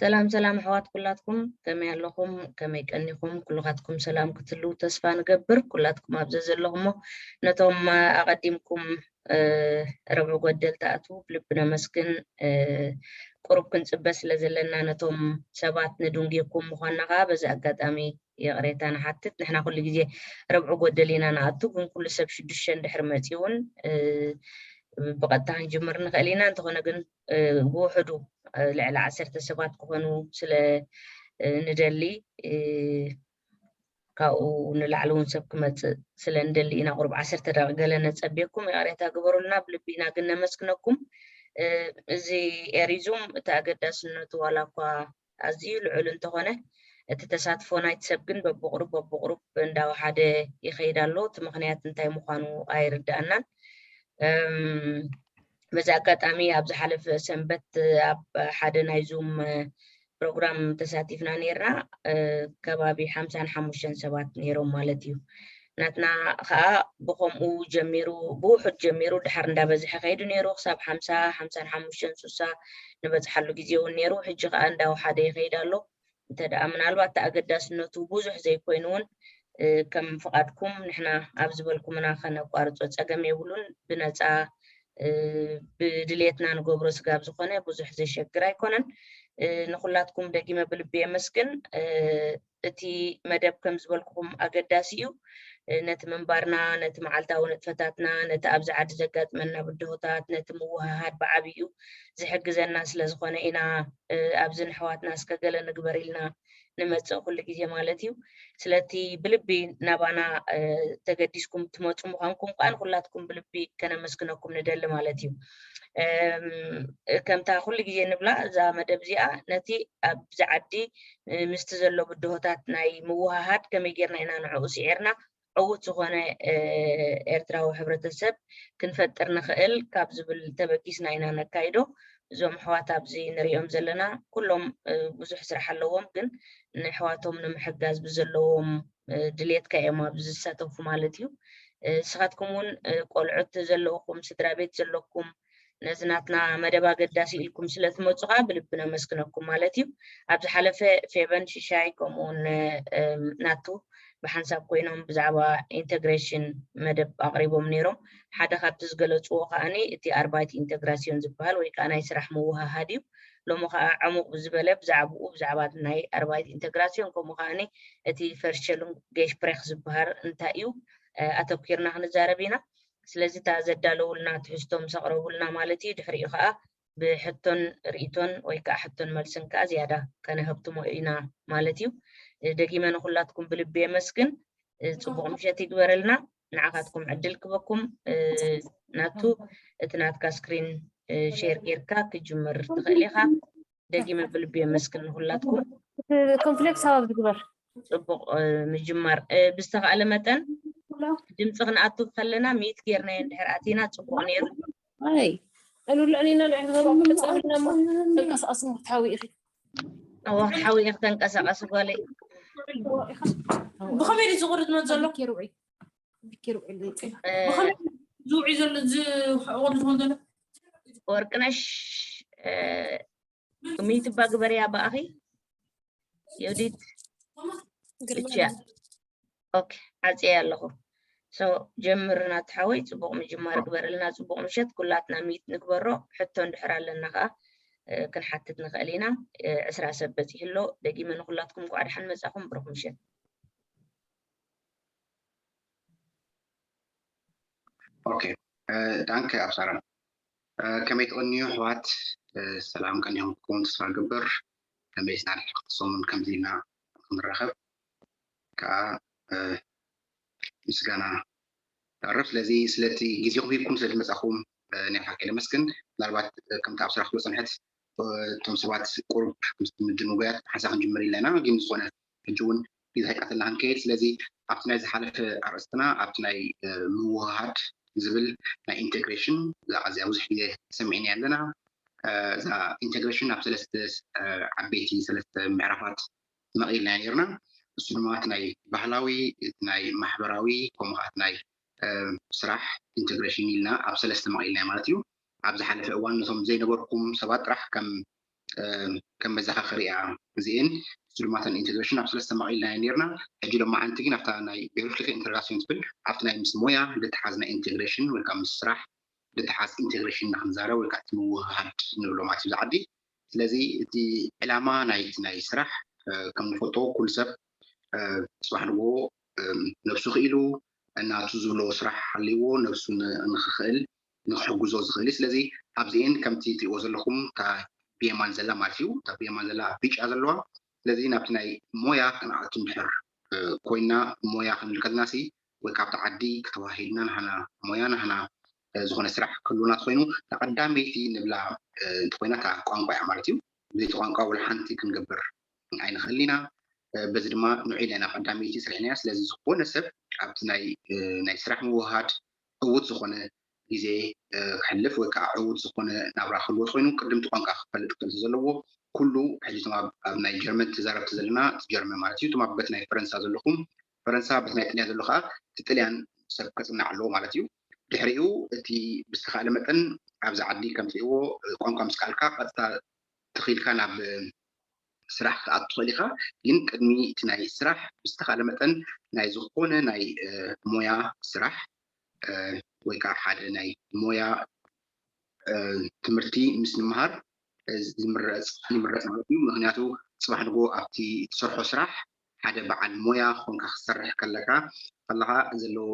ሰላም ሰላም ኣሕዋት ኩላትኩም፣ ከመይ ኣለኹም? ከመይ ቀኒኹም? ኩልኻትኩም ሰላም ክትህልው ተስፋ ንገብር። ኩላትኩም ኣብ ዘዘለኹሞ ነቶም ኣቐዲምኩም ረብዑ ጎደል ትኣትዉ ብልቢ ነመስግን። ቁሩብ ክንጽበ ስለ ዘለና ነቶም ሰባት ንድንጉየኩም ምዃንና ከኣ በዚ ኣጋጣሚ ይቕሬታ ንሓትት። ንሕና ኩሉ ግዜ ረብዑ ጎደል ኢና ንኣቱ፣ ግን ኩሉ ሰብ ሽዱሽተ እንድሕር መጺኡ እውን ብቐጥታ ክንጅምር ንኽእል ኢና። እንተኾነ ግን ብውሕዱ ልዕሊ ዓሰርተ ሰባት ክኾኑ ስለ ንደሊ፣ ካብኡ ንላዕሊ እውን ሰብ ክመፅእ ስለ ንደሊ ኢና ቁሩብ ዓሰርተ ደቂቕ ገለ ነፀብየኩም። ይቕሬታ ግበሩልና፣ ብልቢ ኢና ግን ነመስግነኩም። እዚ ኤሪዙም እቲ ኣገዳስነቱ ዋላ እኳ ኣዝዩ ልዑል እንተኾነ፣ እቲ ተሳትፎ ናይቲ ሰብ ግን በብቑሩብ በብቑሩብ እንዳወሓደ ይኸይድ ኣሎ። እቲ ምኽንያት እንታይ ምዃኑ ኣይርድኣናን። በዚ ኣጋጣሚ ኣብ ዝሓለፈ ሰንበት ኣብ ሓደ ናይ ዙም ፕሮግራም ተሳቲፍና ነይርና። ከባቢ ሓምሳን ሓሙሽተን ሰባት ነይሮም ማለት እዩ። ናትና ከዓ ብኸምኡ ጀሚሩ፣ ብውሑድ ጀሚሩ፣ ድሓር እንዳበዝሐ ከይዱ ነይሩ። ክሳብ ሓምሳ፣ ሓምሳን ሓሙሽተን፣ ሱሳ ንበፅሓሉ ግዜ እውን ነይሩ። ሕጂ ከዓ እንዳወሓደ ይኸይድ ኣሎ። እንተ ደኣ ምናልባት እቲ ኣገዳስነቱ ብዙሕ ዘይኮይኑ እውን ከም ፍቓድኩም ንሕና ኣብ ዝበልኩምና ከነቋርጾ ጸገም የብሉን። ብነጻ ብድሌትና ንገብሮ ስጋብ ዝኾነ ብዙሕ ዘሸግር ኣይኮነን። ንኹላትኩም ደጊመ ብልቢ የመስግን። እቲ መደብ ከም ዝበልኩኹም ኣገዳሲ እዩ። ነቲ ምንባርና፣ ነቲ መዓልታዊ ንጥፈታትና፣ ነቲ ኣብዚ ዓዲ ዘጋጥመና ብድሆታት፣ ነቲ ምውህሃድ ብዓብዩ ዝሕግዘና ስለ ዝኾነ ኢና ኣብዚ ንሕዋትና እስከ ገለ ንግበር ኢልና ንመጽእ ኩሉ ግዜ ማለት እዩ። ስለቲ ብልቢ ናባና ተገዲስኩም ትመጹ ምዃንኩም ከዓ ንኩላትኩም ብልቢ ከነመስግነኩም ንደሊ ማለት እዩ። ከምታ ኩሉ ግዜ ንብላ እዛ መደብ እዚኣ ነቲ ኣብዚ ዓዲ ምስቲ ዘሎ ብድሆታት ናይ ምውሃሃድ ከመይ ጌርና ኢና ንዕኡ ስዒርና ዕዉት ዝኾነ ኤርትራዊ ሕብረተሰብ ክንፈጥር ንኽእል ካብ ዝብል ተበጊስና ኢና ነካይዶ። እዞም ኣሕዋት ኣብዚ ንሪኦም ዘለና ኩሎም ብዙሕ ስራሕ ኣለዎም፣ ግን ንኣሕዋቶም ንምሕጋዝ ብዘለዎም ድሌት ከኣ እዮም ኣብዚ ዝሳተፉ ማለት እዩ። ንስኻትኩም እውን ቆልዑት ዘለውኹም፣ ስድራ ቤት ዘለኩም፣ ነዚ ናትና መደብ ኣገዳሲ ኢልኩም ስለ ትመጹ ከኣ ብልቢ ነመስግነኩም ማለት እዩ። ኣብ ዝሓለፈ ፌበን ሽሻይ ከምኡ እውን ናቱ ብሓንሳብ ኮይኖም ብዛዕባ ኢንተግሬሽን መደብ ኣቕሪቦም ነይሮም። ሓደ ካብቲ ዝገለጽዎ ከኣኒ እቲ ኣርባይት ኢንተግራሲዮን ዝበሃል ወይ ከዓ ናይ ስራሕ ምውሃሃድ እዩ። ሎሚ ከዓ ዕሙቕ ብዝበለ ብዛዕባኡ፣ ብዛዕባ ናይ ኣርባይት ኢንተግራሲዮን ከምኡ ከኣኒ እቲ ቨርቸሉንጌሽፕሬክ ዝበሃል እንታይ እዩ ኣተኪርና ክንዛረብ ኢና። ስለዚ እታ ዘዳለውልና ትሕዝቶ ምስ ኣቕረቡልና ማለት እዩ። ድሕሪኡ ከዓ ብሕቶን ርእይቶን ወይ ከዓ ሕቶን መልስን ከዓ ዝያዳ ከነሀብትሞ ኢና ማለት እዩ። ደጊመ ንኩላትኩም ብልቢ የመስግን። ጽቡቕ ምሸት ይግበረልና። ንዓኻትኩም ዕድል ክበኩም ናቱ እቲ ናትካ ስክሪን ሼር ጌርካ ክጅምር ትኽእል ኢኻ። ደጊመ ብልቢ የመስግን ንኩላትኩም። ኮንፍሌክስ ሰባብ ዝግበር ጽቡቕ ምጅማር። ብዝተኻእለ መጠን ድምፂ ክንኣቱ ከለና ሚት ጌርናዮ እንድሕር ኣቲና ጽቡቕ ነይሩ። ኣይ ኣሉላ ዕኒና ልዕሊ ተንቀሳቐሲ ክትሓዊ ኢኺ። እዋ ክትሓዊ ኢኺ ተንቀሳቐሲ ጓለይ። ብኸመይ ድዩ ዝቑርጥ መት ዘሎ? ኬር ውዒ ኬር ውዒ ዘይፅል ብኸመይ ዝውዒ ዘሎ ዝቑርጥ መት ዘሎ? ወርቅነሽ ሚትባ ግበርያ ብኣኺ ዮዲት ብቻ ኦኬ ዓፅየ ኣለኹ። ሶ ጀምር ናቲ ሓወይ፣ ፅቡቕ ምጅማር ግበርልና፣ ፅቡቕ ምሸት። ኩላትና ሚት ንግበሮ። ሕቶ እንድሕር ኣለና ከዓ ክንሓትት ንኽእል ኢና። ዕስራ ሰብ በፂሑ ኣሎ። ደጊመ ንኩላትኩም እንኳዕ ደሓን መፃኹም። ብሩኽ ምሸት። ኦኬ ዳንከ ኣብሳራ። ከመይ ትቕንዩ ኣሕዋት? ሰላም ቀኒኹም ክትከውን ተስፋ እገብር። ከመይ ስና ድሕሪ ክልተ ሰሙን ከምዚ ኢልና ክንራኸብ ከዓ ምስጋና ቀርብ። ስለዚ ስለቲ ግዜኹም ሂብኩም ስለ ዝመጻኹም ናይ ብሓቂ ነመስግን። ምናልባት ከምቲ ኣብሳራ ክትብሎ ጸንሐት እቶም ሰባት ቁሩብ ምስ ምድንጓያት ሓንሳእ ክንጅምር ኢልና ኢና። ግን ዝኾነ ሕጂ እውን ግዜ ከይቀተልና ክንከይድ። ስለዚ ኣብቲ ናይ ዝሓለፈ ኣርእስትና ኣብቲ ናይ ምውህሃድ ዝብል ናይ ኢንቴግሬሽን እዛ ኣዝያ ብዙሕ ግዜ ሰሚዕናያ ኣለና። እዛ ኢንቴግሬሽን ኣብ ሰለስተ ዓበይቲ ሰለስተ ምዕራፋት መቒልና ነይርና። እሱ ድማ እቲ ናይ ባህላዊ፣ እቲ ናይ ማሕበራዊ ከምኡ ከዓ እቲ ናይ ስራሕ ኢንቴግሬሽን ኢልና ኣብ ሰለስተ መቒልና ማለት እዩ። ኣብ ዝሓለፈ እዋን ነቶም ዘይነበርኩም ሰባት ጥራሕ ከም ከም መዘኻኸሪ እያ እዚኤን። እሱ ድማ እተን ኢንቴግሬሽን ኣብ ሰለስተ መቒልና ነርና። ሕጂ ሎማዓንቲ ግን ኣብታ ናይ ቢሮክራሲ ኢንተርጋሲዮን ትብል ኣብቲ ናይ ምስ ሞያ ልትሓዝ ናይ ኢንቴግሬሽን ወይ ከዓ ምስ ስራሕ ልትሓዝ ኢንቴግሬሽን ኢና ክንዛረብ ወይ ከዓ እቲ ምውህሃድ ንብሎ ማለት እዩ ዝዓዲ። ስለዚ እቲ ዕላማ ናይ ናይ ስራሕ ከም ንፈልጦ ኩሉ ሰብ ፅባሕ ንግሆ ነብሱ ክኢሉ ናቱ ዝብሎ ስራሕ ሃልይዎ ነብሱ ንክኽእል ንክሕግዞ ዝኽእል እዩ። ስለዚ ኣብዚኤን ከምቲ ትሪእዎ ዘለኹም እታ ብየማን ዘላ ማለት እዩ፣ እታ ብየማን ዘላ ብጫ ዘለዋ። ስለዚ ናብቲ ናይ ሞያ ክንኣቱ እንድሕር ኮይና ሞያ ክንብል ከለናሲ ወይ ካብቲ ዓዲ ክተዋሂልና ናህና ሞያ ናህና ዝኾነ ስራሕ ክህልውና ተኮይኑ እታ ቀዳመይቲ ንብላ እንተኮይና እታ ቋንቋ እያ ማለት እዩ። ብዘይቲ ቋንቋ ወላ ሓንቲ ክንገብር ኣይንኽእል ኢና። በዚ ድማ ንዑ ኢልና ናብ ቀዳመይቲ ስርሕና እያ። ስለዚ ዝኾነ ሰብ ኣብቲ ናይ ናይ ስራሕ ምውሃድ ዕዉት ዝኾነ ግዜ ክሕልፍ ወይ ከዓ ዕዉት ዝኾነ ናብራ ክህልዎ ኮይኑ ቅድምቲ ቋንቋ ክፈልጥ ክእል ዘለዎ። ኩሉ ሕጂ እቶም ኣብ ናይ ጀርመን ተዛረብቲ ዘለና እቲ ጀርመን ማለት እዩ። እቶም ኣብ በት ናይ ፈረንሳ ዘለኹም ፈረንሳ፣ በት ናይ ጥልያን ዘሎ ከዓ እቲ ጥልያን ሰብ ከፅናዕ ኣለዎ ማለት እዩ። ድሕሪኡ እቲ ብዝተኻእለ መጠን ኣብዚ ዓዲ ከም ትሪእዎ ቋንቋ ምስ ከኣልካ ቀጥታ ተኺልካ ናብ ስራሕ ክትኣቱ ትኽእል ኢኻ። ግን ቅድሚ እቲ ናይ ስራሕ ብዝተኻእለ መጠን ናይ ዝኾነ ናይ ሞያ ስራሕ ወይ ከዓ ሓደ ናይ ሞያ ትምህርቲ ምስ ንምሃር ዝምረፅ ይምረፅ ማለት እዩ። ምክንያቱ ፅባሕ ንግሆ ኣብቲ ትሰርሖ ስራሕ ሓደ በዓል ሞያ ኮንካ ክትሰርሕ ከለካ ከለካ ዘለዎ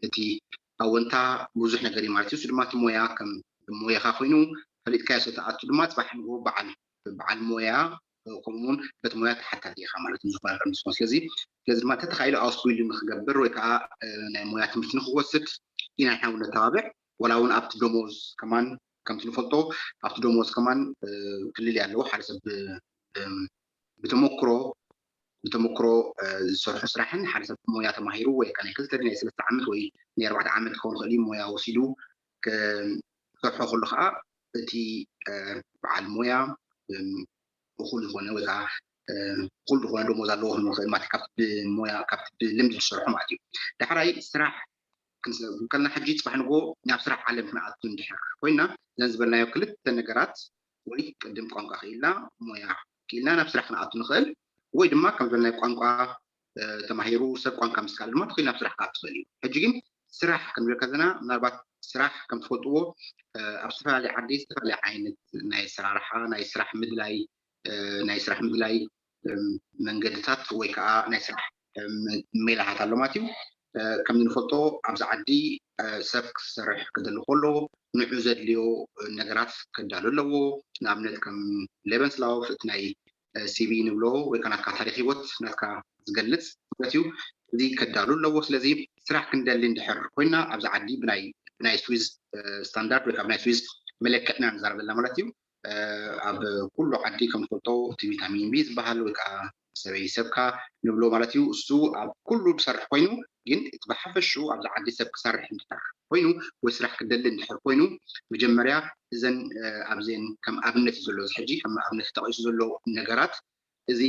እቲ ኣወንታ ብዙሕ ነገር እዩ ማለት እዩ። እሱ ድማ እቲ ሞያ ከም ሞያኻ ኮይኑ ፈሊጥካዮ ስለ ትኣቱ ድማ ፅባሕ ንግሆ በዓል በዓል ሞያ ከምኡ እውን በቲ ሞያ ተሓታቲ ኢኻ ማለት እዩ። ዝኾነ ከም ዝኾነ ስለዚ ስለዚ ድማ ተተኻኢሉ ኣውስቢልዲንግ ንክገብር ወይ ከዓ ናይ ሞያ ትምህርቲ ንክወስድ ኢና ንሓውን ነተባብዕ። ወላ እውን ኣብቲ ደሞዝ ከማን ከምቲ ንፈልጦ ኣብቲ ደሞዝ ከማን ክልል ኣለዎ። ሓደ ሰብ ብተመክሮ ብተመክሮ ዝሰርሖ ስራሕን ሓደ ሰብ ሞያ ተማሂሩ ወይ ከዓ ናይ ክልተ ናይ ሰለስተ ዓመት ወይ ናይ ኣርባዕተ ዓመት ክኸውን ይኽእል እዩ ሞያ ወሲዱ ክሰርሖ ከሎ ከዓ እቲ በዓል ሞያ እኹል ዝኾነ ወይ ከዓ እኹል ዝኾነ ደሞዝ ኣለዎ ክንብል ንኽእል ማለት ካብቲ ብሞያ ካብቲ ብልምዲ ዝሰርሑ ማለት እዩ። ዳሕራይ ስራሕ ክንከልና ሕጂ ፅባሕ ንግሆ ናብ ስራሕ ዓለም ክንኣቱ እንድሕር ኮይና እዘን ዝበልናዮ ክልተ ነገራት ወይ ቅድም ቋንቋ ክኢልና ሞያ ክኢልና ናብ ስራሕ ክንኣቱ ንኽእል ወይ ድማ ከም ዝበልናዮ ቋንቋ ተማሂሩ ሰብ ቋንቋ ምስ ካልእ ድማ ተኺሉ ናብ ስራሕ ክኣቱ ትኽእል እዩ። ሕጂ ግን ስራሕ ክንብል ከለና ምናልባት ስራሕ ከም ትፈልጥዎ ኣብ ዝተፈላለየ ዓዲ ዝተፈላለየ ዓይነት ናይ ኣሰራርሓ ናይ ስራሕ ምድላይ ናይ ስራሕ ምድላይ መንገድታት ወይ ከዓ ናይ ስራሕ ሜላታት ኣሎ ማለት እዩ። ከም ንፈልጦ ኣብዚ ዓዲ ሰብ ክሰርሕ ክደሊ ከሎ ንዑ ዘድልዮ ነገራት ከዳሉ ኣለዎ። ንኣብነት ከም ሌበንስላውፍ እቲ ናይ ሲቪ ንብሎ ወይ ከዓ ናትካ ታሪክ ህይወት ናትካ ዝገልፅ ማለት እዩ። እዚ ከዳሉ ኣለዎ። ስለዚ ስራሕ ክንደሊ እንድሕር ኮይና ኣብዚ ዓዲ ብናይ ብናይ ስዊዝ ስታንዳርድ ወይ ከዓ ብናይ ስዊዝ መለክዕና ንዛረብ ዘለና ማለት እዩ። ኣብ ኩሉ ዓዲ ከም ትፈልጦ እቲ ቪታሚን ቢ ዝበሃል ወይ ከዓ ሰበይ ሰብካ ንብሎ ማለት እዩ። እሱ ኣብ ኩሉ ዝሰርሕ ኮይኑ ግን እቲ ብሓፈሽኡ ኣብዚ ዓዲ ሰብ ክሰርሕ እንድሕር ኮይኑ ወይ ስራሕ ክደሊ እንድሕር ኮይኑ መጀመርያ እዘን ኣብዘን ከም ኣብነት እዩ ዘሎ እዚ ሕጂ ከም ኣብነት ተጠቂሱ ዘሎ ነገራት እዚ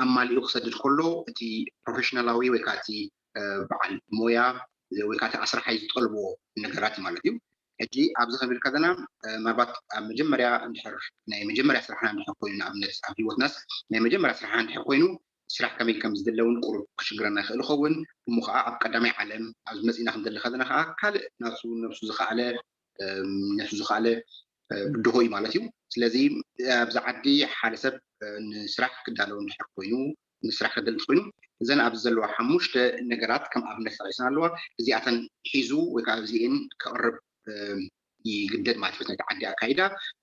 ኣማሊኡ ክሰድድ ከሎ እቲ ፕሮፌሽናላዊ ወይ ከዓ እቲ በዓል ሞያ ወይ ከዓ እቲ ኣስራሓይ ዝጠልቦ ነገራት ማለት እዩ። ሕጂ ኣብዚ ክንብል ከለና ምናልባት ኣብ መጀመርያ እንድሕር ናይ መጀመርያ ስራሕና እንድሕር ኮይኑ ንኣብነት ኣብ ህይወትናስ ናይ መጀመርያ ስራሕና እንድሕር ኮይኑ ስራሕ ከመይ ከም ዝድለ እውን ቁሩብ ክሽግረና ይኽእል ይኸውን። እሞ ከዓ ኣብ ቀዳማይ ዓለም ኣብዚ መፂና ክንደሊ ከለና ከዓ ካልእ ናብሱ ነብሱ ዝኸኣለ ነብሱ ዝኸኣለ ብድሆ እዩ ማለት እዩ። ስለዚ ኣብዚ ዓዲ ሓደ ሰብ ንስራሕ ክዳለው እንድሕር ኮይኑ ንስራሕ ክደሊ እንተኮይኑ እዘን ኣብዚ ዘለዋ ሓሙሽተ ነገራት ከም ኣብነት ተጠቂሰን ኣለዋ። እዚኣተን ሒዙ ወይ ከዓ እዚኤን ከቕርብ ይግደድ ማለት እዩ ናይቲ ዓዲ ኣካይዳ።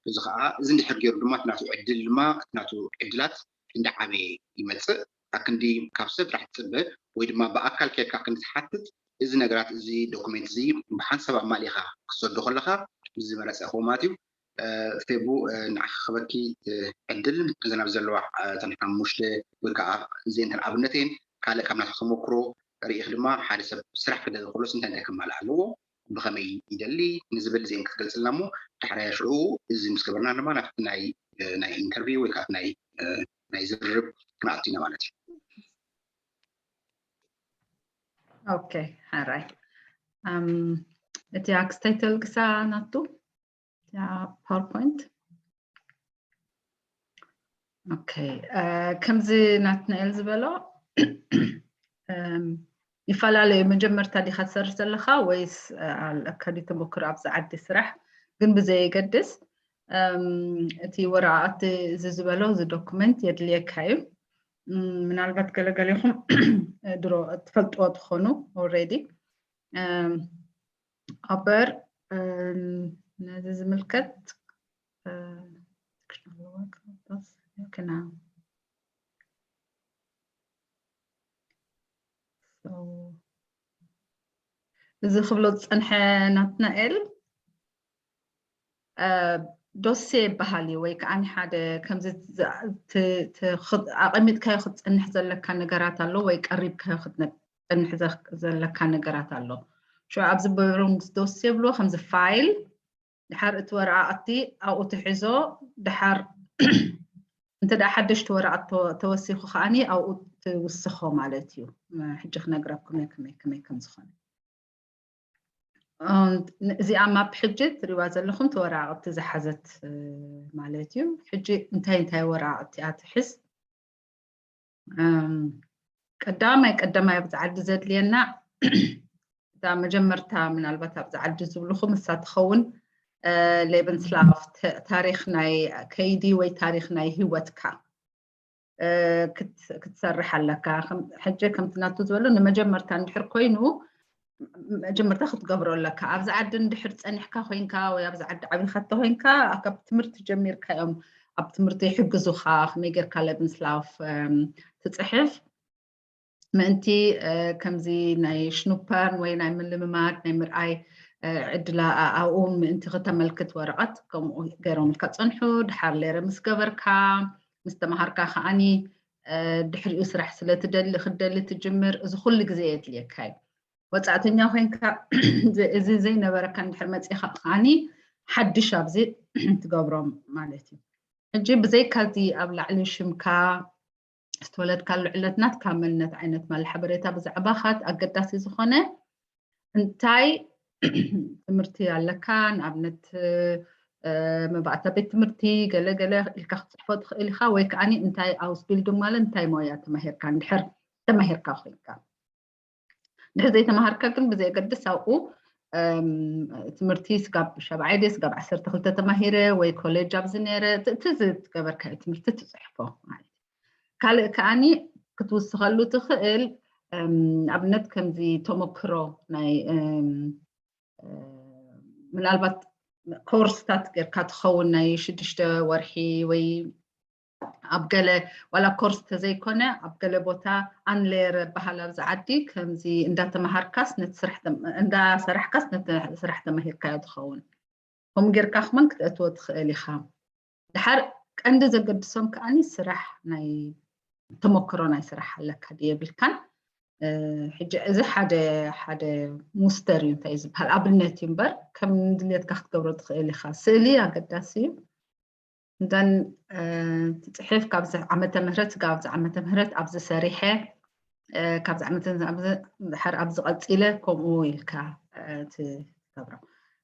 እዚ ከዓ እዚ እንድሕር ገይሩ ድማ እቲ ናቱ ዕድል ድማ እቲ ናቱ ዕድላት እንዳዓበየ ይመፅእ። ኣክንዲ ካብ ሰብ ጥራሕ ትፅበ ወይ ድማ ብኣካል ከይድካ ክንዲ ትሓትት እዚ ነገራት እዚ ዶኩሜንት እዚ ብሓንሳብ ኣማሊእኻ ክትሰዶ ከለኻ ዝመረፀ ክኸውን ማለት እዩ። ፌቡ ንዓኺ ክበኪ ዕድል እዘን ኣብ ዘለዋ እተን ሓሙሽተ ወይ ከዓ እዚአን እተን ኣብነት እየን። ካልእ ካብ ናትካ ተመክሮ ርኢኽ ድማ ሓደ ሰብ ስራሕ ክደሊ ከሎስ እንታይ እንታይ ከማልእ ኣለዎ ብኸመይ ይደሊ ንዝብል እዚአን ክትገልፅልና እሞ ዳሕራይ ሽዑ እዚ ምስ ገበርና ድማ ናብቲ ናይ ናይ ኢንተርቪው ወይ ከዓ ናይ ናይ ዝርርብ ክንኣቱ ኢና ማለት እዩ። ኦኬ ሓራይ እቲ ኣክስታይ ተልግሳ ናቱ ያ ፓወርፖይንት ኦኬ፣ ከምዚ ናትናኤል ዝበሎ ይፈላለዩ። መጀመርታ ዲኻ ትሰርሕ ዘለኻ ወይስ ኣለካ ዲ ተመክሮ ኣብዚ ዓዲ ስራሕ? ግን ብዘየገድስ እቲ ወረቓቕቲ እዚ ዝበሎ እዚ ዶኩመንት የድልየካ እዩ። ምናልባት ገለገሌኹም ድሮ ትፈልጥዎ ትኾኑ ኦልሬዲ። ኣበር ነዚ ዝምልከት ክና እዚ ክብሎ ዝፀንሐ ናትናኤል ዶሴ ይበሃል እዩ። ወይ ከዓ ሓደ ከምዚ ኣቐሚጥካዮ ክትፀንሕ ዘለካ ነገራት ኣሎ ወይ ቀሪብካዮ ክትፀንሕ ዘለካ ነገራት ኣሎ። ሽዑ ኣብዚ በሮንግስ ዶሴ ይብልዎ ከምዚ ፋይል ድሓር እቲ ወረቓቕቲ ኣብኡ ትሕዞ ድሓር እንተ ደኣ ሓደሽቲ ወረቓት ተወሲኹ ከዓኒ ኣብኡ ትውስኾ ማለት እዩ። ሕጂ ክነግረኩም እየ ከመይ ከመይ ከም ዝኾነ። እዚኣ ማፕ ሕጂ ትሪዋ ዘለኹም ተወረቓቕቲ ዝሓዘት ማለት እዩ። ሕጂ እንታይ እንታይ ወረቓቕቲ እያ ትሕዝ? ቀዳማይ ቀዳማይ ኣብዚ ዓዲ ዘድልየና እታ መጀመርታ ምናልባት ኣብዚ ዓዲ ዝብልኹም እሳ ትኸውን ሌብንስላፍ ታሪክ ናይ ከይዲ ወይ ታሪክ ናይ ህይወትካ ክትሰርሕ ኣለካ። ሕጂ ከምቲ ናቱ ዝበሎ ንመጀመርታ እንድሕር ኮይኑ መጀመርታ ክትገብሮ ኣለካ። ኣብዚ ዓዲ እንድሕር ፀኒሕካ ኮይንካ ወይ ኣብዚ ዓዲ ዓቢኻ እንተኮይንካ ካብ ትምህርቲ ጀሚርካ እዮም ኣብ ትምህርቲ ይሕግዙኻ ከመይ ጌርካ ለብንስላፍ ትፅሕፍ ምእንቲ ከምዚ ናይ ሽኑፐርን ወይ ናይ ምልምማድ ናይ ምርኣይ ዕድላ ኣብኡ ምእንቲ ክተመልክት ወረቐት ከምኡ ገይሮምልካ ፀንሑ። ድሓር ሌረ ምስ ገበርካ ምስ ተምሃርካ ከዓኒ ድሕሪኡ ስራሕ ስለ ትደሊ ክትደሊ ትጅምር። እዚ ኩሉ ግዜ የድልየካ እዩ። ወፃእተኛ ኮይንካ እዚ ዘይነበረካ እንድሕር መፂኻ ከዓኒ ሓድሽ ኣብዚ ትገብሮም ማለት እዩ። ሕጂ ብዘይካ እዚ ኣብ ላዕሊ ሽምካ ዝተወለድካሉ ዕለት ናትካ መንነት ዓይነት ማለ ሓበሬታ ብዛዕባኻ ኣገዳሲ ዝኾነ እንታይ ትምህርቲ ኣለካ ንኣብነት መባእታ ቤት ትምህርቲ ገለገለ ኢልካ ክትፅሕፎ ትኽእል ኢኻ ወይ ከዓኒ እንታይ ኣውስቢልዱንግ ማለት እንታይ ሞያ ተማሂርካ እንድሕር ተማሂርካ ኮይንካ እንድሕር ዘይተማሃርካ ግን ብዘየገድስ ኣብኡ ትምህርቲ ስጋብ ሻብዓይ ድየ ስጋብ ዓሰርተ ክልተ ተማሂረ ወይ ኮሌጅ ኣብዚ ነይረ እቲ ዝገበርካዮ ትምህርቲ ትፅሕፎ ማለት እዩ። ካልእ ከዓኒ ክትውስኸሉ ትኽእል ኣብነት ከምዚ ተመክሮ ናይ ምናልባት ኮርስታት ጌርካ ትኸውን ናይ ሽዱሽተ ወርሒ ወይ ኣብ ገለ ዋላ ኮርስ ተዘይኮነ ኣብ ገለ ቦታ ኣንሌር በሃል ኣብዚ ዓዲ ከምዚ እንዳተመሃርካስ ነቲ ስራሕ እንዳሰራሕካስ ነቲ ስራሕ ተማሂርካዮ ትኸውን። ከምኡ ጌርካ ክመን ክተእትዎ ትኽእል ኢኻ። ድሓር ቀንዲ ዘገድሶም ከዓኒ ስራሕ ናይ ተመክሮ ናይ ስራሕ ኣለካ ድየብልካን ሕጂ እዚ ሓደ ሓደ ሙስተር እዩ እንታይ ዝበሃል ኣብነት እዩ እምበር ከም ድልየትካ ክትገብሮ ትኽእል ኢኻ። ስእሊ ኣገዳሲ እዩ። እንደን ትፅሕፍ ካብዚ ዓመተ ምህረት ስጋብ ኣብዚ ዓመተ ምህረት ኣብዚ ሰሪሐ ካብዚ ዓመተ ድሓር ኣብዚ ቀፂለ ከምኡ ኢልካ ትገብሮ።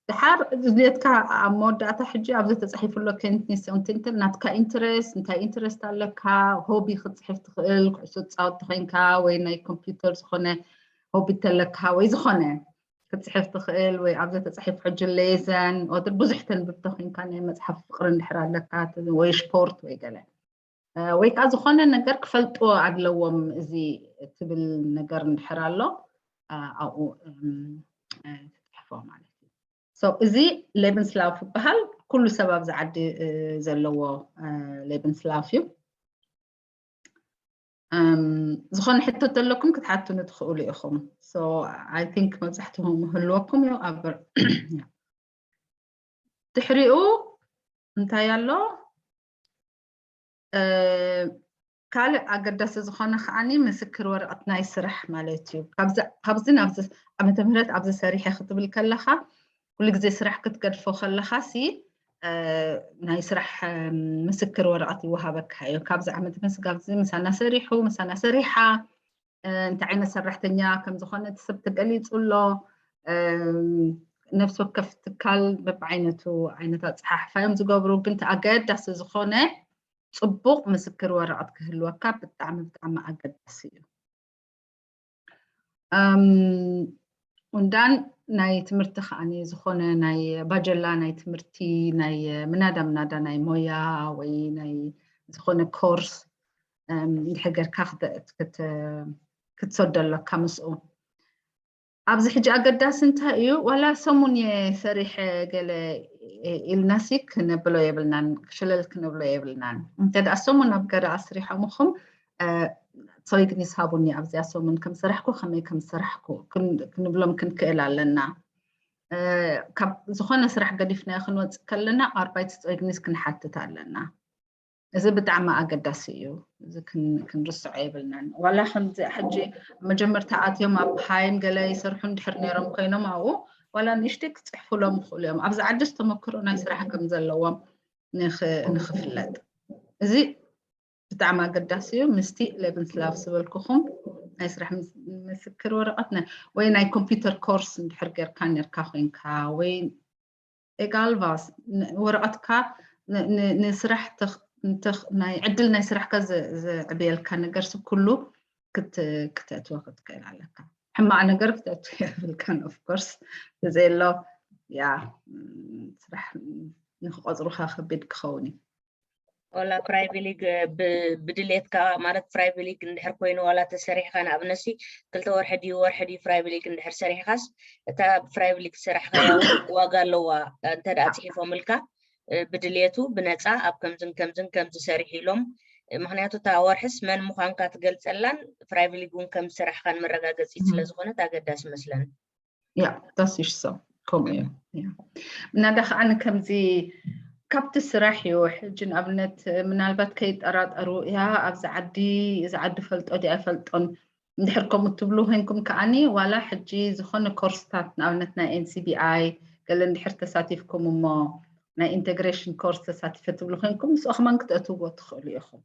ድሓር ድልየትካ ኣብ መወዳእታ ሕጂ ኣብዚ ተፃሒፉ ኣሎ ኬንትኒስ ኦንቲንትን ናትካ ኢንትረስት እንታይ ኢንትረስት ኣለካ ሆቢ ክትፅሕፍ ትኽእል ኩዕሶ ትፃወት ተኮይንካ ወይ ናይ ኮምፒውተር ዝኾነ ሆቢ ተለካ ወይ ዝኾነ ክትፅሕፍ ትኽእል ወይ ኣብዚ ተፃሒፉ ሕጂ ሌዘን ወትር ብዙሕ ተንብብ ተኮይንካ ናይ መፅሓፍ ፍቅሪ እንድሕር ኣለካ ወይ ስፖርት ወይ ገለ ወይ ከዓ ዝኾነ ነገር ክፈልጥዎ ኣለዎም እዚ ትብል ነገር እንድሕር ኣሎ ኣብኡ ትፅሕፎ ማለት እዩ። እዚ ሌብንስላፍ ይበሃል። ኩሉ ሰብ ኣብዚ ዓዲ ዘለዎ ሌብንስላፍ እዩ። ዝኾነ ሕቶ ተለኩም ክትሓቱኒ ትኽእሉ ኢኹም። I think መብዛሕትኹም ምህልወኩም እዩ ኣብ ድሕሪኡ እንታይ ኣሎ ካልእ ኣገዳሲ ዝኾነ ከዓኒ ምስክር ወረቐት ናይ ስራሕ ማለት እዩ። ካብዚ ናብዚ ዓመተ ምህረት ኣብዚ ሰሪሐ ክትብል ከለኻ ኩሉ ግዜ ስራሕ ክትገድፎ ከለኻ ሲ ናይ ስራሕ ምስክር ወረቐት ይወሃበካ እዩ። ካብዚ ዓመተ ምህረት ስጋብዚ ምሳና ሰሪሑ ምሳና ሰሪሓ እንታይ ዓይነት ሰራሕተኛ ከም ዝኾነ እቲ ሰብ ተገሊፁ ኣሎ። ነፍሲ ወከፍ ትካል በብዓይነቱ ዓይነት ኣፀሓሕፋ እዮም ዝገብሩ። ግን እቲ ኣገዳሲ ዝኾነ ጽቡቕ ምስክር ወረቐት ክህልወካ ብጣዕሚ ብጣዕሚ ኣገዳሲ እዩ። እም፣ እንዳን ናይ ትምህርቲ ከዓኒ ዝኾነ ናይ ባጀላ ናይ ትምህርቲ ናይ ምናዳ ምናዳ ናይ ሞያ ወይ ናይ ዝኾነ ኮርስ እም፣ እንድሕር ጌርካ ክተ- ክተ- ክትሰዶ ኣለካ ምስኡ። ኣብዚ ሕጂ ኣገዳሲ እንታይ እዩ? ዋላ ሰሙን እየ ሰሪሐ ገለ ኢልናሲ ክነብሎ የብልናን፣ ክሸለል ክነብሎ የብልናን። እንተ ደኣ ሰሙን ኣብ ገዳ ኣስሪሖምኹም ሶይግኒስ ሃቡኒ ኣብዚኣ ሰሙን ከም ሰራሕኩ ከመይ ከም ሰራሕኩ ክን- ክንብሎም ክንክእል ኣለና። ካብ ዝኾነ ስራሕ ገዲፍናዮ ክንወፅእ ከለና ኣርባይት ሶይግኒስ ክንሓትት ኣለና። እዚ ብጣዕሚ ኣገዳሲ እዩ። እዚ ክንርስዖ የብልናን። ዋላ ከምዚ ሕጂ መጀመርታ ኣትዮም ኣብ ሃይም ገለ ይሰርሑ እንድሕር ነይሮም ኮይኖም ኣብኡ ዋላ ንእሽተይ ክፅሕፉሎም ይኽእሉ እዮም። ኣብዚ ዓድስ ተመክሮ ናይ ስራሕ ከም ዘለዎም ንኽፍለጥ እዚ ብጣዕሚ ኣገዳሲ እዩ። ምስቲ ሌብንስላፍ ዝበልኩኹም ናይ ስራሕ ምስክር ወረቐት ወይ ናይ ኮምፒውተር ኮርስ እንድሕር ጌርካ ነርካ ኮይንካ ወይ ኤጋልቫስ ወረቐትካ ንስራሕ ናይ ዕድል ናይ ስራሕካ ዘዕብየልካ ነገር ስብ ኩሉ ክተእትወ ክትክእል ኣለካ። ሕማቕ ነገር ክተእትወ የብልካን ኦፍኮርስ ብዘየሎ ያ ስራሕ ንክቆፅሩካ ከቢድ ክኸውን እዩ። ዋላ ፕራይቪሊግ ብድሌትካ ማለት ፕራይቪሊግ እንድሕር ኮይኑ ዋላ ተሰሪሕካ ንኣብነሲ ክልተ ወርሒ ድዩ ወርሒ ድዩ ፕራይቪሊግ እንድሕር ሰሪሕካስ እታ ፕራይቪሊግ ዝሰራሕካ ዋጋ ኣለዋ እንተ ደኣ ፅሒፎምልካ ብድሌቱ ብነፃ ኣብ ከምዝን ከምዝን ከምዚ ሰሪሑ ኢሎም ምክንያቱ እታ ወርሕስ መን ምኳንካ ትገልፀላን ፕራይቪሊግ እውን ከም ዝሰራሕካን መረጋገፂት ስለዝኮነት ኣገዳሲ መስለን። ያ that's so ከምኡ እዩ። ምናዳ ከዓ ንከምዚ ካብቲ ስራሕ እዩ ሕጂ ንኣብነት ምናልባት ከይጠራጠሩ እያ ኣብዚ ዓዲ እዚ ዓዲ ፈልጦ ዲ ኣይፈልጦን እንድሕር ከምኡ ትብሉ ኮይንኩም ከዓኒ ዋላ ሕጂ ዝኾነ ኮርስታት ንኣብነት ናይ NCBI ገለ እንድሕር ተሳቲፍኩም እሞ ናይ ኢንቴግሬሽን ኮርስ ተሳቲፈ ትብሉ ኮይንኩም ምስኦ ከማን ክትእትዎ ትኽእሉ ኢኹም።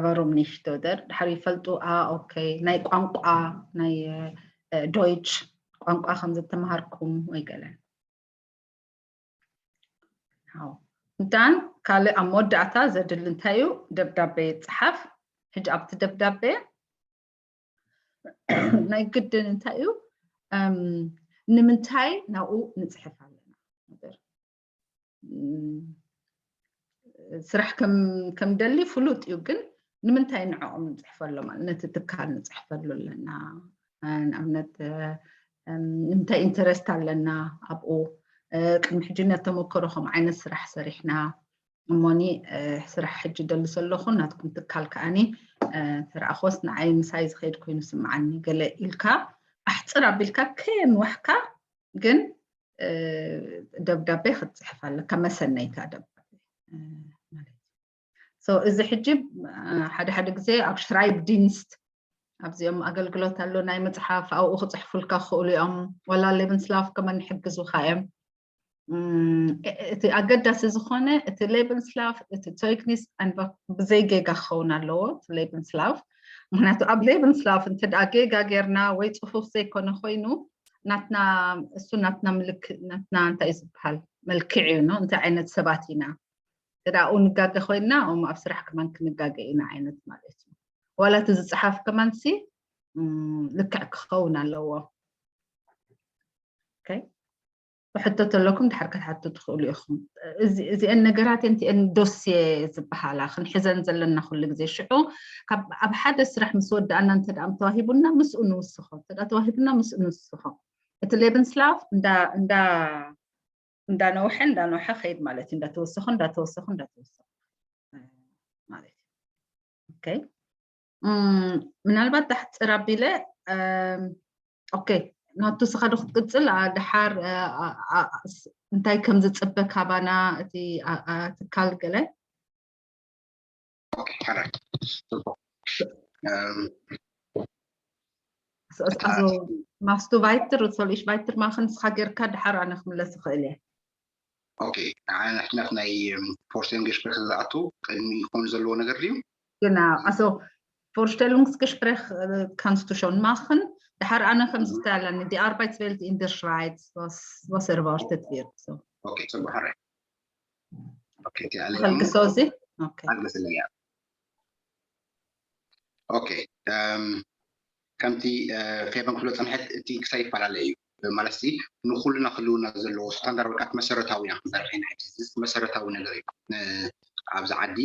Warum nicht oder ድሕሪ ይፈልጡ a okay ናይ ቋንቋ ናይ ዶይች ቋንቋ ከም ዝተምሃርኩም ወይ ገለ እንታን ካልእ ኣብ መወዳእታ ዘድሊ እንታይ እዩ ደብዳቤ ይፅሓፍ። ሕጂ ኣብቲ ደብዳቤ ናይ ግድን እንታይ እዩ ንምንታይ ናብኡ ንፅሕፍ ኣለና ስራሕ ከም ደሊ ፍሉጥ እዩ ግን ንምንታይ ንዕኦም ንፅሕፈሎም ነቲ ትካል ንፅሕፈሉ ኣለና ንኣብነት ንምንታይ ኢንተረስት ኣለና ኣብኡ ቅድሚ ሕጂ ነተመከሮ ከም ዓይነት ስራሕ ሰሪሕና እሞኒ ስራሕ ሕጂ ደልስ ኣለኹ ናትኩም ትካል ከዓኒ ተረኣኾስ ንዓይ ምሳይ ዝኸይድ ኮይኑ ስምዓኒ ገለ ኢልካ ኣሕፅር ኣቢልካ ከየንዋሕካ ግን ደብዳቤ ክትፅሕፍ ኣለካ መሰነይታ ደብዳቤ ማለት እዩ እዚ ሕጂ ሓደ ሓደ ግዜ ኣብ ሽራይብ ዲንስት ኣብዚኦም ኣገልግሎት ኣሎ ናይ መፅሓፍ ኣብኡ ክፅሕፉልካ ክኽእሉ እዮም ወላ ሌብንስላፍ ከመን ይሕግዙካ እዮም እቲ ኣገዳሲ ዝኾነ እቲ ሌብንስላፍ እቲ ቶይክኒስ ብዘይ ጌጋ ክኸውን ኣለዎ እቲ ሌብንስላፍ ምክንያቱ ኣብ ሌብንስላፍ እንተ ጌጋ ጌርና ወይ ፅፉፍ ዘይኮነ ኮይኑ ናትና እሱ ናትና ምልክ ናትና እንታይ ዝበሃል መልክዕ እዩ እንታይ ዓይነት ሰባት ኢና ተዳኡ ንጋገ ኮይና እሞ ኣብ ስራሕ ከማን ክንጋገ ኢና ዓይነት ማለት እዩ ዋላ እቲ ዝፀሓፍ ከማን ሲ ልክዕ ክኸውን ኣለዎ ሕቶ ተለኩም ድሓር ክትሓቱ ትኽእሉ ኢኹም እዚአን ነገራት እቲአን ዶሴ ዝበሃላ ክንሕዘን ዘለና ኩሉ ግዜ ሽዑ ኣብ ሓደ ስራሕ ምስ ወዳእና እንተ ተዋሂቡና ምስኡ ንውስኾ እንተ ተዋሂቡና ምስኡ ንውስኾ እቲ ሌብንስላፍ እንዳ እንዳነውሐ እንዳነውሐ ከይድ ማለት እዩ እንዳተወሰኹ እንዳተወሰኹ እንዳተወሰኹ ማለት እዩ ምናልባት ኣሕፅር ኣቢለ ኦኬ ናቱ ስኻ ዶ ክትቅፅል ድሓር እንታይ ከም ዝፅበ ካባና እቲ ትካል ገለ Okay, all right. Also, machst du weiter oder soll ich weitermachen? ንስኻ ጌርካ ድሓር ኣነ ክምለስ ይኽእል እየ Okay, ንሕና ናይ ፎርሴን ገሽበክ ዝኣቱ ቅድሚ ይኾን ዘለዎ ነገር ድዩ? Genau, also Vorstellungsgespräch kannst du schon machen. ድሓር ኣነ ከም ዝስተላለኒ die Arbeitswelt in der Schweiz, was, was erwartet wird. So. Okay, ጽቡቅ ሕራይ። ኸልግሶ እዚ ኣልገስለያ። ኦኬ፣ ከምቲ ፌቨን ክብሎ ፀንሐት፣ እቲ ክሳይ ይፈላለ እዩ ማለት ሲ ንኩልና ክህልውና ዘለዎ ስታንዳርድ ወይካት መሰረታዊ ኢና ክንዛረብ ኢና። ሕጂ እዚ መሰረታዊ ነገር እዩ ኣብዚ ዓዲ።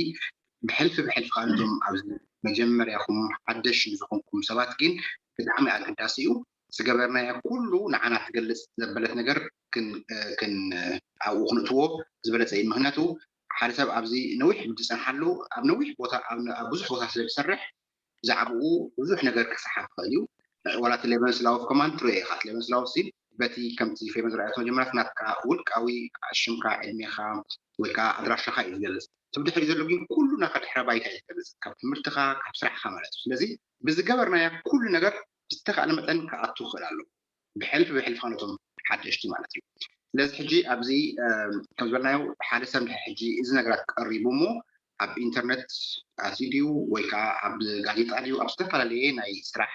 ብሕልፊ ብሕልፊ ካልቶም ኣብዚ መጀመርያኹም ሓደሽ ንዝኾንኩም ሰባት ግን ብጣዕሚ ኣገዳሲ እዩ። ዝገበርናዮ ኩሉ ንዓና ትገልፅ ዘበለት ነገር ኣብኡ ክንእትዎ ዝበለፀ እዩ። ምክንያቱ ሓደ ሰብ ኣብዚ ነዊሕ ዝፀንሓሉ ኣብ ነዊሕ ቦታ ኣብ ብዙሕ ቦታ ስለ ዝሰርሕ ብዛዕባኡ ብዙሕ ነገር ክሰሓብ ይኽእል እዩ። ዋላ እቲ ሌቨንስ ላው ኦፍ ኮማንድ ትሪኦ ኢኻ። ሌቨንስ ላው ሲ በቲ ከምቲ ፌቨን ዝረኣየቶ መጀመርያ ናትካ ውልቃዊ ሽምካ፣ ዕድሜኻ ወይ ከዓ ኣድራሻኻ እዩ ዝገልፅ። እቲ ብድሕሪ ዘሎ ግን ኩሉ ናትካ ድሕረ ባይታ እዩ ዝገልፅ፣ ካብ ትምህርትኻ፣ ካብ ስራሕካ ማለት እዩ። ስለዚ ብዝገበርናዮ ኩሉ ነገር ብዝተኻእለ መጠን ክኣቱ ክኽእል ኣሎ። ብሕልፊ ብሕልፊ ነቶም ሓደሽቲ ማለት እዩ። ስለዚ ሕጂ ኣብዚ ከም ዝበልናዮ ሓደ ሰብ ሕጂ እዚ ነገራት ቀሪቡ እሞ ኣብ ኢንተርነት ኣትዩ ድዩ ወይ ከዓ ኣብ ጋዜጣ ድዩ ኣብ ዝተፈላለየ ናይ ስራሕ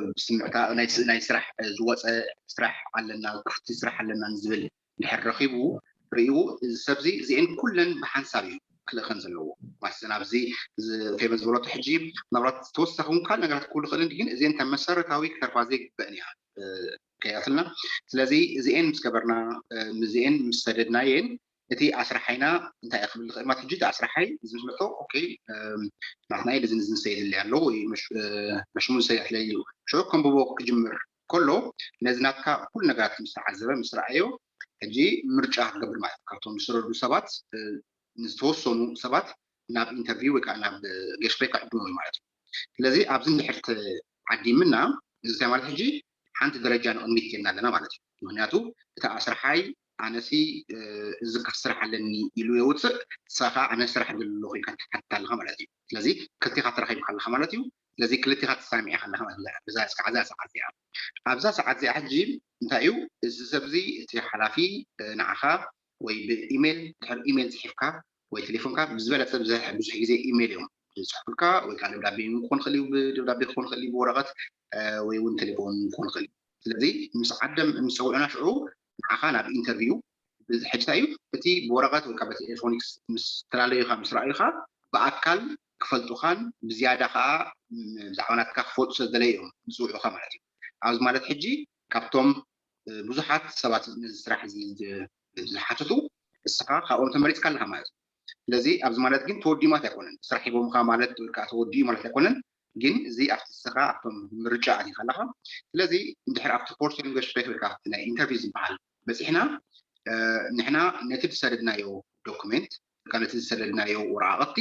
ብስምዕታ ናይ ስራሕ ዝወፀ ስራሕ ኣለና፣ ክፍቲ ስራሕ ኣለና ዝብል ድሕር ረኺቡ ርእዩ፣ እዚ ሰብዚ እዚአን ኩለን ብሓንሳብ እዩ ክልእኸን ዘለዎ። ማለት ኣብዚ ፌቨን ዝበለቶ ሕጂ ምናልባት ዝተወሰኹ እውን ካልእ ነገራት ክህሉ ይኽእል፣ ግን እዚአን ከም መሰረታዊ ክተርፋ ዘይግበእን እያ ከያትና። ስለዚ እዚአን ምስ ገበርና፣ እዚአን ምስ ሰደድናየን እቲ ኣስራሓይና እንታይ ክብል ይኽእል ማለት ሕጂ እቲ ኣስራሓይ እዚ ምስ መጥቶ ኦኬ ናትና ኢል እዚ ንዝንሰ የድሊ ኣሎ ወይ መሽሙን ሰያት ለዩ ሽዑ ከንብቦ ክጅምር ከሎ ነዚ ናትካ ኩሉ ነገራት ምስ ተዓዘበ ምስ ረኣዮ ሕጂ ምርጫ ክገብር ማለት ካብቶም ዝስረዱ ሰባት ዝተወሰኑ ሰባት ናብ ኢንተርቪው ወይ ከዓ ናብ ገሽፈይ ክዕድሙ ማለት እዩ። ስለዚ ኣብዚ እንድሕር ዓዲምና እዚ እንታይ ማለት ሕጂ ሓንቲ ደረጃ ንቕድሚት ኬድና ኣለና ማለት እዩ። ምክንያቱ እቲ ኣስራሓይ ኣነሲ እዚ ስራሕ ኣለኒ ኢሉ የውፅእ፣ ንስኻ ኣነ ስራሕ ዘለኹ ኢልካ ትሓትት ኣለኻ ማለት እዩ። ስለዚ ክልቲኻ ተራኺብካ ኣለኻ ማለት እዩ። ስለዚ ክልቲኻ ተሳሚዕካ ኣለኻ ማለት እዩ። ብዛ እስካዕ እዛ ሰዓት እዚኣ ኣብዛ ሰዓት እዚኣ ሕጂ እንታይ እዩ እዚ ሰብ እዚ እቲ ሓላፊ ንዓኻ ወይ ብኢሜል ድሕር ኢሜል ፅሒፍካ ወይ ቴሌፎንካ ብዝበለፀ ብዙሕ ግዜ ኢሜል እዮም ዝፅሕፉልካ ወይ ከዓ ደብዳቤ ክኾን ክእል እዩ ብደብዳቤ ክኾን ክእል እዩ ብወረቀት ወይ እውን ቴሌፎን ክኾን ክእል እዩ። ስለዚ ምስ ዓደም ምስ ፀውዑና ሽዑ ንዓኻ ናብ ኢንተርቪው ብዝሕጅታ እዩ እቲ ብወረቀት ወይ ከዓ በቴሌፎኒክስ ምስ ተላለዩካ ምስ ረኣዩካ ብኣካል ክፈልጡኻን ብዝያዳ ከዓ ብዛዕባ ናትካ ክፈልጡ ስለ ዝደለዩ እዮም ዝፅውዑካ ማለት እዩ። ኣብዚ ማለት ሕጂ ካብቶም ብዙሓት ሰባት ነዚ ስራሕ እዚ ዝሓተቱ እስኻ ካብኦም ተመሪፅካ ኣለካ ማለት እዩ። ስለዚ ኣብዚ ማለት ግን ተወዲኡ ማለት ኣይኮነን። ስራሕ ሂቦምካ ማለት ወይ ከዓ ተወዲኡ ማለት ኣይኮነን። ግን እዚ ኣብቲ እስኻ ኣብቶም ምርጫ ኣቲኻ ኣለኻ። ስለዚ እንድሕር ኣብቲ ፎርስ ላንጉጅ ቴስት ወይ ከዓ ኣብቲ ናይ ኢንተርቪው ዝበሃል በፂሕና ንሕና ነቲ ዝሰደድናዮ ዶኩሜንት ወይ ከዓ ነቲ ዝሰደድናዮ ወረቃቅቲ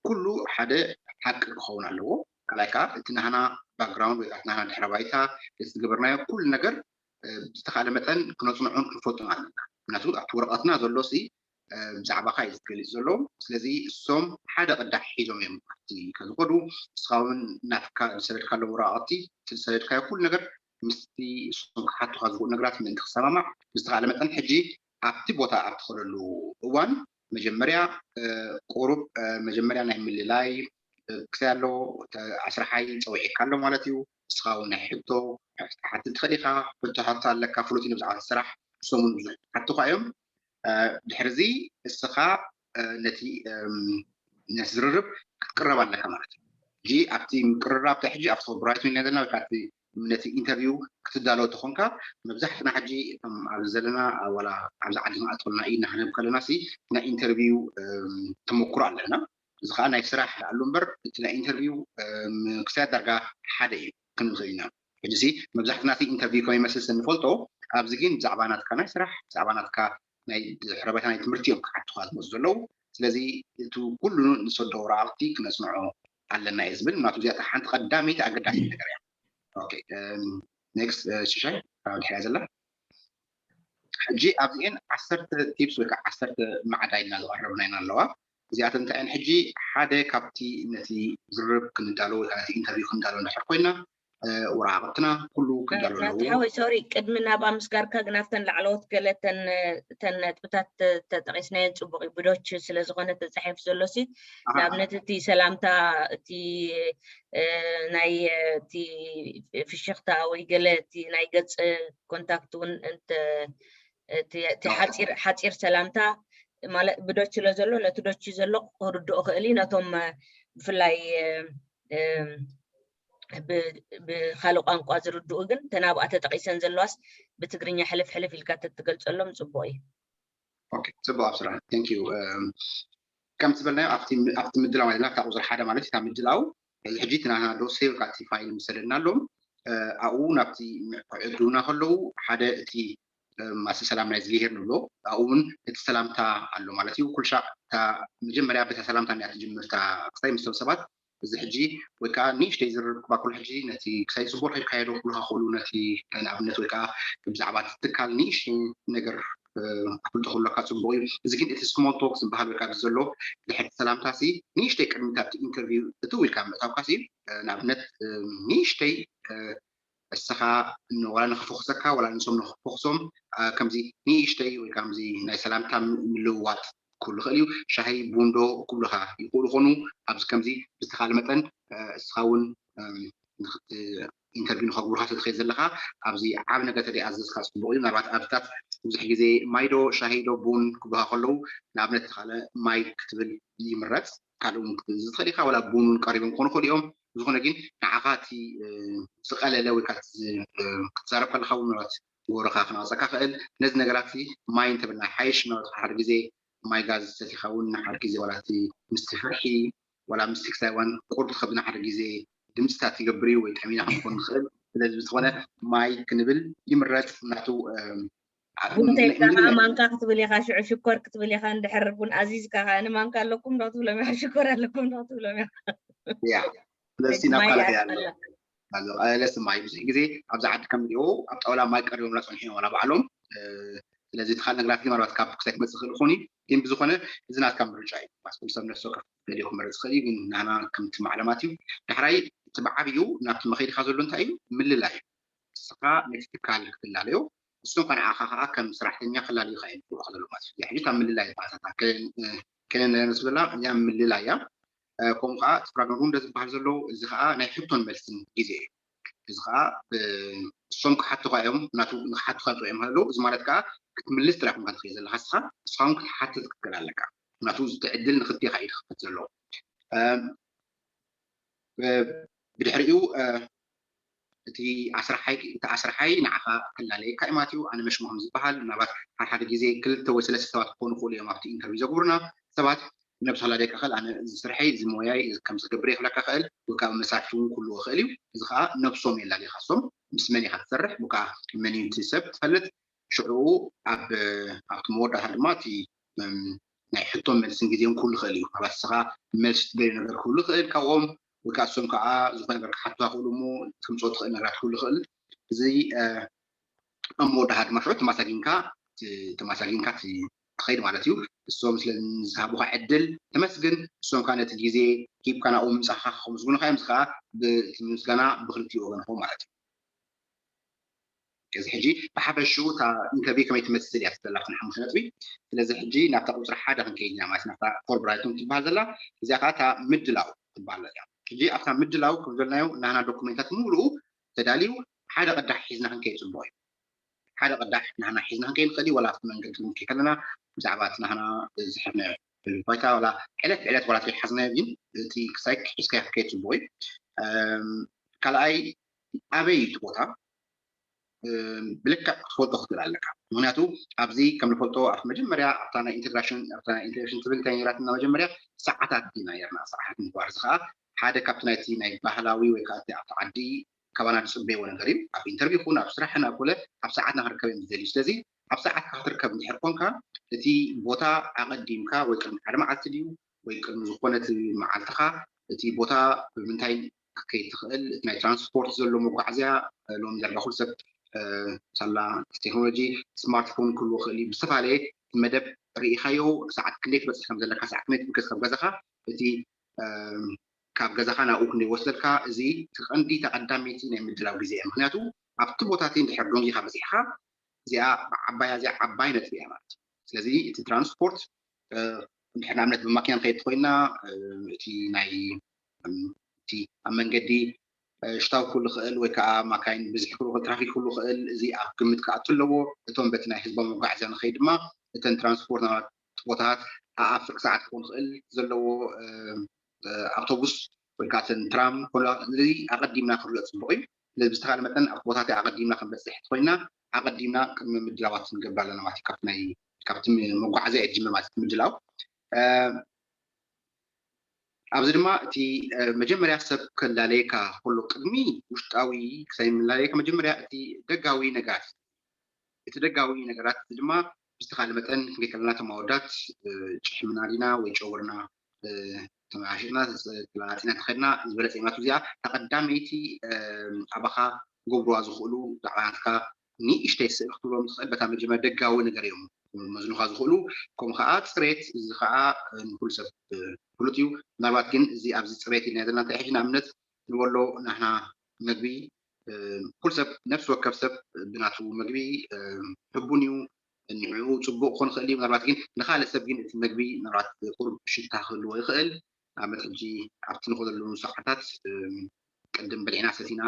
ኩሉ ሓደ ሓቂ ክኸውን ኣለዎ። ካልኣይ ከዓ እቲ ናህና ባክግራውንድ ወይ ከዓ እቲ ናህና ድሕረ ባይታ እቲ ዝገበርናዮ ኩሉ ነገር ብዝተኻእለ መጠን ክነፅንዖን ክንፈልጦን ኣለና። ምክንያቱ ኣብቲ ወረቐትና ዘሎ ሲ ብዛዕባኻ እዩ ዝገልፅ ዘሎ። ስለዚ እሶም ሓደ ቅዳሕ ሒዞም እዮም ኣብቲ ከዝኸዱ እስኻ እውን ናትካ ዝሰደድካሎም ወረቓቕቲ እቲ ዝሰደድካዮ ኩሉ ነገር ምስቲ እሶም ክሓቱኻ ዝኽእሉ ነገራት ምእንቲ ክሰማማዕ ብዝተኻእለ መጠን ሕጂ ኣብቲ ቦታ ኣብ ትኸደሉ እዋን መጀመርያ ቁሩብ መጀመርያ ናይ ምልላይ ክሳይ ኣሎ ኣስራሓይ ፀዊዒካ ኣሎ ማለት እዩ። ንስኻ እውን ናይ ሕቶ ሓትት ትኽእል ኢኻ። ሕቶ ሓቶ ኣለካ ፍሉጥ እዩ ብዛዕባ ስራሕ ንሶም እውን ብዙሕ ሓትኻ እዮም። ድሕርዚ እስኻ ነቲ ነቲ ዝርርብ ክትቅረብ ኣለካ ማለት እዩ። ሕጂ ኣብቲ ምቅርራብ ሕጂ ኣብቲ ብራይት ሚል ዘለና ወይ ነቲ ኢንተርቪው ክትዳሎ ተኾንካ መብዛሕትና ሕጂ እቶም ኣብዚ ዘለና ዋላ ኣብዚ ዓዲ ንኣትወልና ኢድና ክንህብ ከለና ሲ ናይ ኢንተርቪው ተመክሮ ኣለና። እዚ ከዓ ናይ ስራሕ ኣሉ እምበር እቲ ናይ ኢንተርቪው ክሳይ ዳርጋ ሓደ እዩ ክንብል ንኽእል ኢና። ሕጂ ሲ መብዛሕትና ሲ ኢንተርቪው ከመይ መስል ስንፈልጦ ኣብዚ ግን ብዛዕባ ናትካ ናይ ስራሕ ብዛዕባ ናትካ ናይ ድሕረ ባይታ ናይ ትምህርቲ እዮም ክሓቱካ ዝመፁ ዘለዉ። ስለዚ እቲ ኩሉ ንሰዶ ወረቃቅቲ ክነፅንዖ ኣለና እየ ዝብል። ምክንያቱ እዚኣ ሓንቲ ቀዳመይቲ ኣገዳሲ ነገር እያ። ኦኬ ኔክስት ሽሻይ ድሕሪያ ዘላ ሕጂ ኣብዚኤን ዓሰርተ ቲፕስ ወይ ከዓ ዓሰርተ ማዕዳ ኢልና ዝቐረብና ኢና ኣለዋ። እዚኣተን እንታይ እየን? ሕጂ ሓደ ካብቲ ነቲ ዝርርብ ክንዳሎ ወይ ከዓ ነቲ ኢንተርቪው ክንዳሎ እንድሕር ኮይና ወረቃቅትና ኩሉ ክንዳሎ ኣለዎ። ናቲ ሓወይ ሶሪ ቅድሚ ናብኣ ምስጋርካ ግን ኣብተን ላዕለዎት ገለ ተን ነጥብታት ተጠቂስናየን ፅቡቅ እዩ ብዶች ስለዝኮነ ተፃሒፉ ዘሎ ሲ ንኣብነት እቲ ሰላምታ እቲ ናይ እቲ ፍሽክታ ወይ ገለ እቲ ናይ ገፅ ኮንታክት እውን እቲ ሓፂር ሰላምታ ማለት ብዶች ስለ ዘሎ ነቲ ዶች ዘሎ ክርድኦ ክእል እዩ። ነቶም ብፍላይ ብካልእ ቋንቋ ዝርድኡ ግን ተናብኣ ተጠቂሰን ዘለዋስ ብትግርኛ ሕልፍ ሕልፍ ኢልካ ተትገልፀሎም ፅቡቅ እዩ። ፅቡቅ ኣብስራ፣ thank you። ከም ዝበልናዮ ኣብቲ ምድላው ማለት ናብታ ቁፅሪ ሓደ ማለት እታ ምድላው እዚ ሕጂ እቲ ናትና ዶሴ ወይ ከዓ እቲ ፋይል ምሰደድና ኣሎም ኣብኡ ናብቲ ክዕድሩና ከለዉ ሓደ እቲ ማስ ሰላም ናይ እግዚኣብሔር ንብሎ ኣብኡ እውን እቲ ሰላምታ ኣሎ ማለት እዩ። ኩልሻዕ እታ መጀመርያ በታ ሰላምታ እያ ትጅምር እታ ክሳይ ምስ ሰባት እዚ ሕጂ ወይ ከዓ ንእሽተይ ዝርርብ ክባክሉ ሕጂ ነቲ ክሳይ ጽቡቅ ሒልካዮ ዶ ክብሉካ ክእሉ ነቲ ንኣብነት ወይ ከዓ ብዛዕባ እቲ ትካል ንእሽተይ ነገር ኣፍልጦ ክብለካ ጽቡቅ እዩ። እዚ ግን እቲ small talk ዝበሃል ወይ ከዓ ዘሎ ድሕሪ ሰላምታ ሲ ንእሽተይ ቅድሚ ኣብቲ ኢንተርቪው እትው ኢልካ ምእታውካ ሲ ንኣብነት ንእሽተይ እስኻ ዋላ ንክፈኽሰካ ዋላ ንሶም ንክፈኽሶም ከምዚ ንእሽተይ ወይ ከምዚ ናይ ሰላምታ ምልውዋጥ ክህሉ ይኽእል እዩ። ሻሂ ቡንዶ ክብሉኻ ይኽእሉ ይኾኑ። ኣብዚ ከምዚ ብዝተኻለ መጠን እስኻ እውን ኢንተርቪው ንኸግብሩካ ስለትኸይድ ዘለኻ ኣብዚ ዓብ ነገር ተደይኣዘዝካ ፅቡቅ እዩ። ምናልባት ኣብታት ብዙሕ ግዜ ማይዶ ሻሂዶ ቡን ክብሉካ ከለዉ ንኣብነት ተኻለ ማይ ክትብል ይምረፅ። ካልእ እውን ክትብል ዝትኽእል ኢኻ። ዋላ ቡን እውን ቀሪቦም ክኾኑ ይኽእሉ እዮም። ዝኾነ ግን ንዓኻ እቲ ዝቐለለ ወይ ከዓ ክትዛረብ ከለካ እውን ምናልባት ወረኻ ክናወፀካ ክእል። ነዚ ነገራት ማይ እንተበልና ሓይሽ ምናልባት ሓደ ግዜ ማይ ጋዝ ሰቲኻ እውን ሓደ ግዜ ዋላ እቲ ምስቲ ፍርሒ ዋላ ምስቲ ክሳይ እዋን ቁርብ ትኸብድና ሓደ ግዜ ድምፅታት ይገብር እዩ ወይ ጠሚና ክንኮን ንኽእል። ስለዚ ብዝኾነ ማይ ክንብል ይምረፅ ናቱ ቡንተይ ከዓ ማንካ ክትብል ኢኻ፣ ሽዑ ሽኮር ክትብል ኢኻ። እንድሕር ቡን ኣዚዝካ ከዓ ንማንካ ኣለኩም ዶ ትብሎም ኢኻ፣ ሽኮር ኣለኩም ዶ ትብሎም ኢኻ። ያ ስለዚ ናብ ካልእ ኣሎ ኣለስ ማይ ብዙሕ ግዜ ኣብዚ ዓዲ ከም ንሪኦ ኣብ ጣውላ ማይ ቀሪቦምና ፀንሑ እዮም ዋላ ባዕሎም። ስለዚ እቲ ካልእ ነገራት ግን ምናልባት ካብ ክሳይ ክመፅእ ክእል ክኾኑ ግን ብዝኾነ እዚ ናትካ ምርጫ እዩ። ማስኩም ሰብ ነፍሲ ወከፍ ገሊኡ ክመርፅ ክእል እዩ። ግን ናና ከምቲ ማዕለማት እዩ። ዳሕራይ እቲ ብዓብዩ ናብቲ መኸይድካ ዘሎ እንታይ እዩ ምልላይ እዩ። እስኻ ነቲ ትካል ክትላለዮ እሱም ከ ንዓኻ ከዓ ከም ስራሕተኛ ክላለዩ ከዓ ይግብኡ ከለሉ ማለት እዩ። ሕጂ ካብ ምልላይ ባታታ ከነ ስብላ እዚኣ ምልላይ እያ። ከምኡ ከዓ እቲ ፕራግማት እውን ዝበሃል ዘሎ እዚ ከዓ ናይ ሕቶን መልስን ግዜ እዩ። እዚ ከዓ እሶም ክሓቱካ እዮም ናቱ ንክሓቱካ ጥዑ እዮም ከለዉ እዚ ማለት ከዓ ክትምልስ ጥራሕ ኮንካ ትኽእል ዘለካ እስኻ እስኻ እውን ክትሓትት ክትክእል ኣለካ። ናቱ እቲ ዕድል ንክልቴኻ እዩ ዝኽፈት ዘሎ። ብድሕሪኡ እቲ ኣስራሓይ እቲ ኣስራሓይ ንዓኻ ክላለየካ እዩ ማለት እዩ። ኣነ መሽሙ ከም ዝበሃል ምናልባት ሓደ ሓደ ግዜ ክልተ ወይ ሰለስተ ሰባት ክኾኑ ይኽእሉ እዮም ኣብቲ ኢንተርቪው ዘግብሩና ሰባት ነብስኻ ላለየካ ክእል ኣነ እዚ ስርሐይ እዚ ሞያይ ከምዚ ክገብር ይኽለካ ክእል ወይ ከዓ መሳርሕቲ እውን ክህልዎ ይኽእል እዩ። እዚ ከዓ ነብሶም የላልየካ እሶም ምስ መን ኢኻ ትሰርሕ ወይ ከዓ መን እዩ እቲ ሰብ ትፈልጥ ሽዑ ኣብ ኣብቲ መወዳእታ ድማ እቲ ናይ ሕቶን መልስን ግዜ እውን ክህሉ ይኽእል እዩ። ምናልባት ንስኻ መልሲ ትደልዮ ነገር ክህሉ ይኽእል ካብኦም ወይ ከዓ እሶም ከዓ ዝኾነ ነገር ክሓቱካ ክእሉ እሞ ትምፅኦ ትኽእል ነገራት ክህሉ ይኽእል። እዚ ኣብ መወዳእታ ድማ ሽዑ ተማሳጊንካ ተማሳጊንካ ትኸይድ ማለት እዩ። እሶም ስለ ዝሃቡካ ዕድል ተመስግን። እሶም ከዓ ነቲ ግዜ ሂብካ ናብኡ ምምፃእካ ከመስግኑካ እዮም። እዚ ከዓ እቲ ምስጋና ብክልቲኡ ወገን ይኸውን ማለት እዩ። እዚ ሕጂ ብሓፈሽኡ እታ ኢንተርቪው ከመይ ትመስል እያ ትብላ ከም ሓሙሽተ ነጥቢ። ስለዚ ሕጂ ናብታ ቁፅሪ ሓደ ክንከይድ ኢና ማለት ናብታ ፎርብራይቱን ትበሃል ዘላ እዚኣ ከዓ እታ ምድላው ትበሃል እያ። ሕጂ ኣብታ ምድላው ከም ዝበልናዮ ናና ዶኩሜንታት ሙሉኡ ተዳልዩ ሓደ ቅዳሕ ሒዝና ክንከይድ ፅቡቅ እዩ። ሓደ ቅዳሕ ናህና ሒዝና ክንከይድ ንኽእል እዩ። ዋላ ኣብቲ መንገዲ ክንከይድ ከለና ብዛዕባ እቲ ናህና ዝሕዝናዮ ባይታ ዋላ ዕለት ብዕለት ዋላ ዘይሓዝናዮ ግን እቲ ክሳይ ሒዝካዮ ክትከይድ ፅቡቅ እዩ። ካልኣይ ኣበይ እዩ እቲ ቦታ ብልክዕ ክትፈልጦ ክትክእል ኣለካ። ምክንያቱ ኣብዚ ከም ንፈልጦ ኣብቲ መጀመርያ ኣብታ ናይ ኢንቴግራሽን ኣብታ ናይ ኢንቴግራሽን ትብል እንታይ ነይራትና መጀመርያ ሰዓታት ኢና ነርና ሰዓታት ምግባር እዚ ከዓ ሓደ ካብቲ ናይቲ ናይ ባህላዊ ወይ ከዓ ኣብቲ ዓዲ ካባና ዝፅበይዎ ነገር እዩ። ኣብ ኢንተርቪው ይኹን ኣብ ስራሕን ኣብ ኮለ ኣብ ሰዓትና ክርከብ እዮም ዝደልዩ። ስለዚ ኣብ ሰዓትካ ክትርከብ እንድሕር ኮንካ እቲ ቦታ ኣቐዲምካ ወይ ቅድሚ ሓደ መዓልቲ ድዩ ወይ ቅድሚ ዝኾነ እቲ መዓልትኻ እቲ ቦታ ብምንታይ ክትከይድ ትኽእል እቲ ናይ ትራንስፖርት ዘሎ መጓዓዝያ ሎሚ ዳርጋ ኩሉ ሰብ ሳላ ቴክኖሎጂ ስማርትፎን ክህልዎ ክእል እዩ ብዝተፈላለየ መደብ ርኢኻዮ ሰዓት ክንደይ ትበፅሕ ከም ዘለካ ሰዓት ክንደይ ትብገስ ካብ ገዛኻ እቲ ካብ ገዛኻ ናብኡ ክንደይ ወስደልካ እዚ እቲ ቀንዲ ተቐዳመይቲ ናይ ምድላው ግዜ እያ ምክንያቱ ኣብቲ ቦታ እቲ እንድሕር ደንጊኻ በፂሕኻ እዚኣ ዓባያ እዚኣ ዓባይ ነጥቢ እያ ማለት እዩ ስለዚ እቲ ትራንስፖርት እንድሕር ንኣብነት ብማኪና ንኸይድ ተኮይንና እቲ ናይ እቲ ኣብ መንገዲ ሽታው ክህሉ ክእል ወይ ከዓ ማካይን ብዝሒ ክህሉ ክእል ትራፊክ ክህሉ ክእል እዚ ኣብ ግምት ክኣቱ ኣለዎ እቶም በቲ ናይ ህዝባዊ መጓዓዝያ ንኸይድ ድማ እተን ትራንስፖርት ናት ቦታታት ኣኣፍርቂ ሰዓት ክኸውን ክእል ዘለዎ ኣውቶቡስ ወይ ከዓ ተን ትራም ኮላ እዚ ኣቐዲምና ክርዮ ፅቡቕ እዩ። ስለዚ ብዝተኻለ መጠን ኣብ ቦታታት ኣቐዲምና ክንበፅሕ ተኮይና ኣቐዲምና ቅድሚ ምድላዋት ንገብር ኣለና ማለት እዩ። ካብቲ ናይ ካብቲ መጓዓዝያ እየ ዝጅምር ማለት ምድላው ኣብዚ ድማ እቲ መጀመርያ ሰብ ከላለየካ ከሎ ቅድሚ ውሽጣዊ ክሳይ ላለየካ መጀመርያ እቲ ደጋዊ ነገራት እቲ ደጋዊ ነገራት እዚ ድማ ብዝተኻለ መጠን ክንከይከለና ተማወዳት ጭሕምና ዲና ወይ ጨውርና ተመሻሽና ተላላጢና ተኸድና ዝበለፀ ማቱ እዚኣ ተቐዳመይቲ ኣባኻ ገብሩዋ ዝኽእሉ ዛዕባናትካ ንእሽተይ ስእል ክትብሎም ትኽእል በታ መጀመር ደጋዊ ነገር እዮም መዝኑኻ ዝኽእሉ። ከምኡ ከዓ ፅሬት እዚ ከዓ ንኩሉ ሰብ ፍሉጥ እዩ። ምናልባት ግን እዚ ኣብዚ ፅሬት ኢልና ዘለና እንታይ ሕጂ ንኣብነት ንበሎ ናሕና መግቢ ኩሉ ሰብ ነፍሲ ወከፍ ሰብ ብናቱ መግቢ ሕቡን እዩ። ንዕኡ ፅቡቅ ክኾን ይኽእል እዩ። ምናልባት ግን ንካልእ ሰብ ግን እቲ መግቢ ምናልባት ቁሩብ ሽታ ክህልዎ ይኽእል። ንኣብነት ሕጂ ኣብቲ ንኸደሉ ሰዓታት ቅድም በሊዕና ሰቲና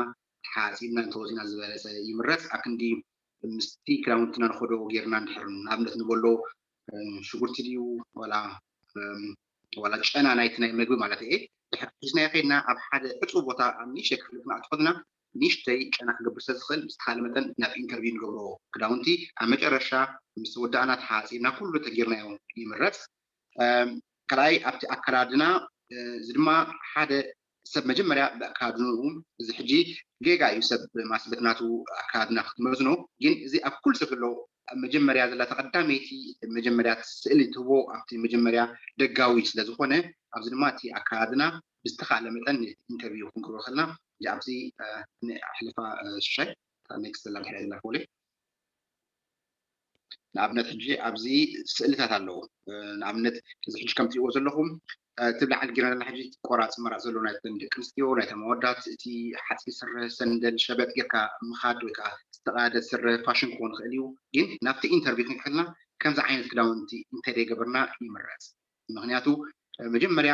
ሓፂብና እንተወፂና ዝበለፀ ይምረፅ። ኣብ ክንዲ ምስቲ ክዳውንትና ንኸዶ ጌርና እንድሕር ንኣብነት ንበሎ ሽጉርቲ ድዩ ዋላ ዋላ ጨና ናይቲ ናይ መግቢ ማለት እየ ድሕር ሒዝናዮ ከይድና ኣብ ሓደ ዕፁ ቦታ ኣብ ንእሽተይ ክፍሊ ክንኣትኮልና ንእሽተይ ጨና ክገብር ስለ ዝኽእል ብዝተኻለ መጠን ናብ ኢንተርቪው ንገብሮ ክዳውንቲ ኣብ መጨረሻ ምስ ወዳእና ተሓፂብና ኩሉ ተጌርናዮ ይምረፅ። ካልኣይ ኣብቲ ኣከዳድና እዚ ድማ ሓደ ሰብ መጀመርያ ብኣከዳድንኡ እዚ ሕጂ ጌጋ እዩ ሰብ ማስበት ናቱ ኣከዳድና ክትመዝኖ ግን እዚ ኣብ ኩሉ ሰብ ዘሎ መጀመርያ ዘላ ተቐዳመይቲ መጀመርያ ስእሊ ትህቦ ኣብቲ መጀመርያ ደጋዊ ስለ ዝኾነ ኣብዚ ድማ እቲ ኣከዳድና ብዝተኻለ መጠን ኢንተርቪው ክንገብሮ ከለና ኣብዚ ሕልፋ ሽሻይ ኔክስት ዘላ ድሕሪያ ዘላ ፎሌ ንኣብነት ሕጂ ኣብዚ ስእልታት ኣለዉ ንኣብነት እዚ ሕጂ ከም ትሪእዎ ዘለኹም እቲ ብላዕሊ ጌርና ዘለና ሕጂ ቆራፂ መራፂ ዘሎ ናይ ደቂ ኣንስትዮ ናይ ተመወዳት እቲ ሓፂር ስረ ሰንደል ሸበጥ ጌርካ ምኻድ ወይ ከዓ ዝተቐደደ ስረ ፋሽን ክኾን ይኽእል እዩ ግን ናብቲ ኢንተርቪው ክንክልና ከምዚ ዓይነት ክዳውንቲ እንተደይገበርና ይምረፅ ምክንያቱ መጀመርያ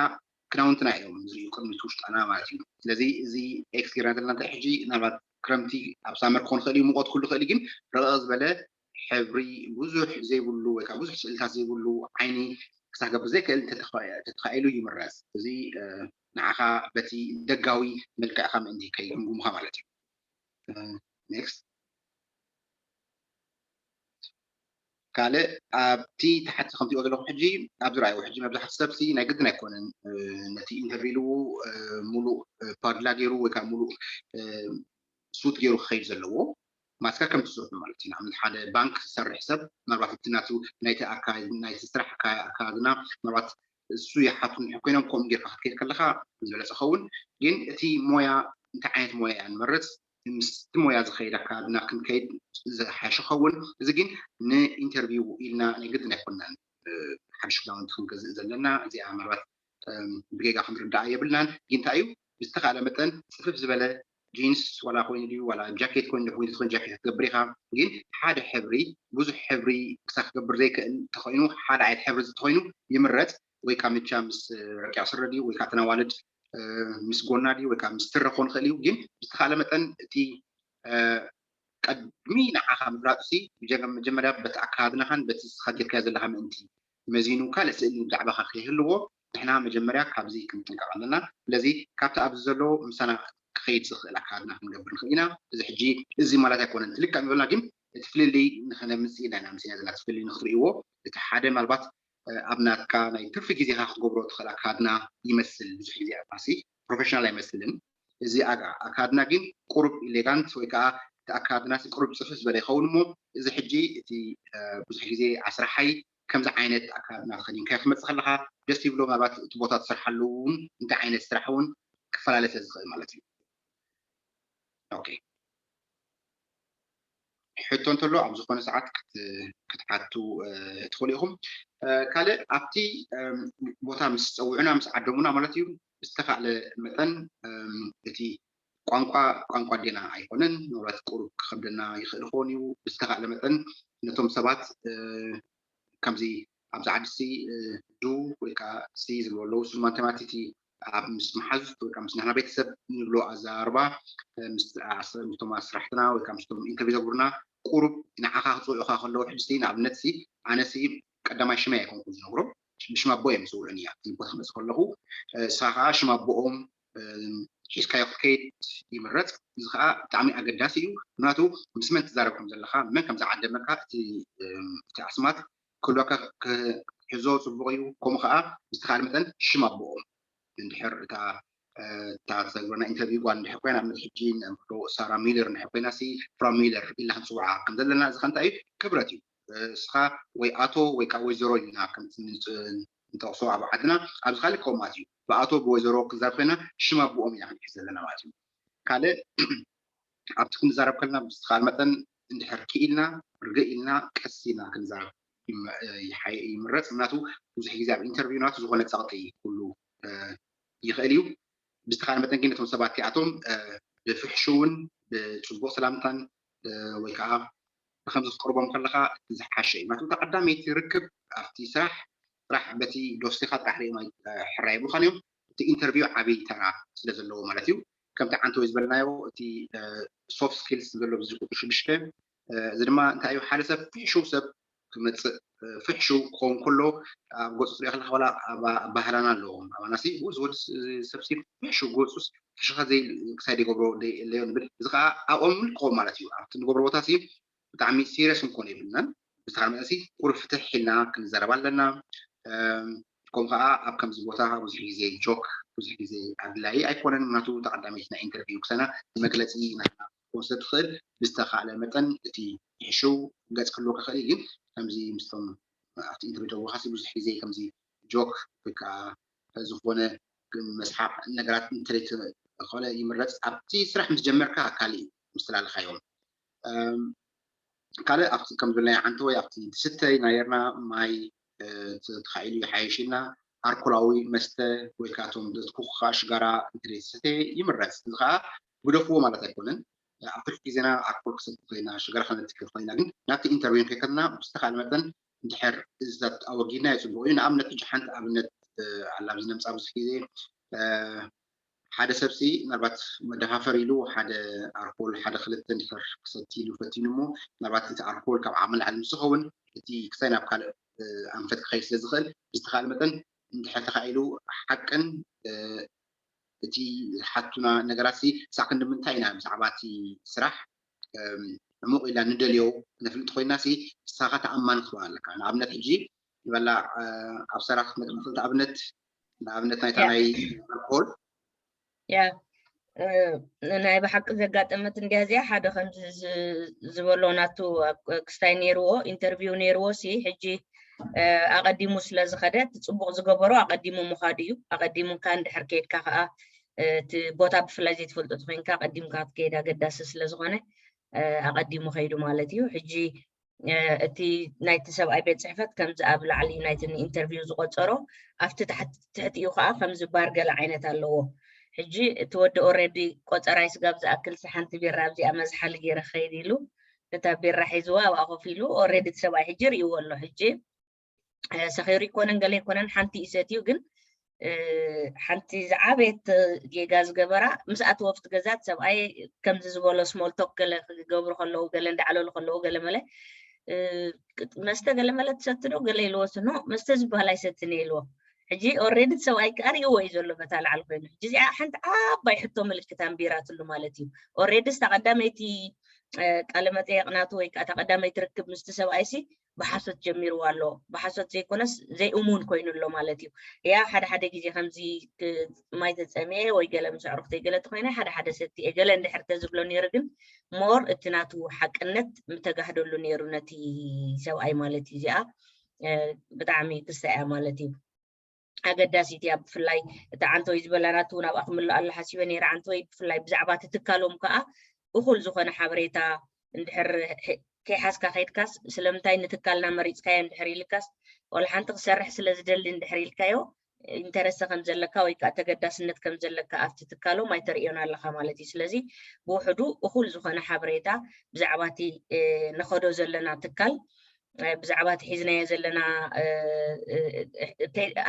ክዳውንትና እዮም ዝሪኡ ቅድሚት ውሽጣና ማለት እዩ ስለዚ እዚ ኤክስ ጌርና ዘለና እንታይ ሕጂ ናባት ክረምቲ ኣብ ሳመር ክኾን ክእል እዩ ሙቆት ክሉ ክእል ግን ረቐቕ ዝበለ ሕብሪ ብዙሕ ዘይብሉ ወይ ከዓ ብዙሕ ስእልታት ዘይብሉ ዓይኒ ክሳገብ ዘይክእል ተተኻኢሉ ይምረፅ እዚ ንዓኻ በቲ ደጋዊ መልክዕካ ምእንቲ ከይግምጉሙካ ማለት እዩ ኔክስት ካልእ ኣብቲ ታሕቲ ከምትሪኦ ዘለኹም ሕጂ ኣብዚ ረኣይዎ ሕጂ መብዛሕቲ ሰብሲ ናይ ግድን ኣይኮነን ነቲ ኢንተርቪው ሙሉእ ፓድላ ገይሩ ወይ ከዓ ሙሉእ ሱት ገይሩ ክኸይድ ዘለዎ ማስካ ከም ትስርሑ ማለት እዩ ንኣብነት ሓደ ባንክ ዝሰርሕ ሰብ ምናልባት እቲ ናቱ ናይቲ ናይቲ ስራሕ ኣካባቢና ምናልባት እሱ ይሓቱ ኮይኖም ከምኡ ጌርካ ክትከይድ ከለካ ዝበለፀ ኸውን ግን እቲ ሞያ እንታይ ዓይነት ሞያ እያ ንመርፅ ምስቲ ሞያ ዝኸይድ ኣካባቢና ክንከይድ ዝሓሸ ኸውን እዚ ግን ንኢንተርቪው ኢልና ናይ ግድን ኣይኮናን ሓድሽ ክዳውንቲ ክንገዝእ ዘለና እዚኣ ምናልባት ብጌጋ ክንርዳኣ የብልናን ግን እንታይ እዩ ብዝተካለ መጠን ፅፍፍ ዝበለ ጂንስ ዋላ ኮይኑ ድዩ ዋላ ጃኬት ኮይኑ ድዩ ኮይኑ ትኾን ጃኬት ክትገብር ኢኻ ግን ሓደ ሕብሪ ብዙሕ ሕብሪ ክሳ ክገብር ዘይክእል እንተኮይኑ ሓደ ዓይነት ሕብሪ እንተኮይኑ ይምረፅ ወይ ካምቻ ምስ ረቂቕ ስረ ድዩ ወይ ከዓ ተናዋልድ ምስ ጎና ድዩ ወይ ከዓ ምስ ስረ ክኾን ይኽእል እዩ ግን ብዝተካለ መጠን እቲ ቀድሚ ንዓኻ ምፍላጡ ሲ መጀመርያ በቲ ኣካባብናኻን በቲ ስኻ ጌርካዮ ዘለኻ ምእንቲ መዚኑ ካልእ ስእሊ ብዛዕባኻ ከይህልዎ ንሕና መጀመርያ ካብዚ ክንጥንቀቕ ኣለና ስለዚ ካብቲ ኣብዚ ዘሎ ምሳና ክኸይድ ዝኽእል ኣካባብና ክንገብር ንኽእል ኢና እዚ ሕጂ እዚ ማለት ኣይኮነን ትልካ ንበልና ግን እቲ ፍልልይ ንክነምፅእ ኢና ኢና ምፅና ዘለና እቲ ፍልልይ ንክትርእይዎ እቲ ሓደ ምናልባት ኣብ ናትካ ናይ ትርፊ ግዜኻ ክትገብሮ ትኽእል ኣካድና ይመስል ብዙሕ ግዜ ኣባሲ ፕሮፌሽናል ኣይመስልን እዚ ኣካድና ግን ቁሩብ ኢሌጋንት ወይ ከዓ እቲ ኣካድና ቁሩብ ፅፍፍ ዝበለ ይኸውን እሞ እዚ ሕጂ እቲ ብዙሕ ግዜ ኣስራሓይ ከምዚ ዓይነት ኣካድና ተኸዲንካ ክትመፅእ ከለካ ደስ ይብሎ ምናልባት እቲ ቦታ ትሰርሓሉ እውን እንታይ ዓይነት ስራሕ እውን ክፈላለ ስለ ዝኽእል ማለት እዩ ኦኬ ሕቶ እንተሎ ኣብ ዝኾነ ሰዓት ክትሓቱ ትኽእሉ ኢኹም ካልእ ኣብቲ ቦታ ምስ ፀውዑና ምስ ዓደሙና ማለት እዩ ብዝተካእለ መጠን እቲ ቋንቋ ቋንቋ ዴና ኣይኮነን ምናልባት ቁሩብ ክከብደና ይኽእል ክኸውን እዩ ብዝተካእለ መጠን ነቶም ሰባት ከምዚ ኣብዚ ዓዲ ሲ ዱ ወይ ከዓ ሲ ዝብሉ ኣለዉ ስማንተማቲቲ ኣብ ምስ መሓዙት ወይ ከዓ ምስ ናህና ቤተሰብ ንብሎ ኣዘራርባ ምስቶም ኣስራሕትና ወይ ከዓ ምስቶም ኢንተርቪው ዘግብሩና ቁሩብ ንዓኻ ክፅውዑካ ከለዉ ሕጂ ንኣብነት ሲ ኣነ ሲ ቀዳማይ ሽመይ ኣይኮንኩን ዝነግሮም፣ ብሽም ኣቦ እዮም ዝፅውዑኒ። ኣብቲ ቦታ ክመፅእ ከለኹ ንስኻ ከዓ ሽም ኣቦኦም ሒዝካዮ ክትከይድ ይምረፅ። እዚ ከዓ ብጣዕሚ ኣገዳሲ እዩ። ምክንያቱ ምስ መን ትዛረብ ከም ዘለካ፣ መን ከም ዝዓደመካ እቲ ኣስማት ክህልወካ ክሕዞ ፅቡቅ እዩ። ከምኡ ከዓ ብዝተካለ መጠን ሽም ኣቦኦም እንድሕር እታ እታ ተግብረና ኢንተርቪው ጓል እንድሕር ኮይና፣ ንኣብነት ሕጂ ንእምሮ ሳራ ሚለር እንድሕር ኮይና ሲ ፍራ ሚለር ኢልና ክንፅውዓ ከም ዘለና፣ እዚ ከ እንታይ እዩ? ክብረት እዩ። እስኻ ወይ ኣቶ ወይ ከዓ ወይዘሮ ኢልና ከምቲ ንጠቕሶ ኣብ ዓድና፣ ኣብዚ ካልእ ከምኡ ማለት እዩ። ብኣቶ ብወይዘሮ ክንዛረብ ኮይና ሽም ኣቦኦም ኢና ክንሕዝ ዘለና ማለት እዩ። ካልእ ኣብቲ ክንዛረብ ከለና ብዝተኻል መጠን እንድሕር ክኢልና ርግእ ኢልና ቀስ ኢልና ክንዛረብ ይምረፅ። ምክንያቱ ብዙሕ ግዜ ኣብ ኢንተርቪው ናቱ ዝኾነ ፀቕጢ ኩሉ ይኽእል እዩ። ብዝተኻለ መጠን ግን ነቶም ሰባት እቲኣቶም ብፍሕሽውን ብፅቡቕ ሰላምታን ወይ ከዓ ብከምዚ ክትቀርቦም ከለካ ዝሓሸ እዩ። ምክንያቱ እታ ቀዳመይቲ ርክብ ኣብቲ ስራሕ ጥራሕ በቲ ዶሴኻ ጥራሕ ሪኦም ሕራይ ይብሉካን እዮም። እቲ ኢንተርቪው ዓብይ ተራ ስለ ዘለዎ ማለት እዩ። ከምቲ ዓንተወይ ዝበልናዮ እቲ ሶፍት ስኪልስ ዘሎ ብዚ ቁፅሪ ሽዱሽተ እዚ ድማ እንታይ እዩ? ሓደ ሰብ ፍሕሹው ሰብ ክመፅእ ፍሕሹው ክኸውን ከሎ ኣብ ገፁ ትሪኦ ከለካ ዋላ ኣባህላና ኣለዎም ኣባናሲ እዚ ወዲ ሰብሲ ፍሕሹው ገፁስ ፍሽኻ ክሳይ ደይገብሮ ደይለዮ ንብል። እዚ ከዓ ኣብኦም እውን ክኸውን ማለት እዩ። ኣብቲ ንገብሮ ቦታ ሲ ብጣዕሚ ሲሪየስ ክንኮን የብልናን። ብዝተኻለ መጠን ሲ ቁሩብ ፍትሕ ኢልና ክንዛረብ ኣለና። ከምኡ ከዓ ኣብ ከምዚ ቦታ ብዙሕ ግዜ ጆክ ብዙሕ ግዜ ኣድላዪ ኣይኮነን። ምክንያቱ ተቐዳመይቲ ናይ ኢንተርቪው ክሰና ንመግለፂ ናትና ክትኮን ስለ ትኽእል ብዝተኻለ መጠን እቲ ሕሹው ገፅ ክህልወካ ይኽእል እዩ። ግን ከምዚ ምስቶም ኣብቲ ኢንተርቪው ተወኻሲ ብዙሕ ግዜ ከምዚ ጆክ ወይ ከዓ ዝኾነ መስሓቕ ነገራት እንተዘይተኾነ ይምረፅ። ኣብቲ ስራሕ ምስ ጀመርካ ካልእ እዩ ምስ ተላለኻዮም ካልእ ኣብቲ ከም ዝበልናዮ ዓንተ ወይ ኣብቲ ትስተ ናየርና ማይ ተኻኢሉ ይሓይሽ ኢልና ኣርኮላዊ መስተ ወይ ካቶም ዘትኩኻ ሽጋራ እንተዘይተሰተ ይምረፅ። እዚ ከዓ ግደፍዎ ማለት ኣይኮነን። ኣብ ትርፊ ግዜና ኣርኮል ክሰቲ ኮይና ሽጋራ ከነትክር ኮይና ግን ናብቲ ኢንተርቪው ከይከድና ብዝተኻለ መጠን እንድሕር እዚታት ኣወጊድና የፅቡቅ እዩ። ንኣብነት ሕጂ ሓንቲ ኣብነት ኣላ ኣብዚ ነምፃ ብዙሕ ግዜ ሓደ ሰብሲ ምናልባት መደፋፈር ኢሉ ሓደ ኣርኮል ሓደ ክልተ እንድሕር ክሰቲ ኢሉ ፈቲኑ እሞ ምናልባት እቲ ኣርኮል ካብ ዓቕሚ ላዕሊ ምስ ዝኸውን እቲ ክሳይ ናብ ካልእ ኣንፈት ክኸይድ ስለ ዝኽእል ብዝተኻለ መጠን እንድሕር ተኻኢሉ ሓቅን እቲ ሓቱና ነገራት ሲ ሳዕ ክንዲ ምንታይ ኢና ብዛዕባ እቲ ስራሕ ዕሙቕ ኢልና ንደልዮ ነፍልጥ ኮይና ሲ ንስኻ ተኣማኒ ክትኮን ኣለካ። ንኣብነት ሕጂ ንበላ ኣብ ሰራ ክትመጥ ንኽእል ኣብነት ንኣብነት ናይታ ናይ ኣልኮል ያ ናይ ብሓቂ ዘጋጠመት እንዲያ እዚኣ ሓደ ከምዚ ዝበሎ ናቱ ክስታይ ነይርዎ ኢንተርቪው ነይርዎ ሲ ሕጂ ኣቐዲሙ ስለ ዝኸደ እቲ ፅቡቕ ዝገበሮ ኣቐዲሙ ምዃድ እዩ። ኣቐዲሙካ እንድሕር ከይድካ ከዓ እቲ ቦታ ብፍላይ ዘይትፈልጦ ተኮይንካ ኣቐዲምካ ክትከይድ ኣገዳሲ ስለ ዝኾነ ኣቐዲሙ ከይዱ ማለት እዩ። ሕጂ እቲ ናይቲ ሰብኣይ ቤት ፅሕፈት ከምዚ ኣብ ላዕሊ ናይቲ ኢንተርቪው ዝቆፀሮ ኣብቲ ትሕቲኡ ከዓ ከምዚ ባር ገለ ዓይነት ኣለዎ። ሕጂ እቲ ወዲ ኦሬዲ ቆፀራይ ስጋብ ዝኣክል ሓንቲ ቢራ ኣብዚኣ መዝሓሊ ገይረ ክኸይድ ኢሉ ነታ ቢራ ሒዝዋ ኣብኣ ኮፍ ኢሉ ኦሬዲ እቲ ሰብኣይ ሕጂ ርእይዎ ኣሎ። ሕጂ ሰኺሩ ይኮነን ገለ ይኮነን ሓንቲ ይሰትዩ ግን ሓንቲ ዝዓበየት ጌጋ ዝገበራ ምስ ኣተወ ኣብቲ ገዛ እቲ ሰብኣይ ከምዚ ዝበሎ ስሞልቶክ ገለ ክገብሩ ከለዉ ገለ እንዳዕለሉ ከለዉ ገለ መለ መስተ ገለ መለ ትሰቲ ዶ ገለ ኢልዎ ስኖ መስተ ዝበሃል ኣይሰትን እየ ኢልዎ። ሕጂ ኦሬዲ እቲ ሰብኣይ ከዓ ርእይዎ እዩ ዘሎ በታ ላዕሊ ኮይኑ ሕጂ እዚኣ ሓንቲ ዓባይ ሕቶ ምልክት ኣንቢራትሉ ማለት እዩ። ኦሬዲ ስታ ቀዳመይቲ ቃለ መጠየቅ ናቱ ወይ ከዓ እታ ቀዳመይቲ ርክብ ምስቲ ሰብኣይ ሲ ብሓሶት ጀሚርዋ ኣሎ። ብሓሶት ዘይኮነስ ዘይእሙን ኮይኑ ኣሎ ማለት እዩ። ያ ሓደ ሓደ ግዜ ከምዚ ማይ ተፀሚኤ ወይ ገለ ምስ ኣዕሩኽተይ ገለ ተኮይነ ሓደ ሓደ ሰቲ እየ ገለ እንድሕር ተዝብሎ ነይሩ ግን ሞር እቲ ናቱ ሓቅነት ምተጋህደሉ ነይሩ ነቲ ሰብኣይ ማለት እዩ። እዚኣ ብጣዕሚ ክስታ እያ ማለት እዩ። ኣገዳሲት እያ። ብፍላይ እቲ ዓንተወይ ዝበላናቱ ናብኣ ክምልኣሉ ሓሲበ ነይረ። ዓንተወይ ብፍላይ ብዛዕባ ትትካሎም ከዓ እኹል ዝኾነ ሓበሬታ እንድሕር ከይሓዝካ ከይድካስ ስለምንታይ ንትካልና መሪፅካዮ እንድሕር ኢልካስ ዋላ ሓንቲ ክሰርሕ ስለ ዝደሊ እንድሕር ኢልካዮ ኢንተረስተ ከም ዘለካ ወይ ከዓ ተገዳስነት ከም ዘለካ ኣብቲ ትካሎም ኣይተርእዮን ኣለካ ማለት እዩ። ስለዚ ብውሕዱ እኹል ዝኾነ ሓበሬታ ብዛዕባ እቲ ንኸዶ ዘለና ትካል ብዛዕባ እቲ ሒዝናዮ ዘለና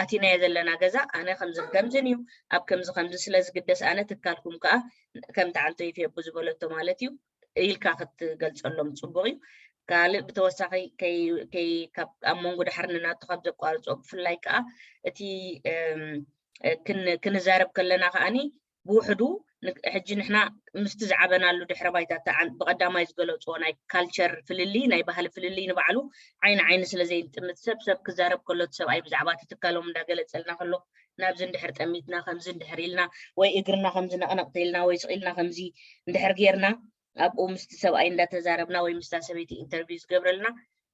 ኣቲናዮ ዘለና ገዛ ኣነ ከምዝን ከምዝን እዩ ኣብ ከምዚ ከምዚ ስለ ዝግደስ ኣነ ትካልኩም ከዓ ከምቲ ዓንቶ ይፌቡ ዝበለቶ ማለት እዩ ኢልካ ክትገልፀሎም ፅቡቅ እዩ። ካልእ ብተወሳኺ ኣብ መንጎ ድሕሪ ንናቱ ካብ ዘቋርጾ ብፍላይ ከዓ እቲ ክንዛረብ ከለና ከዓኒ ብውሕዱ ሕጂ ንሕና ምስቲ ዝዓበናሉ ድሕረ ባይታ ብቀዳማይ ዝገለፅዎ ናይ ካልቸር ፍልልይ ናይ ባህሊ ፍልልይ ንባዕሉ ዓይኒ ዓይኒ ስለ ዘይንጥምት ሰብ ሰብ ክዛረብ ከሎ እቲ ሰብኣይ ብዛዕባ እቲ ትካሎም እንዳገለፀልና ከሎ ናብዚ እንድሕር ጠሚትና ከምዚ እንድሕር ኢልና ወይ እግርና ከምዚ ነቕነቕ ተኢልና ወይ ስቕ ኢልና ከምዚ እንድሕር ጌርና ኣብኡ ምስቲ ሰብኣይ እንዳተዛረብና ወይ ምስታ ሰበይቲ ኢንተርቪው ዝገብረልና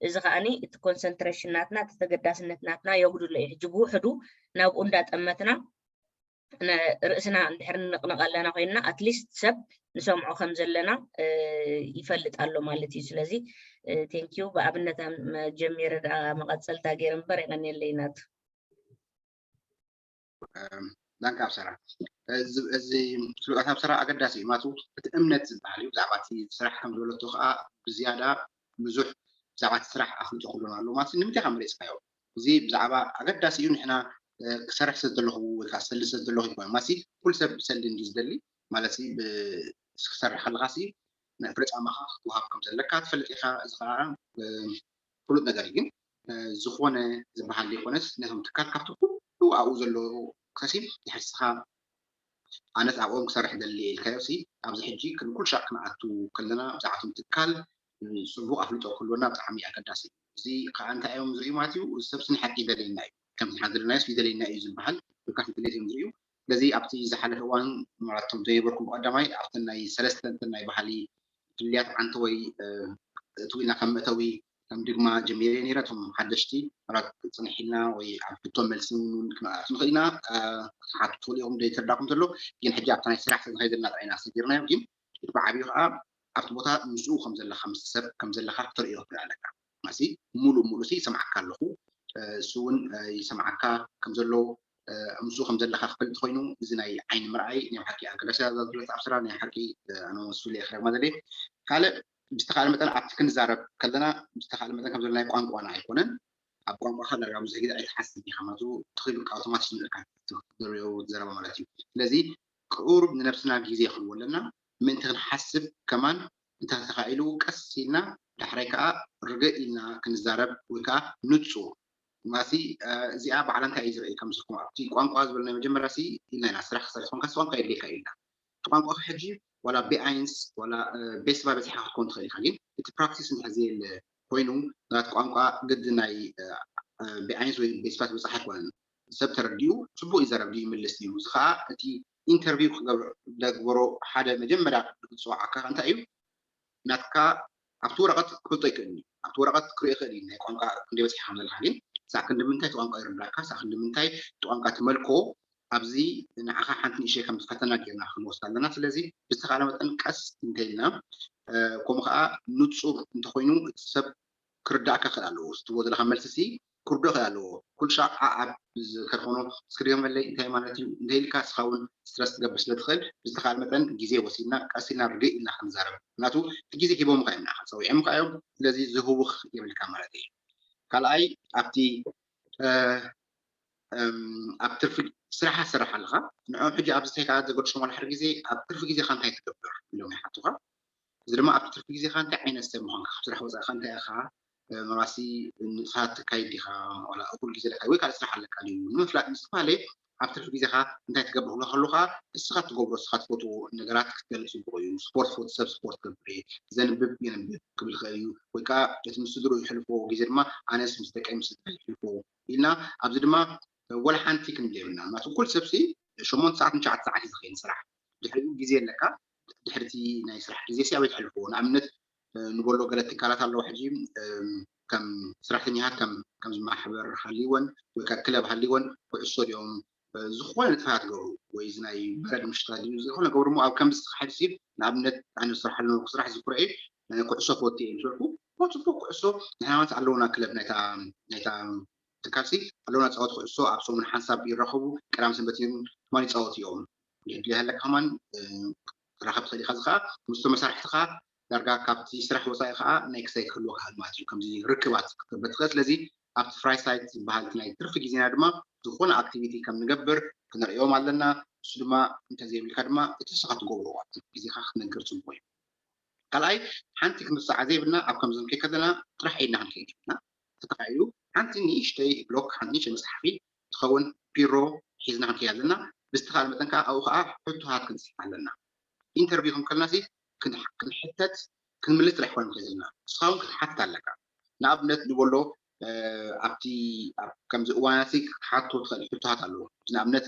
እዚ ከዓኒ እቲ ኮንሰንትሬሽን ናትና እቲ ተገዳስነት ናትና የጉድሎ እዩ። ሕጂ ብውሕዱ ናብኡ እንዳጠመትና ርእስና እንድሕር ንቕንቕ ኣለና ኮይንና ኣትሊስት ሰብ ንሰምዖ ከም ዘለና ይፈልጥ ኣሎ ማለት እዩ። ስለዚ ቴንኪዩ ብኣብነት ጀሚረ መቐፀልታ ገይረ እምበር የቐንየለይ ናቱ። ዳንካ ኣብ ሰራ እዚ ፍሉጣት ኣብ ሰራ ኣገዳሲ እዩ ማቱ እቲ እምነት ዝበሃል እዩ ብዛዕባ እቲ ስራሕ ከም ዝበለቶ ከዓ ብዝያዳ ብዙሕ ብዛዕባ እቲ ስራሕ ኣፍልጦ ክህልወና ኣለዎ ማለት እዩ ንምንታይ ካብ መሪፅካዮ እዚ ብዛዕባ ኣገዳሲ እዩ ንሕና ክሰርሕ ስለ ዘለኹ ወይ ከዓ ዝሰሊ ስለ ዘለኹ ይኮነ ማሲ ኩሉ ሰብ ሰሊ እንዲ ዝደሊ ማለት ክሰርሕ ከለካ ሲ ፍለፃ ማካ ክትወሃብ ከም ዘለካ ትፈልጥ ኢካ እዚ ከዓ ፍሉጥ ነገር እዩ ግን ዝኾነ ዝበሃል ዘይኮነስ ነቶም ትካል ካብቲ ኩሉ ኣብኡ ዘሎ ክሰሲ ድሕርስኻ ኣነስ ኣብኦም ክሰርሕ ደሊ ኢልካዮ ሲ ኣብዚ ሕጂ ክንኩል ሻዕ ክንኣቱ ከለና ብዛዕባቶም ትካል ፅቡቅ ኣፍልጦ ክህልወና ብጣዕሚ ኣገዳሲ እዩ እዚ ከዓ እንታይ እዮም ዝርእዩ ማለት እዩ እዚ ሰብሲ ንሓቂ ይደልየና እዩ ከምቲ ሓቂ ደልናዮስ ይደልየና እዩ ዝበሃል ብካፍ ድሌት እዮም ዝርእዩ ስለዚ ኣብቲ ዝሓለፈ እዋን ማለትቶም ዘይነበርኩም ብቀዳማይ ኣብተን ናይ ሰለስተንተን ናይ ባህሊ ፍልልያት ዓንተወይ እትው ኢልና ከም መእተዊ ከም ድግማ ጀሚረ ነይረ እቶም ሓደሽቲ ምናልባት ፅንሕ ኢልና ወይ ኣብ ሕቶ መልሲ እውን ክንኣቱ ንኽእል ኢና ክትሓቱ ትኽእሉ ኢኹም ዘይተረዳእኩም እንተሎ ግን ሕጂ ኣብታ ናይ ስራሕ ስለዝኸይድ ዘለና ጥራይ ኢና ኣሰጊርናዮ ግን እቲ ብዓብዩ ከዓ ኣብቲ ቦታ ምስኡ ከም ዘለካ ምስ ሰብ ከም ዘለካ ክትርእዮ ትኽእል ኣለካ ማሲ ሙሉእ ሙሉእ ሲ ይሰምዓካ ኣለኹ እሱ እውን ይሰምዓካ ከም ዘሎ ምስኡ ከም ዘለካ ክፈልጥ ኮይኑ እዚ ናይ ዓይኒ ምርኣይ ናይ ብሓቂ ኣገዳሲ ኣገልግሎት ኣብ ስራ ናይ ሓቂ ኣነ እውን ስለ ክረግማ ዘለ ካልእ ብዝተካለ መጠን ኣብቲ ክንዛረብ ከለና ብዝተካለ መጠን ከም ዘሎ ናይ ቋንቋና ኣይኮነን ኣብ ቋንቋካ ዳርጋ ብዙሕ ግዜ ኣይትሓስብ ኢካ ማለቱ ትኽእል ኣውቶማቲክ ዝመልካ ዘረባ ማለት እዩ ስለዚ ቅሩብ ንነብስና ግዜ ክንህቦ ኣለና ምእንቲ ክንሓስብ ከማን እንተተኻኢሉ ቀስ ኢልና ዳሕራይ ከዓ ርግእ ኢልና ክንዛረብ ወይ ከዓ ንፁር ማሲ እዚኣ ባዕላ እንታይ እዩ ዝርኢ ከም ዝኮ ኣብቲ ቋንቋ ዝበልና መጀመርያ ሲ ኢልና ኢና ስራሕ ክሰርሕ ኮንካ ቋንቋ የድልየካ ኢልና ቋንቋ ሕጂ ዋላ ቢኣይንስ ዋላ ቤስባ በፂሓ ክትኮን ትኽእል ኢካ ግን እቲ ፕራክቲስ እንድሕር ዘየለ ኮይኑ ናት ቋንቋ ግድ ናይ ቢኣይንስ ወይ ቤስባ ትበፅሓ ኣይኮነን ሰብ ተረዲኡ ፅቡቅ ይዘረብ ድዩ ይምልስ ድዩ እዚ ከዓ እቲ ኢንተርቪው ክገብር ደግበሮ ሓደ መጀመርያ ዝፅዋዓካ እንታይ እዩ ናትካ ኣብቲ ወረቐት ክፈልጦ ይክእል እዩ ኣብቲ ወረቐት ክርኢ ይክእል እዩ ናይ ቋንቋ ክንደይ በፂሕካ ከም ዘለካ ግን ሳዕ ክንዲ ምንታይ እቲ ቋንቋ ይርዳእካ ሳዕ ክንዲ ምንታይ እቲ ቋንቋ ትመልኮ ኣብዚ ንዓኻ ሓንቲ ንእሸ ከም ፈተና ጌርና ክንወስዳ ኣለና ስለዚ ብዝተካለ መጠን ቀስ እንተኢልና ከምኡ ከዓ ንፁር እንተኮይኑ እቲ ሰብ ክርዳእካ ክእል ኣለዎ ትቦ ዘለካ መልሲ ሲ ክርዶ ክእል ኣለዎ ኩሉ ሻዕ ኣብ ዝከድኮኖ ስክሪዮ መለይ እንታይ ማለት እዩ እንታይ ኢልካ እስኻ እውን ስትረስ ትገብር ስለ ትኽእል ብዝተካል መጠን ግዜ ወሲድና ቀስ ኢልና ርግእ ኢልና ክንዛረብ ምክንያቱ እቲ ግዜ ሂቦምካ እዮም ንዓካ ፀዊዖምካ እዮም ስለዚ ዝህውኽ የብልካ ማለት እዩ ካልኣይ ኣብቲ ኣብ ትርፊ ስራሓ ትሰርሕ ኣለካ ንዕኦም ሕጂ ኣብዚ እንታይ ከዓ ዘገድሾም ዋላ ሓደ ግዜ ኣብ ትርፊ ግዜካ እንታይ ትገብር ኢሎም ይሓቱካ እዚ ድማ ኣብቲ ትርፊ ግዜካ እንታይ ዓይነት ሰብ ምኳንካ ካብ ስራሕ ወፃእካ እንታይ ኢካ መባሲ ንጥፋት ትካይድ ዲካ ዋላ እኩል ግዜ ኣለካ ወይ ካልእ ስራሕ ኣለካ ድዩ ንምፍላጥ ዝተፈላለየ ኣብ ትርፊ ግዜካ እንታይ ትገብር ክብሎ ከለካ እስካ ትገብሮ እስካ ትፈትዎ ነገራት ክትገልፅ ፅቡቅ እዩ ስፖርት ፈቱ ሰብ ስፖርት ገብር እየ ዘንብብ የንብብ ክብል ይክእል እዩ ወይ ከዓ እቲ ምስ ስድርኡ ዝሕልፎ ግዜ ድማ ኣነስ ምስ ደቀይ ምስ ስድራ ይሕልፎ ኢልና ኣብዚ ድማ ወላ ሓንቲ ክንብል የብልና ምክንያቱ ኩል ሰብሲ ሸሞንተ ሰዓት ንሸዓተ ሰዓት እዩ ዝኸይድ ስራሕ ድሕሪኡ ግዜ ኣለካ ድሕርቲ ናይ ስራሕ ግዜ ሲ ኣበይ ትሕልፍዎ ንኣብነት ንበሎ ገለ ትካላት ኣለዋ ሕጂ ከም ሰራሕተኛታት ከም ከምዚ ማሕበር ሃልይወን ወይ ከዓ ክለብ ሃልይወን ኩዕሶ ድዮም ዝኾነ ንጥፈታት ገብሩ ወይ እዚ ናይ በረድ ምሽታ ድዩ ዝኾነ ገብሩ እሞ ኣብ ከምዚ ሓደ ሲብ ንኣብነት ኣነ ዝሰርሓሉ ነበርኩ ስራሕ ዝኩረ እዩ ኩዕሶ ፈወቲ እየ ምስ በልኩ ሞ ፅቡቅ ኩዕሶ ንሕና ማለት ኣለውና ክለብ ናይታ ናይታ ትካልሲ ኣለውና ፃወት ኩዕሶ ኣብ ሰሙን ሓንሳብ ይራኸቡ ቀዳም ሰንበት እዮም ትማሊ ፃወት እዮም ይህለካ ከማን ክራኸብ ትኽእል ኢኻ እዚ ከዓ ምስቶ መሳርሕትኻ ዳርጋ ካብቲ ስራሕ ወፃኢ ከዓ ናይ ክሳይ ክህልወካ ማለት እዩ ከምዚ ርክባት ክትገብር ትኽእል ስለዚ ኣብቲ ፍራይ ሳይት ዝበሃል ናይ ትርፊ ግዜና ድማ ዝኾነ ኣክቲቪቲ ከም ንገብር ክንርእዮም ኣለና እሱ ድማ እንተዘይብልካ ድማ እቲ ስኻ ትገብርዎ ግዜካ ክትነግር ፅቡቅ እዩ ካልኣይ ሓንቲ ክንርስዓ ዘይብልና ኣብ ከምዚ ክንከይድ ከለና ጥራሕ ኢድና ክንከይድ ኢና። ተተኻኢሉ ሓንቲ ንእሽተይ ብሎክ ሓንቲ ንእሽተይ መፅሓፊ ትኸውን ቢሮ ሒዝና ክንከይድ ኣለና። ብዝተኻለ መጠን ከዓ ኣብኡ ከዓ ሕቶታት ክንፅሕፍ ኣለና። ኢንተርቪው ክንከልና ሲ ክንሕተት ክንምልስ ጥራሕ ይኮን ንክእል ዘለና። ንስኻ እውን ክትሓትት ኣለካ። ንኣብነት ንበሎ ኣብቲ ከምዚ እዋናት ክትሓቶ ትኽእል ሕቶታት ኣለዎ። ንኣብነት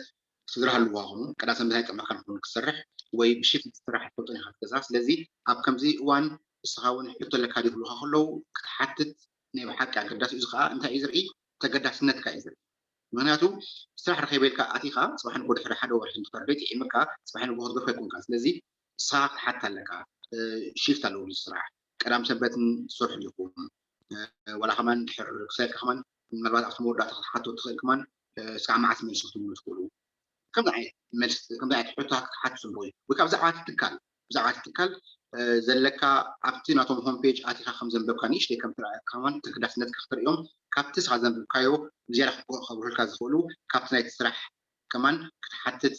ስድራ ህልዋ ኹኑ ቀዳ ሰንበት ኣይጠመካን ኹኑ ክትሰርሕ ወይ ብሽፍት ስራሕ ትፈልጦ ኢኻ ትገዛ። ስለዚ ኣብ ከምዚ እዋን ንስኻ እውን ሕቶ ኣለካ ድዩ ክብሉካ ከለዉ ክትሓትት ናይ ብሓቂ ኣገዳሲ እዩ። እዚ ከዓ እንታይ እዩ ዝርኢ? ተገዳስነትካ እዩ ዝርኢ። ምክንያቱ ስራሕ ረኺበ ኢልካ ኣቲኻ ፅባሕ ንጎ ድሕሪ ሓደ ወርሒ እንተፈርደ ጥዒምካ ፅባሕ ንጎ ክትገፎ ኣይኮንካ። ስለዚ ንስኻ ክትሓት ኣለካ። ሽፍት ኣለዎ ስራሕ ቀዳም ሰንበትን ትሰርሑ ዲኹም? ዋላ ከማን ድሕር ክሳይልካ ከማን ምናልባት ኣብቲ መወዳእታ ክትሓቶ ትኽእል ከማን እስካብ መዓስ መልሲ ክትብሉ ትኽእሉ? ከምዚ ዓይነት መልሲ ከምዚ ዓይነት ሕቶታት ክትሓት ፅቡቅ እዩ። ወይ ከዓ ብዛዕባ እቲ ትካል ብዛዕባ እቲ ትካል ዘለካ ኣብቲ ናቶም ሆም ፔጅ ኣቲካ ከም ዘንበብካ ንእሽተይ ከም ትረኣየካ ከማን ተገዳስነትካ ክትርእዮም ካብቲ ስኻ ዘንብብካዮ ብዝያዳ ከብርሁልካ ዝኽእሉ ካብቲ ናይቲ ስራሕ ከማን ክትሓትት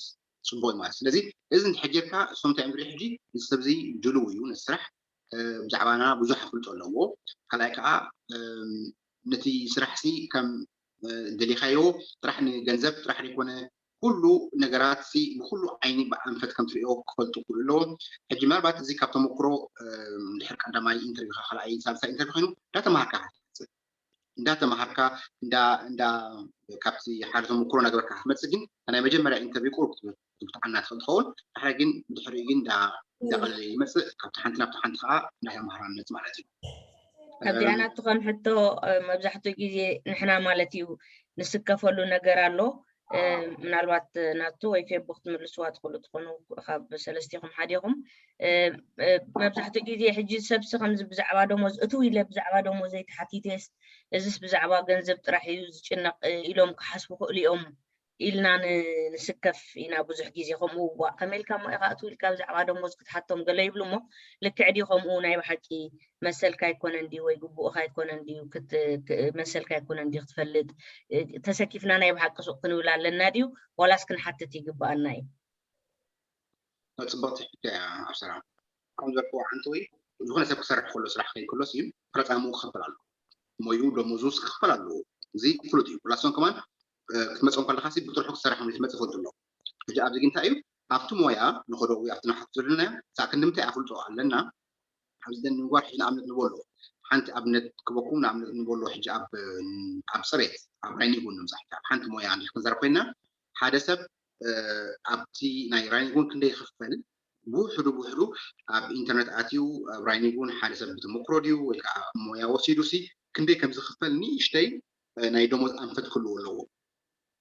ፅቡቅ እዩ ማለት። ስለዚ እዚ እንድሕር ጌርካ እሶም እንታይ እዮም ዝርኢ ሕጂ እዚ ሰብ እዚ ድልው እዩ ነቲ ስራሕ ብዛዕባና ብዙሕ ኣፍልጦ ኣለዎ። ካልኣይ ከዓ ነቲ ስራሕ ሲ ከም ደሊኻዮ ጥራሕ ንገንዘብ ጥራሕ ዘይኮነ ኩሉ ነገራት ሲ ብኩሉ ዓይኒ ብኣንፈት ከም ትሪኦ ክፈልጡ ክኽእሉ ኣለዎም። ሕጂ ምናልባት እዚ ካብ ተመክሮ ድሕር ቀዳማይ ኢንተርቪው ካልኣይ ሳልሳይ ኢንተርቪው ኮይኑ እንዳተማሃርካ ክትመፅእ እንዳተማሃርካ እንዳ እንዳ ካብቲ ሓደ ተመክሮ እናገበርካ ክትመፅእ ግን ናይ መጀመርያ ኢንተርቪው ቁሩብ ክትብትዓና ትኽእል ትኸውን። ድሕሪ ግን ድሕሪኡ ግን እንዳቀለለ ይመፅእ። ካብቲ ሓንቲ ናብቲ ሓንቲ ከዓ እንዳተምሃራ ንመፅእ ማለት እዩ። ካብዚኣ ናቱ ከም ሕቶ መብዛሕትኡ ግዜ ንሕና ማለት እዩ ንስከፈሉ ነገር ኣሎ። ምናልባት ናቱ ወይ ፌቡ ክትምልስዋ ትኽእሉ ትኾኑ ካብ ሰለስቲኹም ሓዲኹም። መብዛሕትኡ ግዜ ሕጂ ሰብሲ ከምዚ ብዛዕባ ደሞዝ እትው ኢለ ብዛዕባ ደሞዘይ ተሓቲተስ እዚስ ብዛዕባ ገንዘብ ጥራሕ እዩ ዝጭነቕ ኢሎም ክሓስቡ ክእሉ እዮም ኢልና ንስከፍ ኢና። ብዙሕ ግዜ ከምኡ ዋእ ከመይ ኢልካ እሞ ኢኻ እትው ኢልካ ብዛዕባ ደሞዝ ክትሓቶም ገለ ይብሉ እሞ ልክዕ ድዩ ከምኡ ናይ ብሓቂ መሰልካ ኣይኮነን ድዩ ወይ ግቡእኻ ኣይኮነን ድዩ መሰልካ ኣይኮነን ድዩ ክትፈልጥ ተሰኪፍና ናይ ብሓቂ ሱቕ ክንብል ኣለና ድዩ ዋላስ ክንሓትት ይግብኣና እዩ? ፅብቕቲ ሕቶ እያ ኣብሰራ። ከም ዘልክዎ ሓንቲ ወይ ዝኾነ ሰብ ክሰርሕ ከሎ ስራሕ ከይከሎስ እዩ ክረፃምኡ ክኸፈል ኣሎ ሞዩ ደሞዙስ ክኸፈል ኣለዎ። እዚ ፍሉጥ እዩ። ፕላሶን ከማን ክትመፅኦም ከለካ ብጥርሑ ክሰርሕ ክትመፅእ ፈልጡ ኣሎ። ሕጂ ኣብዚ ግን እንታይ እዩ ኣብቲ ሞያ ንኸዶ ወይ ኣብቲ ንሓት ዘለና ሳዕ ክንዲ ምንታይ ኣፍልጦ ኣለና ኣብዚ ደን ንምግባር ሕጂ ንኣብነት ንበሎ ሓንቲ ኣብነት ክበኩም ንኣብነት ንበሎ ሕጂ ኣብ ፅሬት ኣብ ራይኒጉን ንምፃሕ ኣብ ሓንቲ ሞያ እንዲ ክንዘር ኮይና ሓደ ሰብ ኣብቲ ናይ ራይኒጉን ክንደይ ይኽፈል ብውሕዱ ብውሕዱ ኣብ ኢንተርነት ኣትዩ ኣብ ራይኒጉን ሓደ ሰብ ብተመክሮ ድዩ ወይ ከዓ ሞያ ወሲዱ ሲ ክንደይ ከም ዝኽፈል ንእሽተይ ናይ ደሞዝ ኣንፈት ክህልዎ ኣለዎ።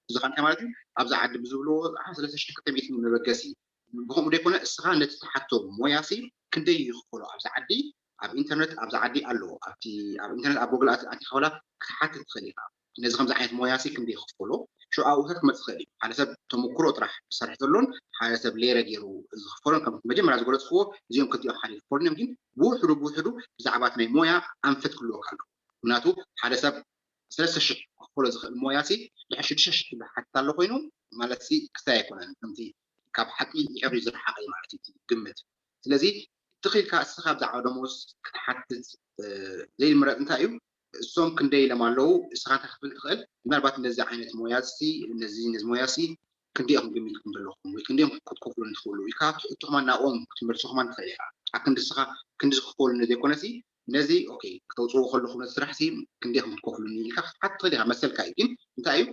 እዚ ከ እንታይ ማለት እዩ? ኣብዚ ዓዲ ብዝብልዎ ሰለስተ ሽሕ ክልተ ሚእቲ መበገሲ ብከምኡ ዘይኮነ እስኻ ነቲ ትሓቶ ሞያሲ ክንደይ ይኽፈሎ ኣብዚ ዓዲ ኣብ ኢንተርነት ኣብዚ ዓዲ ኣሎ ኣብቲ ኣብ ኢንተርነት ኣብ ጎግል ኣቲኻ ወላ ክትሓትት ትኽእል ኢኻ። ነዚ ከምዚ ዓይነት ሞያሲ ክንደይ ይኽፈሎ ሽዑ ኣብኡታት ክመፅእ ይኽእል እዩ። ሓደ ሰብ ተመክሮ ጥራሕ ዝሰርሕ ዘሎን ሓደ ሰብ ሌረ ገይሩ ዝኽፈሎን ከም መጀመርያ ዝገለፅክዎ እዚኦም ክልቲኦም ሓደ ይኽፈሉን እዮም። ግን ብውሕዱ ብውሕዱ ብዛዕባ እቲ ናይ ሞያ ኣንፈት ክህልወካ ኣሎ። ምክንያቱ ሓደ ሰብ ሰለስተ ሽሕ ክኽፈሎ ዝኽእል ሞያ ሲ ድሕሪ ሽዱሽተ ሽሕ ዝሓትት ኣሎ ኮይኑ ማለት ሲ ክስታይ ኣይኮነን ከምቲ ካብ ሓቂ ይዕብሪ ዝረሓቐ እዩ ማለት እዩ ግምት። ስለዚ ትኽኢልካ እስኻ ብዛዕባ ደሞዝ ክትሓትት ዘይምረፅ እንታይ እዩ እሶም ክንደይ ኢሎም ኣለዉ እስኻ እንታይ ክትብል ትኽእል ምናልባት ነዚ ዓይነት ሞያ ሲ ነዚ ነዚ ሞያ ሲ ክንደይ ኢኹም ገሚትኩም ዘለኹም ወይ ክንደይ ክትከፍሉኒ ትኽእሉ ኢልካ ትሕቶ ከማን ናብኦም ክትመልሶ ከማን ትኽእል ኢኻ። ኣብ ክንዲ እስኻ ክንዲ ዝኽፈሉኒ ዘይኮነሲ ነዚ ኦኬ ክተውፅዎ ከለኹም ነዚ ስራሕ ሲ ክንደይ ኢኹም ክትከፍሉኒ ኢልካ ክትሓት ትኽእል ኢኻ። መሰልካ እዩ ግን እንታይ እዩ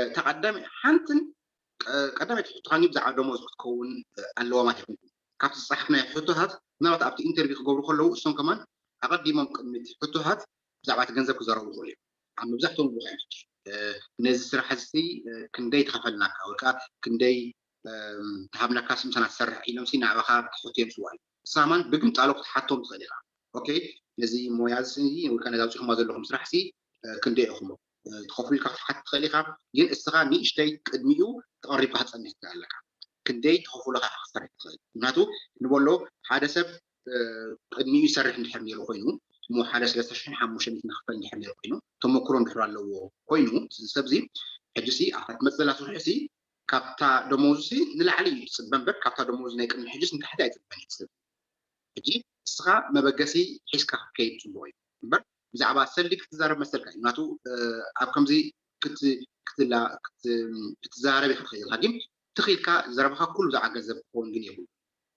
እታ ቀዳሚ ሓንትን ቀዳመይቲ ሕቶ ካኒ ብዛዕባ ደሞዝ ክትከውን ኣለዋ ማለት ይኹን ካብቲ ዝፀሓፍናዮ ሕቶታት ምናልባት ኣብቲ ኢንተርቪው ክገብሩ ከለዉ እሶም ከማን ኣቐዲሞም ቅድሚ እቲ ሕቶታት ብዛዕባ እቲ ገንዘብ ክዛረቡ ይኽእሉ እዮም። ኣብ መብዛሕትኦም ቦታ ሕጂ ነዚ ስራሕ እዚ ክንደይ ተኸፈልናካ ወይ ከዓ ክንደይ ተሃብናካ ምሳና ትሰርሕ ኢሎም ሲ ናዕባኻ ክሕቱ እዮም ስዋል ሳማን ብግምጣሎ ክትሓቶም ትኽእል ኢኻ። ኦኬ ነዚ ሞያ እዚ ወይ ከዓ ነዚ ኣውፂኹማ ዘለኹም ስራሕ ሲ ክንደይ ኢኹም ትኸፍሉ ኢልካ ክትሓት ትኽእል ኢኻ። ግን እስኻ ንእሽተይ ቅድሚኡ ተቐሪብካ ክትፀንሕ ትኽእል ኣለካ። ክንደይ ተኸፍሎ ከዓ ክትሰርሕ ትኽእል ምክንያቱ ንበሎ ሓደ ሰብ ቅድሚኡ ይሰርሕ እንድሕር ነይሩ ኮይኑ እሞ ሓደ ሰለስተ ሽሕን ሓሙሽተ ሚእትን ክፈል እንድሕር ነይሩ ኮይኑ ተመክሮ እንድሕር ኣለዎ ኮይኑ እዚ ሰብ እዚ ሕጂ ሲ ኣብታ ትመፅእ ዘላ ስርሑ ሲ ካብታ ደሞዙ ሲ ንላዕሊ እዩ ዝፅበ እምበር ካብታ ደሞዙ ናይ ቅድሚ ሕጂ ሲ ንታሕቲ ኣይፅበን እዩ ዝፅበ ሕጂ እስኻ መበገሲ ሒዝካ ክትከይድ ጽቡቕ እዩ። እምበር ብዛዕባ ሰልዲ ክትዛረብ መሰልካ እዩ። ምክንያቱ ኣብ ከምዚ ክትዛረብ ኢኻ ትኸይድ ኢኻ። ግን ትኽኢልካ ዘረባኻ ኩሉ ብዛዕባ ገንዘብ ክኸውን ግን የብሉ።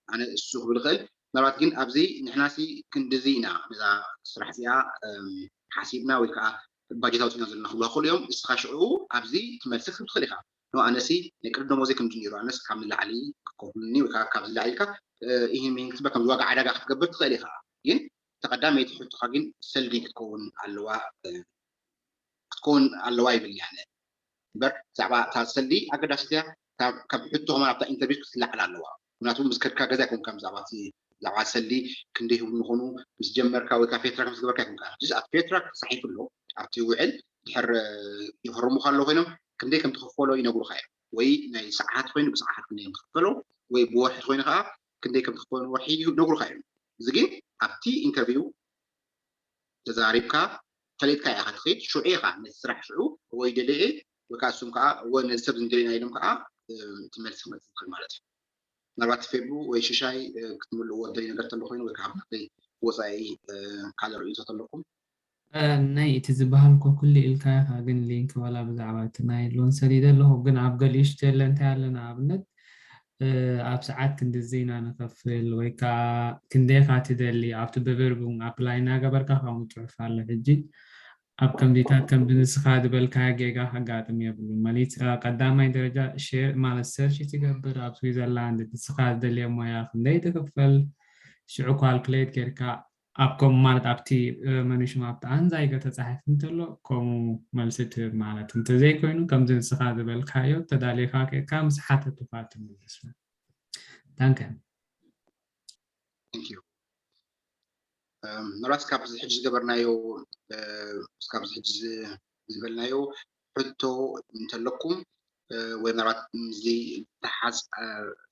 ኣነ እሱ ክብል ይኽእል። ምናልባት ግን ኣብዚ ንሕናሲ ክንድዚ ኢና ነዛ ስራሕ እዚኣ ሓሲብና ወይ ከዓ ባጀት ኣውፂና ዘለና ክብሉ ክኽእሉ እዮም። እስኻ ሽዑ ኣብዚ ትመልሲ ክትብል ትኽእል ኢኻ። ኖ ኣነሲ ናይ ቅድም ደሞዘይ ከምዚ ነይሩ፣ ኣነስ ካብ ንላዕሊ ክከፍሉኒ ወይ ከዓ ካብዚ ላዕሊ ኢልካ ይህን ምሂን ክትበል ከምዚ ዋጋ ዕዳጋ ክትገብር ትኽእል ኢኻ። ግን ተቐዳመይቲ ሕቶኻ ግን ሰልዲ ክትከውን ኣለዋ ክትከውን ኣለዋ ይብል ኣነ። እምበር ብዛዕባ እታ ሰልዲ ኣገዳሲት እያ። ካብ ሕቶ ከማን ኣብታ ኢንተርቪው ክትለዓል ኣለዋ። ምክንያቱ ምስ ከድካ ገዛ ይኮንካ ብዛዕባ ብዛዕባ ሰልዲ ክንደይ ይህቡ ምኾኑ ምስ ጀመርካ ወይ ከዓ ፌትራክ ምስ ገበርካ ይኮንካ። ስ ኣብ ፌትራክ ተፃሒፉ ኣሎ ኣብቲ ውዕል ድሕር ይፈርሙ ከሎ ኮይኖም ክንደይ ከም ትኽፈሎ ይነግሩካ እዮም። ወይ ናይ ሰዓት ኮይኑ ብሰዓት ክንደይ ከም ትኽፈሎ ወይ ብወርሒ ኮይኑ ከዓ ክንደይ ከም ትኽፈሎ ወርሒ ይነግሩካ እዮም። እዚ ግን ኣብቲ ኢንተርቪው ተዛሪብካ ፈሊጥካ ኢኻ ትኸይድ። ሽዑ ኢኻ ነቲ ስራሕ ሽዑ ወይ ደለየ ወይ ከዓ እሱም ከዓ ወይ ነዚ ሰብ ዝንደለና ኢሎም ከዓ እቲ መልሲ ክመፅእ ይኽእል ማለት እዩ። ምናልባት ፌቡ ወይ ሽሻይ ክትምልእዎ ደሊ ነገር ተሎ ኮይኑ ወይ ከዓ ብናተይ ወፃኢ ካልእ ርእይቶ ተለኩም? ናይ እቲ ዝበሃል ኮ ኩሉ ኢልካ ኢኻ፣ ግን ሊንክ ዋላ ብዛዕባ እቲ ናይ ሎን ሰሊደ ኣለኹ፣ ግን ኣብ ገሊኡ ሽቶ የለ እንታይ ኣለና ኣብነት ኣብ ሰዓት ክንድዚ ኢና ንኸፍል ወይ ከዓ ክንደይ ኢኻ ትደሊ ኣብቲ ብብርቡን ኣፕላይ እናገበርካ ከምኡ ፅሑፍ ኣሎ። ሕጂ ኣብ ከምዚታት ከምዚ ንስኻ ዝበልካዮ ጌጋ ከጋጥም የብሉን። መሊስ ቀዳማይ ደረጃ ሼር ማለት ሰርች ትገብር ኣብ ስዊዘርላንድ ንስኻ ዝደልዮ ሞያ ክንደይ ትኽፈል ሽዑ ኳልኩሌት ጌርካ ኣብ ከምኡ ማለት ኣብቲ መኒሽም ኣብቲ ኣንዛይገ ተፃሒፉ እንተሎ ከምኡ መልሲ ትህብ ማለት እንተዘይኮይኑ ከምዚ ንስኻ ዝበልካዮ ተዳሊኻ ከካ ምስ ሓተቱካ ትምልስ። ታንከ ምናልባት ካብዚ ሕጂ ዝገበርናዮ ካብዚ ሕጂ ዝበልናዮ ሕቶ እንተለኩም ወይ ምናልባት ምስዚ ተሓዝ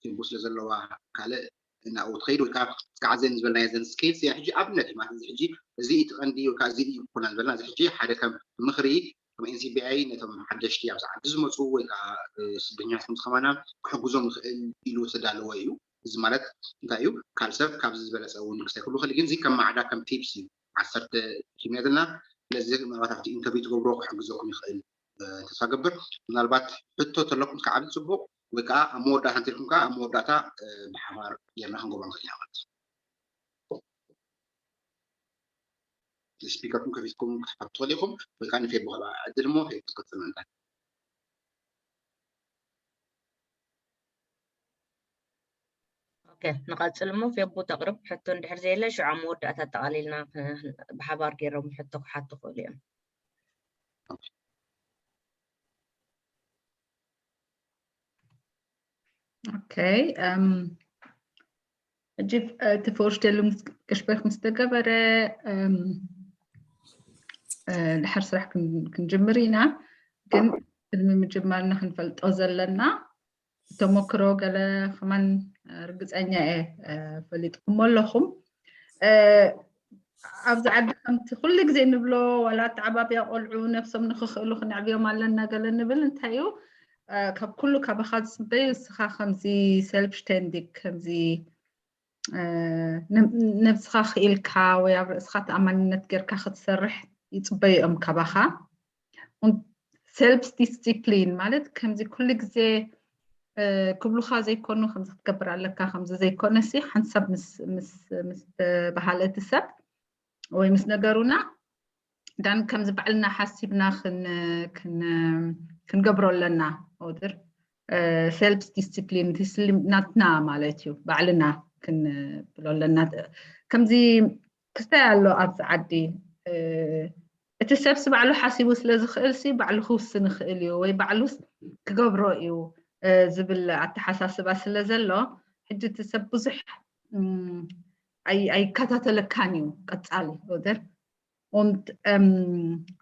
ፊልሙ ስለ ዘለዋ ካልእ ናብኡ ትኸይድ ወይ ከዓ እስካዕ ዘን ዝበልናዮ ዘን ስኬልስ እያ ሕጂ ኣብነት እዩ ማለት እዚ ሕጂ እዚ እቲ ቀንዲ ወይ ከዓ እዚ እዩ ኩና ዝበልና እዚ ሕጂ ሓደ ከም ምኽሪ ከም NCBI ነቶም ሓደሽቲ ኣብዚ ዓዲ ዝመፁ ወይ ከዓ ስደተኛታት ምስ ከማና ክሕግዞም ይኽእል ኢሉ ዝተዳለወ እዩ። እዚ ማለት እንታይ እዩ? ካልእ ሰብ ካብዚ ዝበለፀ እውን ክሳይ ክብሉ ይኽእል ግን እዚ ከም ማዕዳ ከም ቲፕስ እዩ። ዓሰርተ ኪሎ ሜትርና ስለዚ ምናልባት ኣብቲ ኢንተርቪው ትገብሮ ክሕግዘኩም ይኽእል ተስፋ ገብር። ምናልባት ሕቶ ተለኩም ከዓ ብፅቡቅ ወይ ከዓ ኣብ መወዳእታ እንተልኩም ከዓ ኣብ መወዳእታ ብሓባር ጌርና ክንገብሮ ንኽእል ኢና ማለት እዩ። ስፒከርኩም ከፊትኩም ክትሓቱ ትኽእሉ ኢኹም ወይ ከዓ ንፌቡ ዕድል እሞ ፌቡ ትቅፅል ምእንታን ኦኬ ንቐፅል እሞ ፌቡ ተቕርብ ሕቶ እንድሕር ዘየለ ሽዑ ኣብ መወዳእታ ኣጠቓሊልና ብሓባር ገይሮም ሕቶ ክሓቱ ክእሉ እዮም። ኦኬ ሕጂ እቲ ፎርሽ ደሉ ገሽበክ ምስ ተገበረ ድሕር ስራሕ ክንጅምር ኢና። ግን ቅድሚ ምጅማርና ክንፈልጦ ዘለና ተሞክሮ ገለ ከማን ርግፀኛ እየ ፈሊጥኩሞ ኣለኹም። ኣብዚ ዓዲ ከምቲ ኩሉ ግዜ ንብሎ ዋላ ኣተዓባብያ ቆልዑ ነብሶም ንክኽእሉ ክነዕብዮም ኣለና ገለ ንብል እንታይ እዩ ካብ ኩሉ ካባኻ ዝፅበዩ እስኻ ከምዚ ሰልፍ ስቴንዲግ ከምዚ ነብስኻ ክኢልካ ወይ ኣብ ርእስኻ ተኣማንነት ጌርካ ክትሰርሕ ይፅበዩ እዮም ካባኻ። ሰልፍ ዲስፕሊን ማለት ከምዚ ኩሉ ግዜ ክብሉኻ ዘይኮኑ ከምዚ ክትገብር ኣለካ ከምዚ ዘይኮነሲ ሓንሳብ ምስ በሃለ እቲ ሰብ ወይ ምስ ነገሩና ዳን ከምዚ ባዕልና ሓሲብና ክንገብሮ ኣለና ኦድር ሰልፍ ዲስፕሊን ናትና ማለት እዩ ባዕልና ክንብሎ ኣለና ከምዚ ክስታይ ኣሎ ኣብዚ ዓዲ እቲ ሰብሲ ባዕሉ ሓሲቡ ስለ ዝኽእል ሲ ባዕሉ ክውስን ይኽእል እዩ ወይ ባዕሉስ ክገብሮ እዩ ዝብል ኣተሓሳስባ ስለ ዘሎ ሕጂ እቲ ሰብ ብዙሕ ኣይከታተለካን እዩ ቀፃሊ ኦደር und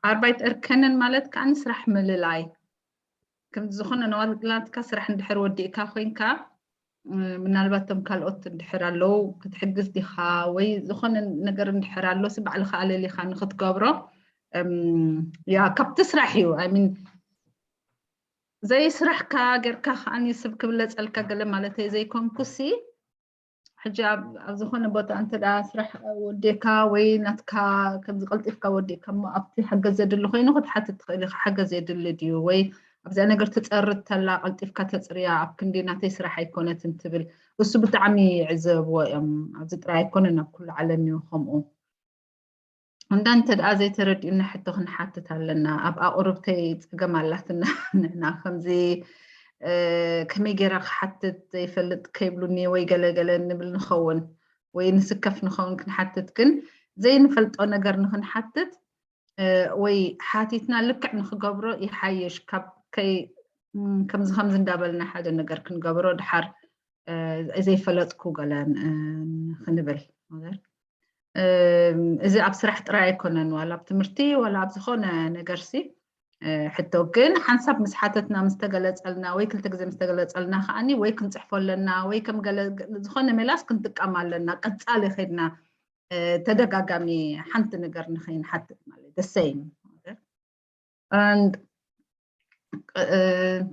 Arbeit erkennen ማለት ከዓ ንስራሕ ምልላይ ከም ዝኾነ ናትካ ስራሕ እንድሕር ወዲእካ ኮይንካ ምናልባት ቶም ካልኦት እንድሕር ኣለዉ ክትሕግዝ ዲኻ ወይ ዝኾነ ነገር እንድሕር ኣሎ ሲ ባዕልኻ ኣለሊኻ ንክትገብሮ ያ ካብቲ ስራሕ እዩ I mean ዘይስራሕካ ጌርካ ከዓኒ ስብ ክብለፀልካ ገለ ማለት ዘይኮንኩ ሲ ሕጂ ኣብ ዝኾነ ቦታ እንተ ደኣ ስራሕ ወዲእካ ወይ ናትካ ከምዚ ቀልጢፍካ ወዲእካ እሞ ኣብቲ ሓገዝ ዘድሊ ኮይኑ ክትሓትት ትኽእል ኢኻ። ሓገዝ የድሊ ድዩ ወይ ኣብዚኣ ነገር ትጸሪ ተላ ቀልጢፍካ ተጽርያ ኣብ ክንዲ ናተይ ስራሕ ኣይኮነትን ትብል። እሱ ብጣዕሚ ይዕዘብዎ እዮም። ኣብዚ ጥራይ ኣይኮነን ኣብ ኩሉ ዓለም እዩ ከምኡ። እንዳ እንተ ደኣ ዘይተረዲኡና ሕቶ ክንሓትት ኣለና። ኣብ ኣቑርብተይ ጸገም ኣላትና ንሕና ከምዚ ከመይ ገይረ ክሓትት ዘይፈልጥ ከይብሉኒ ወይ ገለ ገለ ንብል ንኸውን ወይ ንስከፍ ንኸውን ክንሓትት ግን ዘይንፈልጦ ነገር ንክንሓትት ወይ ሓቲትና ልክዕ ንክገብሮ ይሓይሽ ካብ ከይ ከምዚ ከምዚ እንዳበልና ሓደ ነገር ክንገብሮ ድሓር ዘይፈለጥኩ ገለ ክንብል እዚ ኣብ ስራሕ ጥራይ ኣይኮነን ዋላ ኣብ ትምህርቲ ዋላ ኣብ ዝኾነ ነገርሲ ሕቶ ግን ሓንሳብ ምስ ሓተትና ምስ ተገለጸልና ወይ ክልተ ግዜ ምስ ተገለጸልና ከዓኒ ወይ ክንጽሕፎ ኣለና ወይ ከም ገለ ዝኾነ ሜላስ ክንጥቀም ኣለና ቀጻሊ ኸድና ተደጋጋሚ ሓንቲ ነገር ንኸይንሓትት ማለት the same and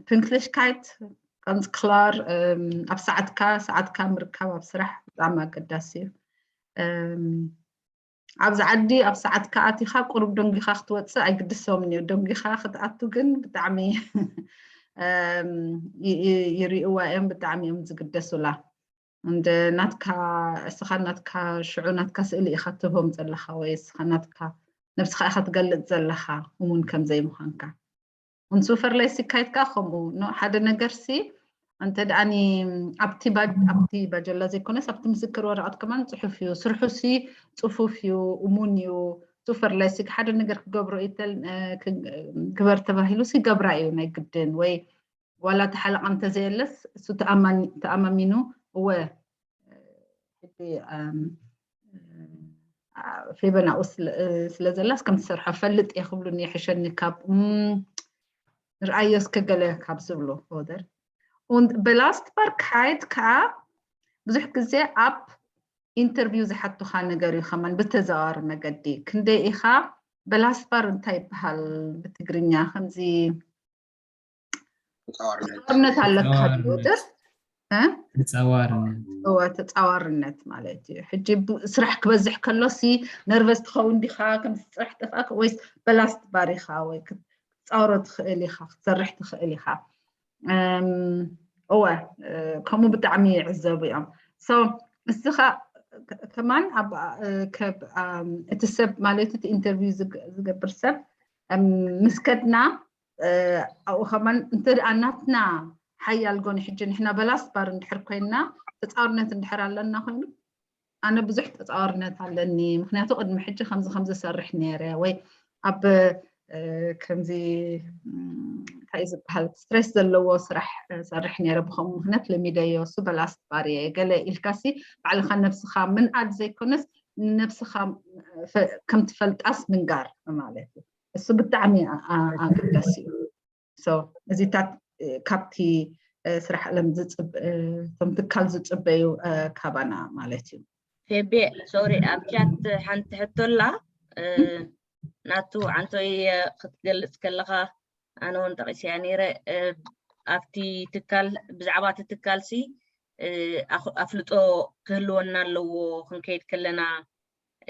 Pünktlichkeit ganz klar ኣብ ሰዓትካ ሰዓትካ ምርካብ ኣብ ስራሕ ብጣዕሚ ኣገዳሲ እዩ ኣብዚ ዓዲ ኣብ ሰዓትካ ኣቲኻ ቁሩብ ደንጊኻ ክትወፅእ ኣይግድሶምን እዩ ደንጊኻ ክትኣቱ ግን ብጣዕሚ ይርእዋ እዮም ብጣዕሚ እዮም ዝግደሱላ እንደ ናትካ እስኻ ናትካ ሽዑ ናትካ ስእሊ ኢኻ ትህቦም ዘለኻ ወይ እስኻ ናትካ ነብስኻ ኢኻ ትገልጽ ዘለኻ እሙን ከም ዘይምዃንካ እንሱ ፈርላይ ሲካይት ከኣ ከምኡ ኖ ሓደ ነገር ሲ እንተ ደኣኒ ኣብቲ ኣብቲ ባጀላ ዘይኮነስ ኣብቲ ምስክር ወረቐት ከማን ጽሑፍ እዩ ስርሑ ሲ ጽፉፍ እዩ እሙን እዩ ሱፈር ላይ ሲ ሓደ ነገር ክገብሮ ይተል ግበር ተባሂሉ ሲ ገብራ እዩ ናይ ግድን ወይ ዋላ እቲ ሓለቓ እንተዘየለስ እሱ ተኣማሚኑ እወ ሕጂ ፌበናኡ ስለ ዘላስ ከም ትሰርሖ ፈልጥ እየ ክብሉኒ ይሕሸኒ ካብ ርኣዮ እስከ ገለ ካብ ዝብሉ ኦደር belastbarkeit ከዓ ብዙሕ ግዜ ኣብ ኢንተርቪው ዝሓቱኻ ነገር እዩ ከማን ብተዘዋዋሪ መገዲ ክንደይ ኢኻ belastbar እንታይ ይበሃል ብትግርኛ ከምዚ ተጻዋርነት ኣለካ ድወደር ተጻዋርነት እወ ተጻዋርነት ማለት እዩ ሕጂ ስራሕ ክበዝሕ ከሎ ሲ ነርቨስ ትኸውን ዲኻ ከም ስራሕ ጠፍኣካ ወይስ belastbar ኢኻ ወይ ክትጻወሮ ትኽእል ኢኻ ክትሰርሕ ትኽእል ኢኻ እወ ከምኡ ብጣዕሚ ይዕዘቡ እዮም so እስኻ ከማን እቲ ሰብ ማለት እቲ ኢንተርቪው ዝገብር ሰብ ምስ ከድና ኣብኡ ከማን እንተ ደኣ ናትና ሓያል ጎኒ ሕጂ ንሕና belastbar እንድሕር ኮይንና ተጻዋርነት እንድሕር ኣለና ኮይኑ ኣነ ብዙሕ ተጻዋርነት ኣለኒ ምክንያቱ ቅድሚ ሕጂ ከምዚ ከምዚ ሰርሕ ነይረ ወይ ኣብ ከምዚ እንታይ ዝበሃል ስትሬስ ዘለዎ ስራሕ ሰርሕ ነይረ ብከምኡ ምክንያት ለሚደዮ እሱ belastbar እየ ገለ ኢልካሲ ባዕልካ ነብስካ ምንኣድ ዘይኮነስ ንነብስኻ ከም ትፈልጣስ ምንጋር ማለት እዩ። እሱ ብጣዕሚ ኣገዳሲ እዩ። እዚታት ካብቲ ስራሕ ዓለም እቶም ትካል ዝፅበዩ ካባና ማለት እዩ። ፌቤ ሶሪ ኣብ ቻት ሓንቲ ሕቶ ኣላ ናቱ ዓንቶይ ክትገልፅ ከለኻ ኣነ እውን ጠቂሰያ ነይረ ኣብቲ ትካል ብዛዕባ እቲ ትካል ሲ ኣፍልጦ ክህልወና ኣለዎ ክንከይድ ከለና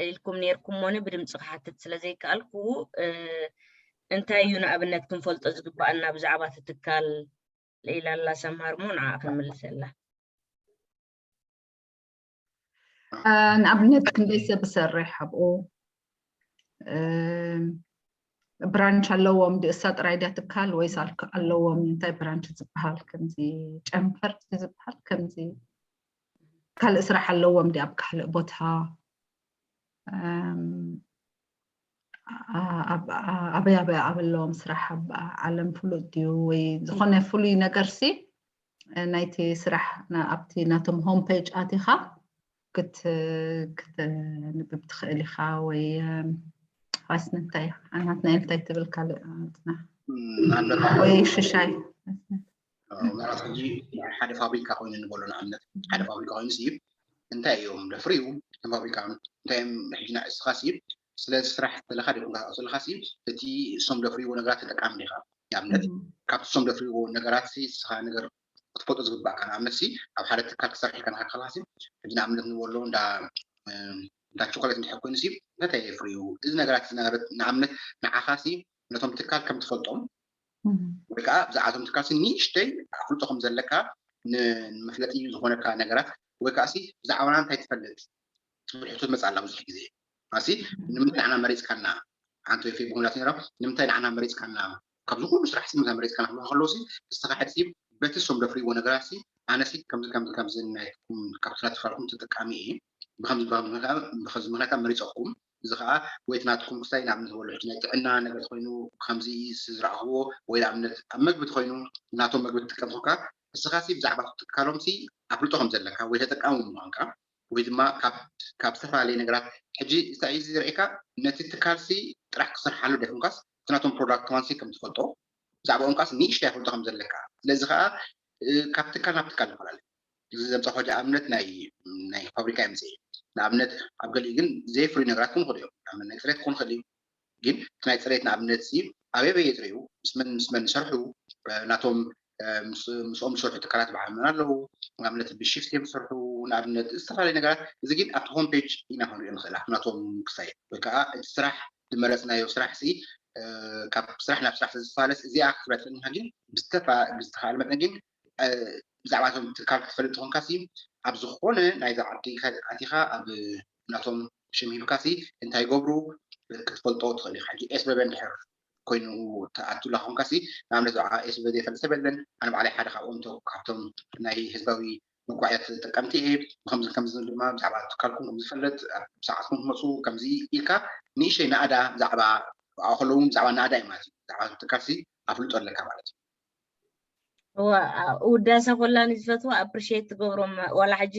ኢልኩም ነይርኩም ሞኒ ብድምፂ ክሓትት ስለ ዘይከኣልኩ እንታይ እዩ ንኣብነት ክንፈልጦ ዝግባኣና ብዛዕባ እቲ ትካል ኢላ ኣላ ሰምሃር ሞ ንዓ ክንምልሰላ ንኣብነት ክንደይ ሰብ ዝሰርሕ ኣብኡ ብራንች ኣለዎም ድእሳ ጥራይ ድያ ትካል ወይስ ኣለዎም እንታይ ብራንች ዝበሃል ከምዚ ጨንፈር ዝበሃል ከምዚ ካልእ ስራሕ ኣለዎም ድያ ኣብ ካልእ ቦታ ኣበይ ኣበይ ኣብ ኣለዎም ስራሕ ኣብ ዓለም ፍሉጥ ድዩ ወይ ዝኾነ ፍሉይ ነገር ሲ ናይቲ ስራሕ ኣብቲ ናቶም ሆም ፔጅ ኣቲኻ ክትንብብ ትኽእል ኢኻ ወይ ፋስን እንታይ ኣናትና እንታይ ትብል ካልእ ኣትና ወይ ሽሻይ ማለት ሕጂ ሓደ ፋብሪካ ኮይኑ ንበሎ ንኣብነት ሓደ ፋብሪካ ኮይኑ ስይብ እንታይ እዮም ደፍርዩ ፋብሪካ እንታይ እዮም ሕጂ ንስኻ ስይብ ስለ ስራሕ ዘለካ ዲኹም ስለካ ስይብ እቲ እሶም ደፍርይዎ ነገራት ተጠቃሚ ዲኻ ንኣብነት ካብቲ እሶም ደፍርይዎ ነገራት ንስኻ ነገር ክትፈልጦ ዝግባእካ። ንኣብነት ሲ ኣብ ሓደ ትካል ክሰርሕ ኢልካ ንክልካ ሲ ሕጂ ንኣብነት ንበሎ እንዳ እንዳ ቸኮሌት እንድሕር ኮይኑ ሲ እንታይ ፍርዩ እዚ ነገራት እዚ ነገራት ንኣብነት ንዓኻ ሲ ነቶም ትካል ከም ትፈልጦም ወይ ከዓ ብዛዕባ እቶም ትካል ሲ ንእሽተይ ኣፍልጦ ከም ዘለካ ንምፍለጢ ዝኾነካ ነገራት ወይ ከዓ ሲ ብዛዕባና እንታይ ትፈልጥ ትብል ሕቶ ትመፅእ ኣላ ብዙሕ ግዜ ኣሲ ንምንታይ ንዓና መሪፅካና ሓንቲ ወይ ፌቦ ነራ ንምንታይ ንዓና መሪፅካና ካብዚ ኩሉ ስራሕ ሲ ንምንታይ መሪፅካና ክብሉ ከለዉ ሲ ንስኻ ሕጂ በቲ እሶም ደፍርዎ ነገራት ሲ ኣነ ሲ ከምዚ ከምዚ ከምዚ ናይኩም ካብቲ ናትፋልኩም ተጠቃሚ እየ ብከምዚ ብከምዚ ምክንያት መሪፀኩም እዚ ከዓ ወይ እቲ ናትኩም ክስታይ ናብ ንዝበሉ ሕጂ ናይ ጥዕና ነገር ኮይኑ ከምዚ ዝረኣኽዎ ወይ ንኣብነት ኣብ መግቢ ተኮይኑ ናቶም መግቢ ትጥቀም ኮንካ ንስኻ ሲ ብዛዕባ ትካሎም ሲ ኣፍልጦ ከም ዘለካ ወይ ተጠቃሚ ምኳንካ ወይ ድማ ካብ ዝተፈላለየ ነገራት ሕጂ እንታይ እዩ ዝረእካ ነቲ ትካል ሲ ጥራሕ ክሰርሓሉ ደይኮንካስ እቲ ናቶም ፕሮዳክት ከማን ሲ ከም ትፈልጦ ብዛዕባኦም ካስ ንእሽቶ ይፈልጦ ከም ዘለካ ስለዚ ከዓ ካብ ትካል ናብ ትካል ይፈላለ እዚ ዘምፀ ሖጂ ኣብነት ናይ ናይ ፋብሪካ ይምፅእ ንኣብነት ኣብ ገሊኡ ግን ዘይፍርዩ ነገራት ክኾኑ ይኽእሉ እዮም ኣብነት ናይ ፅሬት ክኾኑ ይኽእል እዩ ግን እቲ ናይ ፅሬት ንኣብነት ሲ ኣበይ ኣበይ የፅርዩ ምስ መን ምስ መን ይሰርሑ ናቶም ምስኦም ዝሰርሑ ትካላት በዓል መን ኣለዉ ንኣብነት ብሽፍት እዮም ዝሰርሑ ንኣብነት ዝተፈላለዩ ነገራት እዚ ግን ኣብቲ ሆም ፔጅ ኢና ክንሪኦ ንኽእል ናቶም ክሳይ ወይ ከዓ እቲ ስራሕ ዝመረፅናዮ ስራሕ ሲ ካብ ስራሕ ናብ ስራሕ ስለዝፈላለስ እዚኣ ክትረድፈልና ግን ብዝተፋ ብዝተኻእለ መጠን ግን ብዛዕባ እቶም ትካል ክትፈልጥ ትኾንካ ሲ ኣብ ዝኾነ ናይዛ ዓዲ ኣቲኻ ኣብ ናቶም ሽም ሂብካ ሲ እንታይ ይገብሩ ክትፈልጦ ትኽእል ኢኻ ሕጂ ኤስበበ እንድሕር ኮይኑ ተኣቱላ ኮንካ ሲ ንኣብነት ብዓ ኤስበበ ዘይፈልጥ ሰብ የለን ኣነ ባዕለይ ሓደ ካብኦም ካብቶም ናይ ህዝባዊ መጓዕያ ተጠቀምቲ እየ ብከምዚ ከምዚ ድማ ብዛዕባ ትካልኩም ከም ዝፈልጥ ብሰዓትኩም ክመፁ ከምዚ ኢልካ ንእሽተይ ናእዳ ብዛዕባ ብኣ ከለዉ ብዛዕባ ናእዳ እዩ ማለት እዩ ብዛዕባ ትካል ሲ ኣፍልጦ ኣለካ ማለት እዩ እዋ ውዳሰ ኮላ ንዝፈትዋ ኣፕሪሼት ትገብሮም ዋላ ሕጂ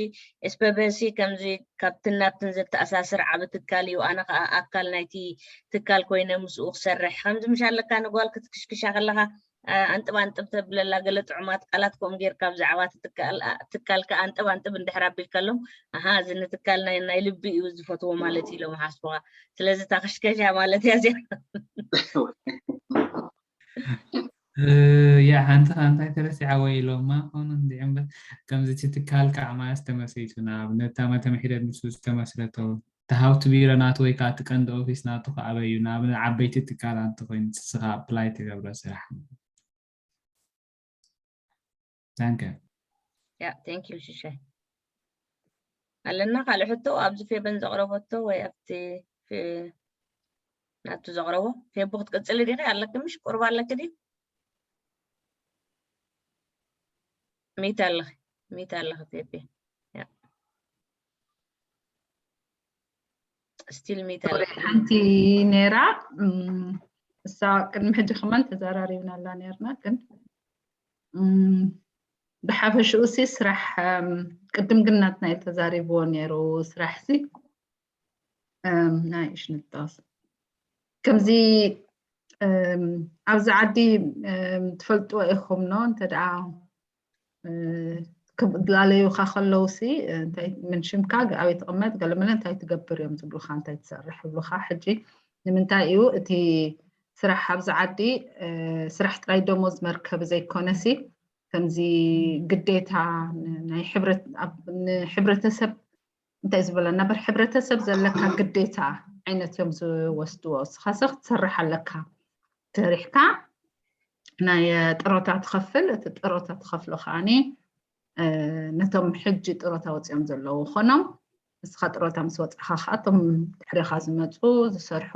ኤስበበሲ ከምዚ ካብትን ናብትን ዘተኣሳስር ዓብ ትካል እዩ ኣነ ከዓ ኣካል ናይቲ ትካል ኮይነ ምስኡ ክሰርሕ ከምዚ ምሽ ኣለካ ንጓል ክትክሽክሻ ከለካ ኣንጥብ ኣንጥብ ተብለላ ገለ ጥዑማት ቃላት ከምኡ ጌርካ ብዛዕባ ትካልካ ኣንጥብ ኣንጥብ እንድሕር ኣቢልካሎም ኣሃ እዚ ንትካል ናይ ልቢ እዩ ዝፈትዎ ማለት እዩ ኢሎም ሓስቡካ ስለዚ ታክሽከሻ ማለት እያ እዚኣ ያ ሓንቲ ከ እንታይ ተረሲዓ ወይ ኢሎማ ኮኑ እንዲዑ እምበር ከምዚ እቲ ትካል ከዓ ማያስ ተመሰይቱ ንኣብነት እታ መተ ምሕደር ንሱ ዝተመስረቶ እቲ ሃውቲ ቢሮ ናቱ ወይ ከዓ እቲ ቀንዲ ኦፊስ ናቱ ከዓ ኣበይ እዩ ንኣብነት ዓበይቲ ትካላት እንተኮይኑ ንስኻ ኣፕላይ ትገብሮ ስራሕ Danke. Ja, thank you ሽሻይ ኣለና ካልእ ሕቶ ኣብዚ ፌበን ዘቕረበቶ ወይ ኣብቲ ናቱ ዘቕረቦ ፌቦ ክትቅፅሊ ዲኺ ኣለኪ ምሽ ቁርባ ኣለኪ ድዩ ሚት ኣለኺ ሚት ኣለኺ ፌቤ still ሚት ኣለኺ ሓንቲ ነራ እሳ ቅድሚ ሕጂ ከማን ተዘራሪብና ኣላ ነርና ግን ብሓፈሽኡ ሲ ስራሕ ቅድም ግን ናትና ተዛሪብዎ ነይሩ ስራሕ ሲ ናይ እሽንጣስ ከምዚ ኣብዚ ዓዲ ትፈልጥዎ ኢኹም ኖ እንተ ደኣ ክላለዩካ ከለውሲ እንታይ ምን ሽምካ ኣበይ ትቕመጥ ገለመለ እንታይ ትገብር እዮም ዝብሉካ እንታይ ትሰርሕ ይብሉካ ሕጂ ንምንታይ እዩ እቲ ስራሕ ኣብዚ ዓዲ ስራሕ ጥራይ ደሞዝ መርከብ ዘይኮነሲ ከምዚ ግዴታ ናይ ሕብረተሰብ እንታይ ዝበለና በር ሕብረተሰብ ዘለካ ግዴታ ዓይነት እዮም ዝወስድዎ እስኻሰ ክትሰርሕ ኣለካ ሰሪሕካ ናይ ጥሮታ ትኸፍል እቲ ጥሮታ ትኸፍሎ ከዓኒ ነቶም ሕጂ ጥሮታ ወፂኦም ዘለዉ ኾኖም እስኻ ጥሮታ ምስ ወፅእኻ ከዓ እቶም ድሕሪኻ ዝመፁ ዝሰርሑ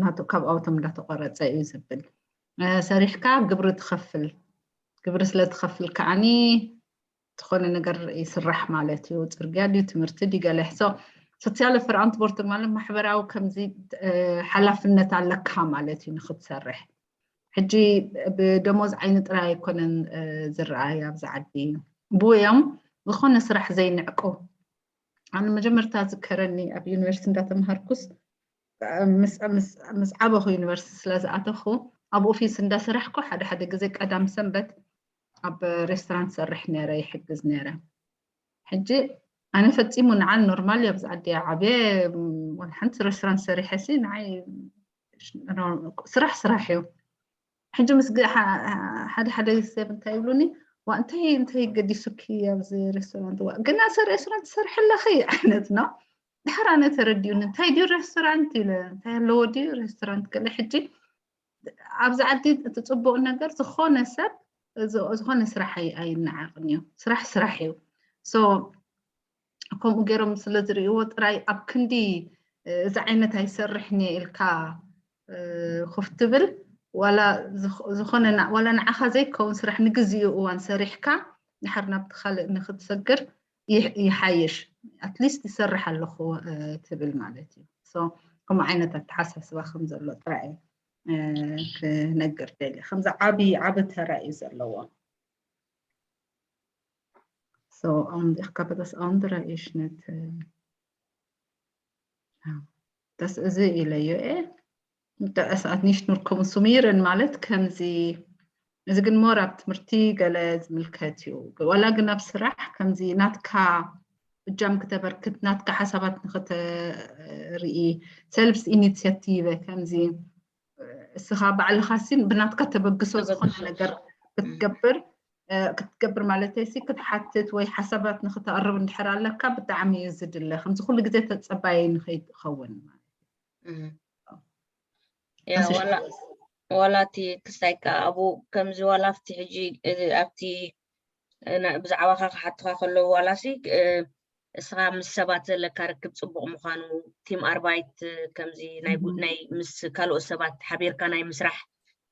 ናቱ ካብ ኣውቶም እንዳተቆረፀ እዩ ዝብል ሰሪሕካ ግብሪ ትኸፍል ግብሪ ስለ ትኸፍል ከዓኒ ዝኾነ ነገር ይስራሕ ማለት እዩ ፅርግያ ድዩ ትምህርቲ ድዩ ገለ ሕሶ ሶሲያለ ፍርኣንትቦርት ማለት ማሕበራዊ ከምዚ ሓላፍነት ኣለካ ማለት እዩ ንክትሰርሕ ሕጂ ብደሞዝ ዓይኒ ጥራይ ኣይኮነን ዝረኣይ ኣብዚ ዓዲ ብኡ እዮም ዝኾነ ስራሕ ዘይንዕቁ ኣነ መጀመርታ ዝከረኒ ኣብ ዩኒቨርሲቲ እንዳተምሃርኩስ ምስ ዓበኹ ዩኒቨርሲቲ ስለ ዝኣተኹ ኣብ ኦፊስ እንዳሰራሕኩ ሓደ ሓደ ግዜ ቀዳም ሰንበት ኣብ ሬስቶራንት ሰርሕ ነረ ይሕግዝ ነረ ሕጂ ኣነ ፈፂሙ ንዓል ኖርማል ኣብዚ ዓዲ ዓብየ ሓንቲ ሬስቶራንት ሰሪሐ ሲ ንዓይ ስራሕ ስራሕ እዩ ሕጂ ምስ ሓደ ሓደ ሰብ እንታይ ይብሉኒ ዋ እንታይ እንታይ ገዲሱኪ ኣብዚ ሬስቶራንት ዋ ግን ኣሰ ሬስቶራንት ትሰርሒ ኣለኺ ዓይነት ነው። ድሕር ኣነ ተረዲኡኒ እንታይ ድዩ ሬስቶራንት ኢለ እንታይ ኣለዎ ድዩ ሬስቶራንት ገለ ሕጂ ኣብዚ ዓዲ እቲ ፅቡቕ ነገር ዝኾነ ሰብ ዝኾነ ስራሕ ኣይነዓቕን እዩ። ስራሕ ስራሕ እዩ። ከምኡ ገይሮም ስለ ዝርእይዎ ጥራይ ኣብ ክንዲ እዚ ዓይነት ኣይሰርሕን እየ ኢልካ ኮፍ ትብል ዋላ ንዓኻ ዘይከውን ስራሕ ንግዚኡ እዋን ሰሪሕካ ድሓር ናብቲ ካልእ ንክትሰግር ይሓይሽ። ኣትሊስት ይሰርሕ ኣለኹ ትብል ማለት እዩ። ከምኡ ዓይነት ኣተሓሳስባ ከም ዘሎ ጥራይ ክነግር ደልየ። ከምዚ ዓብዪ ዓቢ ተራ እዩ ዘለዎ። So, um, ich glaube, das andere ist nicht. Das ist ኢለዮ እየ። Das hat nicht nur konsumieren ማለት ከምዚ እዚ ግን more ኣብ ትምህርቲ ገለ ዝምልከት እዩ። ዋላ ግን ኣብ ስራሕ ከምዚ ናትካ እጃም ክተበርክት ናትካ ሓሳባት ንክተርኢ ሰልፍስ ኢኒሲያቲቭ ከምዚ እስኻ ባዕልኻ ሲን ብናትካ ተበግሶ ዝኾነ ነገር ክትገብር ክትገብር ማለተይ ሲ ክትሓትት ወይ ሓሳባት ንክተቕርብ እንድሕር ኣለካ ብጣዕሚ እዩ ዝድለ ከምዚ ኩሉ ግዜ ተፀባይ ንከይትኸውን ማለት ዋላ እቲ ክስታይ ከዓ ኣብኡ ከምዚ ዋላ ኣብቲ ሕጂ ኣብቲ ብዛዕባካ ክሓቱካ ከለዉ ዋላ ሲ እስኻ ምስ ሰባት ዘለካ ርክብ ፅቡቕ ምዃኑ ቲም ኣርባይት ከምዚ ናይ ምስ ካልኦት ሰባት ሓቢርካ ናይ ምስራሕ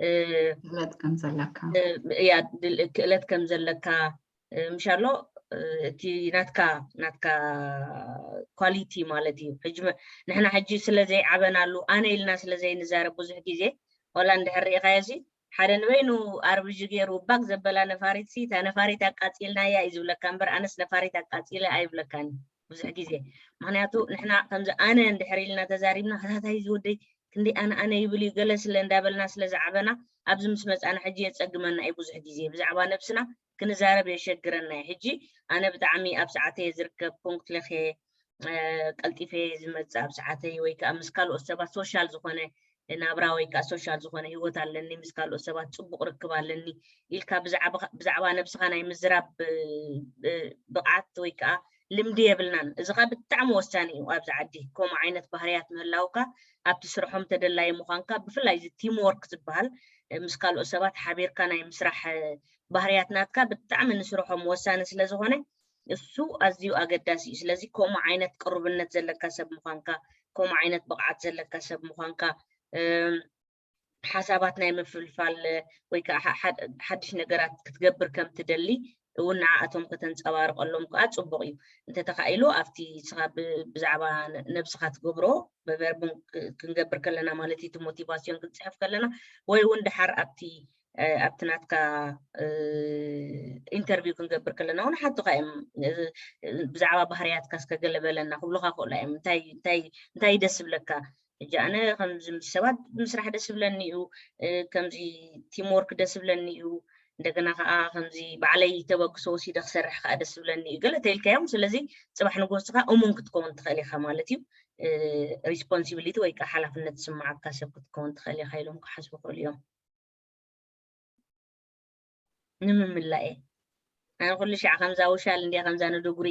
ክእለት ከም ዘለካ እያ ክእለት ከም ዘለካ ምሻሎ እቲ ናትካ ናትካ ኳሊቲ ማለት እዩ። ሕጂ ንሕና ሕጂ ስለ ዘይዓበናሉ ኣነ ኢልና ስለ ዘይንዛረብ ብዙሕ ግዜ ዋላ እንድሕር ርኢኻዮ ሲ ሓደ ንበይኑ ኣርብጂ ገይሩ ባክ ዘበላ ነፋሪት ሲ እታ ነፋሪት ኣቃፂልናያ እዩ ዝብለካ እምበር ኣነስ ነፋሪት ኣቃፂለ ኣይብለካን ብዙሕ ግዜ። ምክንያቱ ንሕና ከምዚ ኣነ እንድሕር ኢልና ተዛሪብና ከታታይ ዝወደይ ክንደይ ኣነ ኣነ ይብል እዩ ገለ ስለ እንዳበልና ስለ ዝዓበና ኣብዚ ምስ መፃና ሕጂ የፀግመና እዩ ብዙሕ ግዜ ብዛዕባ ነብስና ክንዛረብ የሸግረና እዩ። ሕጂ ኣነ ብጣዕሚ ኣብ ሰዓተየ ዝርከብ ፖንክት ለኸ ቀልጢፈ ዝመፅእ ኣብ ሰዓተይ ወይ ከዓ ምስ ካልኦት ሰባት ሶሻል ዝኾነ ናብራ ወይ ከዓ ሶሻል ዝኾነ ህይወት ኣለኒ ምስ ካልኦት ሰባት ፅቡቅ ርክብ ኣለኒ ኢልካ ብዛዕባ ነብስኻ ናይ ምዝራብ ብቕዓት ወይ ከዓ ልምዲ የብልናን። እዚ ከዓ ብጣዕሚ ወሳኒ እዩ ኣብዚ ዓዲ ከምኡ ዓይነት ባህርያት ምህላውካ ኣብቲ ስርሖም ተደላዪ ምዃንካ ብፍላይ እዚ ቲም ወርክ ዝበሃል ምስ ካልኦት ሰባት ሓቢርካ ናይ ምስራሕ ባህርያት ናትካ ብጣዕሚ ንስርሖም ወሳኒ ስለ ዝኾነ እሱ ኣዝዩ ኣገዳሲ እዩ። ስለዚ ከምኡ ዓይነት ቅሩብነት ዘለካ ሰብ ምዃንካ፣ ከምኡ ዓይነት ብቕዓት ዘለካ ሰብ ምዃንካ፣ ሓሳባት ናይ ምፍልፋል ወይ ከዓ ሓድሽ ነገራት ክትገብር ከም ትደሊ እውን ንዓኣቶም ከተንፀባርቀሎም ከዓ ፅቡቅ እዩ። እንተተኻኢሉ ኣብቲ ንስኻ ብዛዕባ ነብስኻ ትገብሮ ብቨርቡን ክንገብር ከለና ማለት እዩ እቲ ሞቲቫሲዮን ክንፅሕፍ ከለና ወይ እውን ድሓር ኣብቲ ኣብቲ ናትካ ኢንተርቪው ክንገብር ከለና እውን ሓቱካ እዮም ብዛዕባ ባህርያትካ እስከ ገለ በለና ክብሉካ ክእሉ እዮም እንታይ ደስ ዝብለካ ሕጂ ኣነ ከምዚ ምስ ሰባት ምስራሕ ደስ ዝብለኒ እዩ ከምዚ ቲምወርክ ደስ ዝብለኒ እዩ እንደገና ከዓ ከምዚ ባዕለይ ተበግሶ ወሲደ ክሰርሕ ከዓ ደስ ዝብለኒ እዩ ገለ ተይልካዮም ስለዚ ፅባሕ ንጎስካ እሙን ክትከውን ትኽእል ኢካ ማለት እዩ ሪስፖንሲቢሊቲ ወይ ከዓ ሓላፍነት ዝስማዓካ ሰብ ክትከውን ትኽእል ኢካ ኢሎም ክሓስቡ ክእሉ እዮም ንምምላኤ ኣነ ኩሉ ሻዕ ከምዛ ውሻል እንድያ ከምዛ ንድጉሪ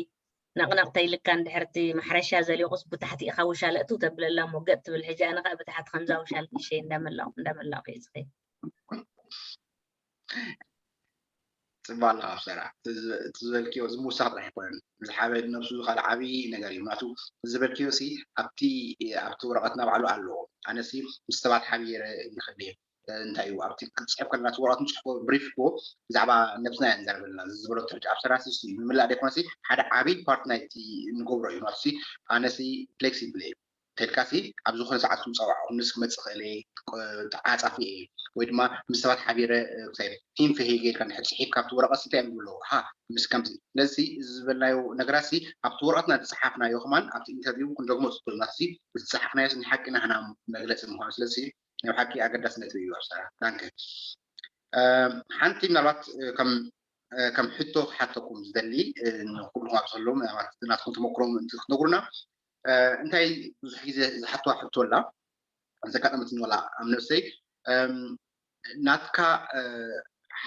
ነቕነቕ ተይልካ እንድሕርቲ ማሕረሻ ዘሊቑስ ብታሕቲ ኢኻ ውሻል እቱ ተብለላ እሞ ገጥ ትብል ሕጂ ኣነ ከዓ ብታሕቲ ከምዛ ውሻል ንእሸይ እንዳመላቑ እንዳመላቑ እየ ዝኸይድ ፅባለ ኣብ ሰራ እቲ ዝበልክዮ እዚ ምውሳኽ ጥራሕ ኣይኮነን ዝሓበ ነብሱ ዝካል ዓብዪ ነገር እዩ ምክንያቱ ዝበልክዮ ሲ ኣብቲ ኣብቲ ወረቐትና ባዕሉ ኣለዎ ኣነሲ ምስ ሰባት ሓቢረ ይኽእል እየ እንታይ እዩ ኣብቲ ክትፅሕፍ ከለና እቲ ወረቐት ንፅሕፎ ብሪፍ እኮ ብዛዕባ ነብስና እያ ንዛረበልና ዝበሎ ትሕጂ ኣብ ሰራ ሲ ምምላእ ደይኮነሲ ሓደ ዓብዪ ፓርት ናይቲ ንገብሮ እዩ ማለት ኣነሲ ፍሌክሲብል እየ ተልካሲ ኣብ ዝኾነ ሰዓት ክምፀዋዕ ንስ ክመፅእ ክእል ተዓፃፊ እየ ወይ ድማ ምስ ሰባት ሓቢረ ቲም ፈሄገ ኢልካ ንድሕር ፅሒፍ ካብቲ ወረቐት እንታይ እዮም ዝብለዎ ሃ ምስ ከምዚ ስለዚ እዚ ዝበልናዮ ነገራት ሲ ኣብቲ ወረቐትና ዝፀሓፍናዮ ከማን ኣብቲ ኢንተርቪው ክንደግሞ ዝኽእልናሲ ዝፀሓፍናዮ ንሓቂ ናህና መግለፂ ምኳኑ ስለዚ ናይ ሓቂ ኣገዳስነት እዩ ኣብ ሰራ ዳንከ ሓንቲ ምናልባት ከም ከም ሕቶ ክሓተኩም ዝደሊ ንኩልኩም ኣብ ዘለዉ ናትኩም ተመክሮም ክትነግሩና እንታይ ብዙሕ ግዜ ዝሓትዋ ሕቶ ኣላ ዘጋጠመትኒ ወላ ኣብ ነብሰይ ናትካ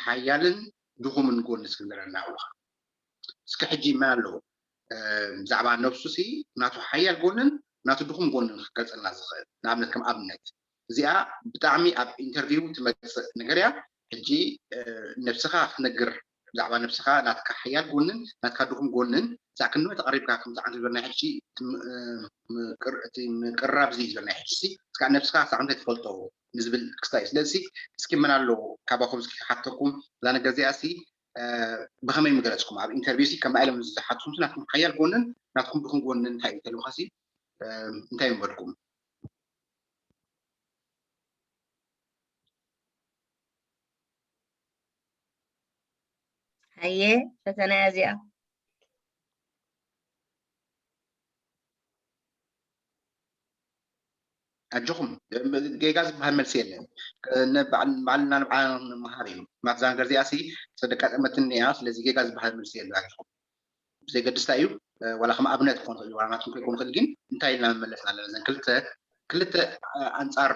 ሓያልን ድኹምን ጎኒ እስኪ ንገረና ኣለኻ። እስኪ ሕጂ መን ኣሎ ብዛዕባ ነብሱ ሲ ናቱ ሓያል ጎንን ናቱ ድኹም ጎንን ክገልጸልና ዝኽእል? ንኣብነት ከም ኣብነት እዚኣ ብጣዕሚ ኣብ ኢንተርቪው ትመጽእ ነገር እያ። ሕጂ ነብስኻ ክትነግር ብዛዕባ ነብስኻ ናትካ ሓያል ጎንን ናትካ ድኹም ጎንን እዛ ክንመ ተቐሪብካ ከምዚ ዓንተ ዝበልና ሕጂ እቲ ምቅራብ እዚ ዝበልና ሕጂ ሲ እስካ ነብስኻ ሳዕ እንታይ ትፈልጦ ንዝብል ክስታይ ስለዚ እስኪ መን ኣሎ ካባኹም እስኪ ክሓተኩም እዛ ነገር እዚኣ ሲ ብኸመይ ምገለጽኩም ኣብ ኢንተርቪው ሲ ከምኣ ኢሎም ዝሓትኩም ናትኩም ሓያል ጎንን ናትኩም ድኹም ጎንን እንታይ እዩ ተልካ ሲ እንታይ ምበልኩም ሃየ ፈተና እያ እዚኣ ኣጆኹም ጌጋ ዝበሃል መልሲ የለን። ባዕልና ንባዕልና ንምሃር እዩ። ማትዛ ነገር እዚኣ ሲ ተደጋጠመትኒ እያ። ስለዚ ጌጋ ዝበሃል መልሲ የለን። ኣጆኹም ብዘይ ገድስታ እዩ። ዋላ ከም ኣብነት ክኾን ክእል ዋላ ናትኩም ከይኮን ክእል ግን እንታይ ኢልና መመለስ ኣለና? እዘን ክልተ ክልተ ኣንጻር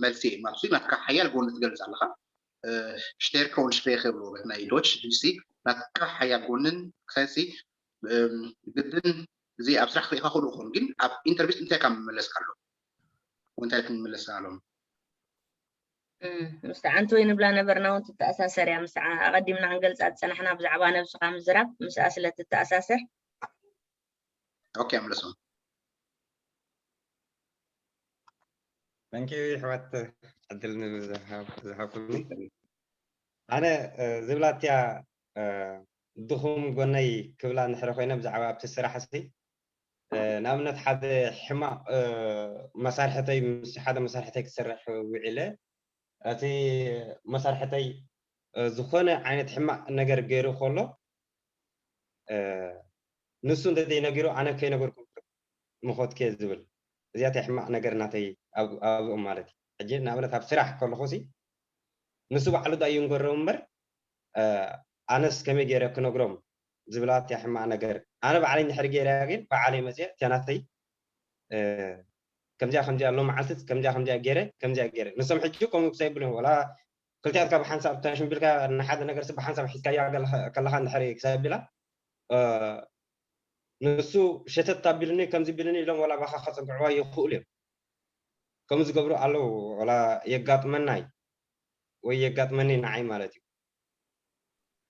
መልሲ እዩ። ማትዚ ናትካ ሓያል ጎኒ ትገልጽ ኣለኻ። Stärke und Schwäche ብሎ ናይ ዶች ድምሲ ናትካ ሓያል ጎንን ክሳይሲ ግድን እዚ ኣብ ስራሕ ክሪኢካ ክእሉ ክኾኑ ግን ኣብ ኢንተርቪው እንታይ ካብ መመለስ ኣሎ እንታይ ክንመለስ ኣሎም ምስ ዓንተ ወይ ንብላ ነበርና እውን ትተኣሳሰር እያ ምስ ኣቐዲምና ክንገልፃ ዝፀናሕና ብዛዕባ ነብስኻ ምዝራብ ምስኣ ስለ ትተኣሳሰር ኦኬ ኣምለሶም Thank you ኣሕዋት ዕድል ዝሃብኩኒ ኣነ ዝብላትያ ድኹም ጎነይ ክብላ እንድሕረ ኮይነ ብዛዕባ ኣብቲ ስራሕ ሲ ንኣብነት ሓደ ሕማቕ መሳርሕተይ ምስ ሓደ መሳርሕተይ ክሰርሕ ውዒለ እቲ መሳርሕተይ ዝኾነ ዓይነት ሕማቕ ነገር ገይሩ ከሎ ንሱ እንተዘይነጊሩ ኣነ ከይነገርኩ ምኾትከ ዝብል እዚኣተይ ሕማቕ ነገር ናተይ ኣብኦም ማለት እዩ ሕጂ ንኣብነት ኣብ ስራሕ ከለኹ ሲ ንሱ ባዕሉ ዳ እዩ ንገሮም እምበር ኣነስ ከመይ ገይረ ክነግሮም ዝብላ እቲያ ሕማቕ ነገር ኣነ ባዕለይ እንድሕር ገይረያ ግን ባዕለይ መፅአ እቲያ ናተይ ከምዚኣ ከምዚኣ ሎም መዓልትስ ከምዚኣ ከምዚኣ ገይረ ከምዚኣ ገይረ ንሶም ሕጂ ከምኡ ክሳይብሉ እዮም ወላ ክልቲኣትካ ብሓንሳብ ተሽምቢልካ ንሓደ ነገር ብሓንሳብ ሒዝካያ ከለካ እንድሕር ክሳይቢላ ንሱ ሸተት ኣቢሉኒ ከምዚ ቢሉኒ ኢሎም ዋላ ባኻ ከፀግዕዋ ይኽእሉ እዮም ከምኡ ዝገብሩ ኣለዉ ዋላ የጋጥመና እዩ ወይ የጋጥመኒ ንዓይ ማለት እዩ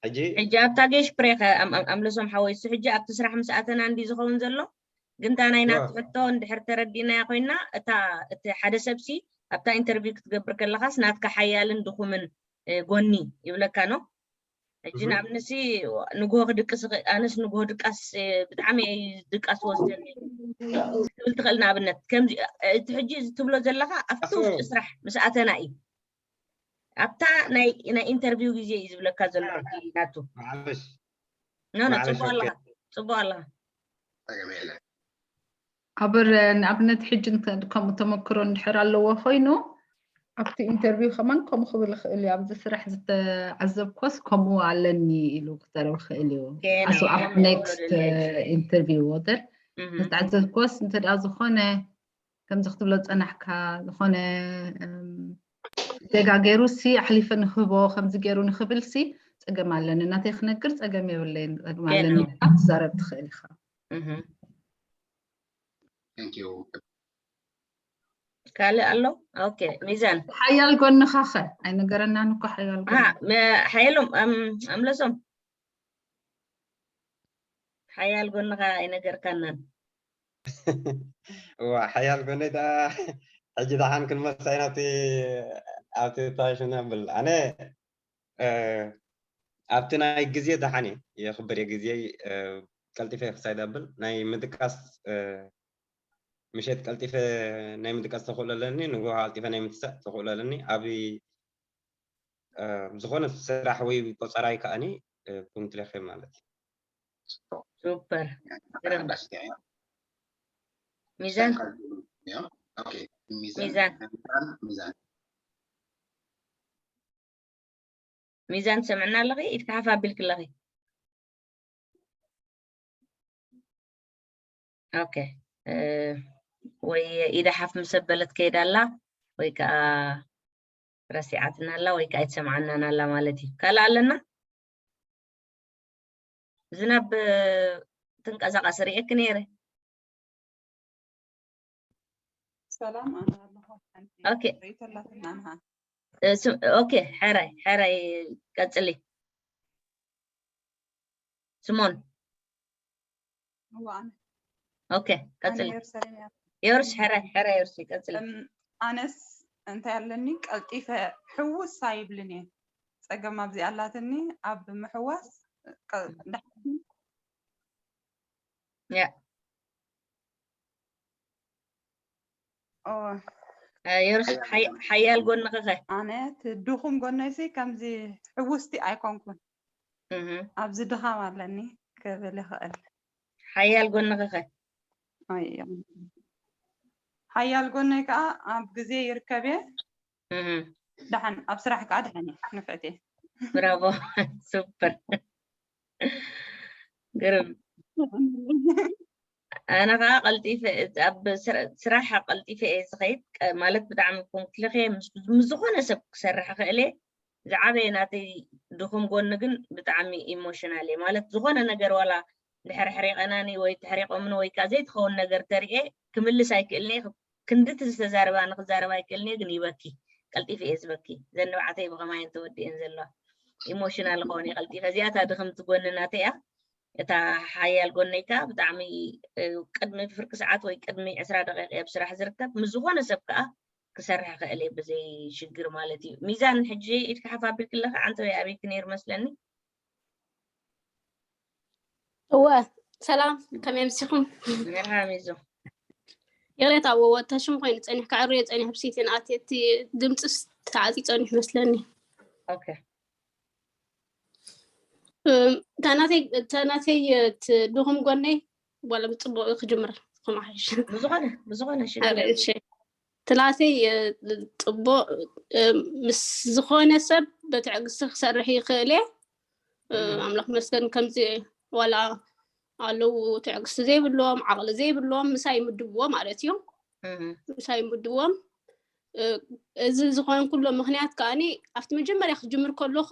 ሕጂ ሕጂ ኣብታ ጌሽ ፕሬኸ ኣምለሶም ሓወይ እሱ ሕጂ ኣብቲ ስራሕ ምስ ኣተና እንዲ ዝኸውን ዘሎ ግን እታ ናይ ናቱ ሕቶ እንድሕር ተረዲእናያ ኮይና እታ እቲ ሓደ ሰብሲ ኣብታ ኢንተርቪው ክትገብር ከለኻስ ናትካ ሓያልን ድኹምን ጎኒ ይብለካ ኖ ሕጂ ንኣብነሲ ንግሆ ክድቅስ ኣነስ ንግሆ ድቃስ ብጣዕሚ ድቃስ ወስደኒ ትብል ትኽእል ንኣብነት ከምዚ እቲ ሕጂ እዚ ትብሎ ዘለካ ኣብቲ ውሽጢ ስራሕ ምስ ኣተና እዩ ኣብታ ናይ ናይ ኢንተርቪው ግዜ እዩ ዝብለካ ዘሎ ናቱ ማዕበሽ ኖ ኖ ጽቡቅ ኣለካ ጽቡቅ ኣለካ ኣበር ንኣብነት ሕጂ ከምኡ ተመክሮ እንድሕር ኣለዎ ኮይኑ ኣብቲ ኢንተርቪው ከማን ከምኡ ክብል ይኽእል እዩ ኣብዚ ስራሕ ዝተዓዘብኮስ ከምኡ ኣለኒ ኢሉ ክዛረብ ይኽእል እዩ ኣሱ ኣብ ኔክስት ኢንተርቪው ወደር ዝተዓዘብኮስ እንተ ዝኾነ ከምዚ ክትብሎ ዝፀናሕካ ዝኾነ ዜጋ ገይሩ ሲ ኣሕሊፈ ንክህቦ ከምዚ ገይሩ ንክብል ሲ ፀገም ኣለኒ እናተይ ክነግር ፀገም የብለይን ፀገም ኣለኒ ትዛረብ ትኽእል ኢኻ ካልእ ኣሎ ኦኬ ሚዛን ሓያል ጎንኻ ኸ ኣይነገረናን እኮ ሓያል ጎን ሓየሎም ኣምለሶም ሓያል ጎንኻ ኣይነገርካናን እዋ ሓያል ጎነይ ደኣ ሕጂ ደሓን ክንመሳይ ናብቲ ኣብቲ ታሽን ብል ኣነ ኣብቲ ናይ ግዜ ደሓን እየ የኽብር እየ ግዜ ቀልጢፈ ክሳይ ዳብል ናይ ምድቃስ ምሸት ቀልጢፈ ናይ ምድቃስ ተኽእሎ ኣለኒ ንግሆ ቀልጢፈ ናይ ምትሳእ ተኽእሎ ኣለኒ ኣብ ዝኾነ ስራሕ ወይ ቆፀራ ይከኣኒ ፖንት ለኸ ማለት እዩ ሱፐር ሚዛን ሚዛን ሚዛን ትሰምዕና ኣለኺ ኢድካ ሓፍ ኣቢልክ ኣለኺ ኦኬ ወይ ኢዳ ሓፍ ምስ ኣበለት ከይዳ ኣላ ወይ ከዓ ረሲዓትና ኣላ ወይ ከዓ ኣይትሰምዓናን ኣላ ማለት እዩ ካልእ ኣለና ዝናብ ትንቀሳቐስ ርእየኪ ነይረ። ሰላም ኣነ ኣለኹ። ሓንቲ ኦኬ። ርእይቶ ኣላትና ኣንሃ። ኦኬ፣ ሕራይ ሕራይ፣ ቀጽሊ ስሞን። እዋ ኣነ ኦኬ፣ ኣነ ቀጽሊ። የሩሳሌም እያ። የሩስ፣ ሕራይ ሕራይ፣ የሩስ፣ ቀጽሊ። እም፣ ኣነስ እንታይ ኣለኒ፣ ቀልጢፈ ሕውስ ኣይብልን እየ። ጸገም ኣብዚ ኣላትኒ፣ ኣብ ምሕዋስ ቀ- ዳሕና ያ ኦ፣ የሩስ፣ ሓይ- ሓያል ጎንኺ ኸ? ኣነ እቲ ድኹም ጎነይሲ ከምዚ ሕውስቲ ኣይኮንኩን። እህ፣ ኣብዚ ድኻም ኣለኒ ክብል ይኽእል። ሓያል ጎንኺ ኸ? ኣይ፣ ሓያል ጎነይ ከዓ ኣብ ግዜ ይርከብ እየ። እህ፣ ደሓን ኣብ ስራሕ ከዓ ደሓን እየ፣ ንፍዕቲ እየ። ብራቮ፣ ሱፐር፣ ግርም። ኣነ ከዓ ቀልጢፈ ኣብ ስራ- ስራሕ ቀልጢፈ እየ ዝኸይድ፣ ቀ- ማለት ብጣዕሚ ኮንክልኸ ምስ ምስ ዝኾነ ሰብ ክሰርሕ ክእል እየ። ዝዓበየ ናተይ ድኹም ጎኒ ግን ብጣዕሚ ኢሞሽናል እየ። ማለት ዝኾነ ነገር ዋላ ድሕሪ ሕሪቐናኒ ወይ ተሕሪቆምኒ ወይ ከዓ ዘይትኸውን ነገር ተሪኤ ክምልስ ኣይክእልን እየ። ክንድቲ ዝተዛረባ ንክዛረብ ኣይክእልን እየ፣ ግን ይበኪ፣ ቀልጢፈ እየ ዝበኪ። ዘንባዕተይ ብኸማየን ተወዲኤን ዘለዋ ኢሞሽናል ክኾን እየ ቀልጢፈ። እዚኣ እታ ድኽምቲ ጎኒ ናተይ እያ። እታ ሓያል ጎነይ ከዓ ብጣዕሚ እ፣ ቅድሚ ፍርቂ ሰዓት ወይ ቅድሚ ዕስራ ደቂቕ እየ ኣብ ስራሕ ዝርከብ። ምስ ዝኾነ ሰብ ከዓ ክሰርሕ ክእል እየ ብዘይ ሽግር ማለት እዩ። ሚዛን፣ ሕጂ ኢድካ ሓፍ ኣቢልኪ ኣለኻ። ኣንተ ወይ ኣበይኪ ነይሩ መስለኒ። እወ፣ ሰላም፣ ከመይ ኣምሲኹም? መርሃባ ሚዙ። ይቕሬታ፣ እወ፣ ወታ ሽም ኮይኑ ጸኒሑ፣ ክዕርዮ ጸኒሑ፣ ብሲቲ ንኣትየ፣ እቲ ድምፂ ተዓፂ ጸኒሑ መስለኒ። ኦኬ። እም፣ እታ ናተይ እታ ናተይ እቲ ድኹም ጎነይ ዋላ ብፅቡቅ ክጅምር ክመሓሽ ብዝኾነ ብዝኾነ ሽግር ሓደ የብሉን። እሺ። እቲ ናተይ እ፣ ፅቡቅ እ፣ ምስ ዝኾነ ሰብ ብትዕግስቲ ክሰርሕ ይኽእል እየ። እ፣ እህ፣ ኣምላኽ መስገን ከምዚ ዋላ ኣለዉ ትዕግስቲ ዘይብሎም ዓቕሊ ዘይብሎም ምሳይ ይምድብዎ ማለት እዩ። እህ፣ ምሳይ ይምድብዎም። እ፣ እዚ ዝኾንኩሎ ምኽንያት ከኣኒ ኣብቲ መጀመርያ ክጅምር ከለኹ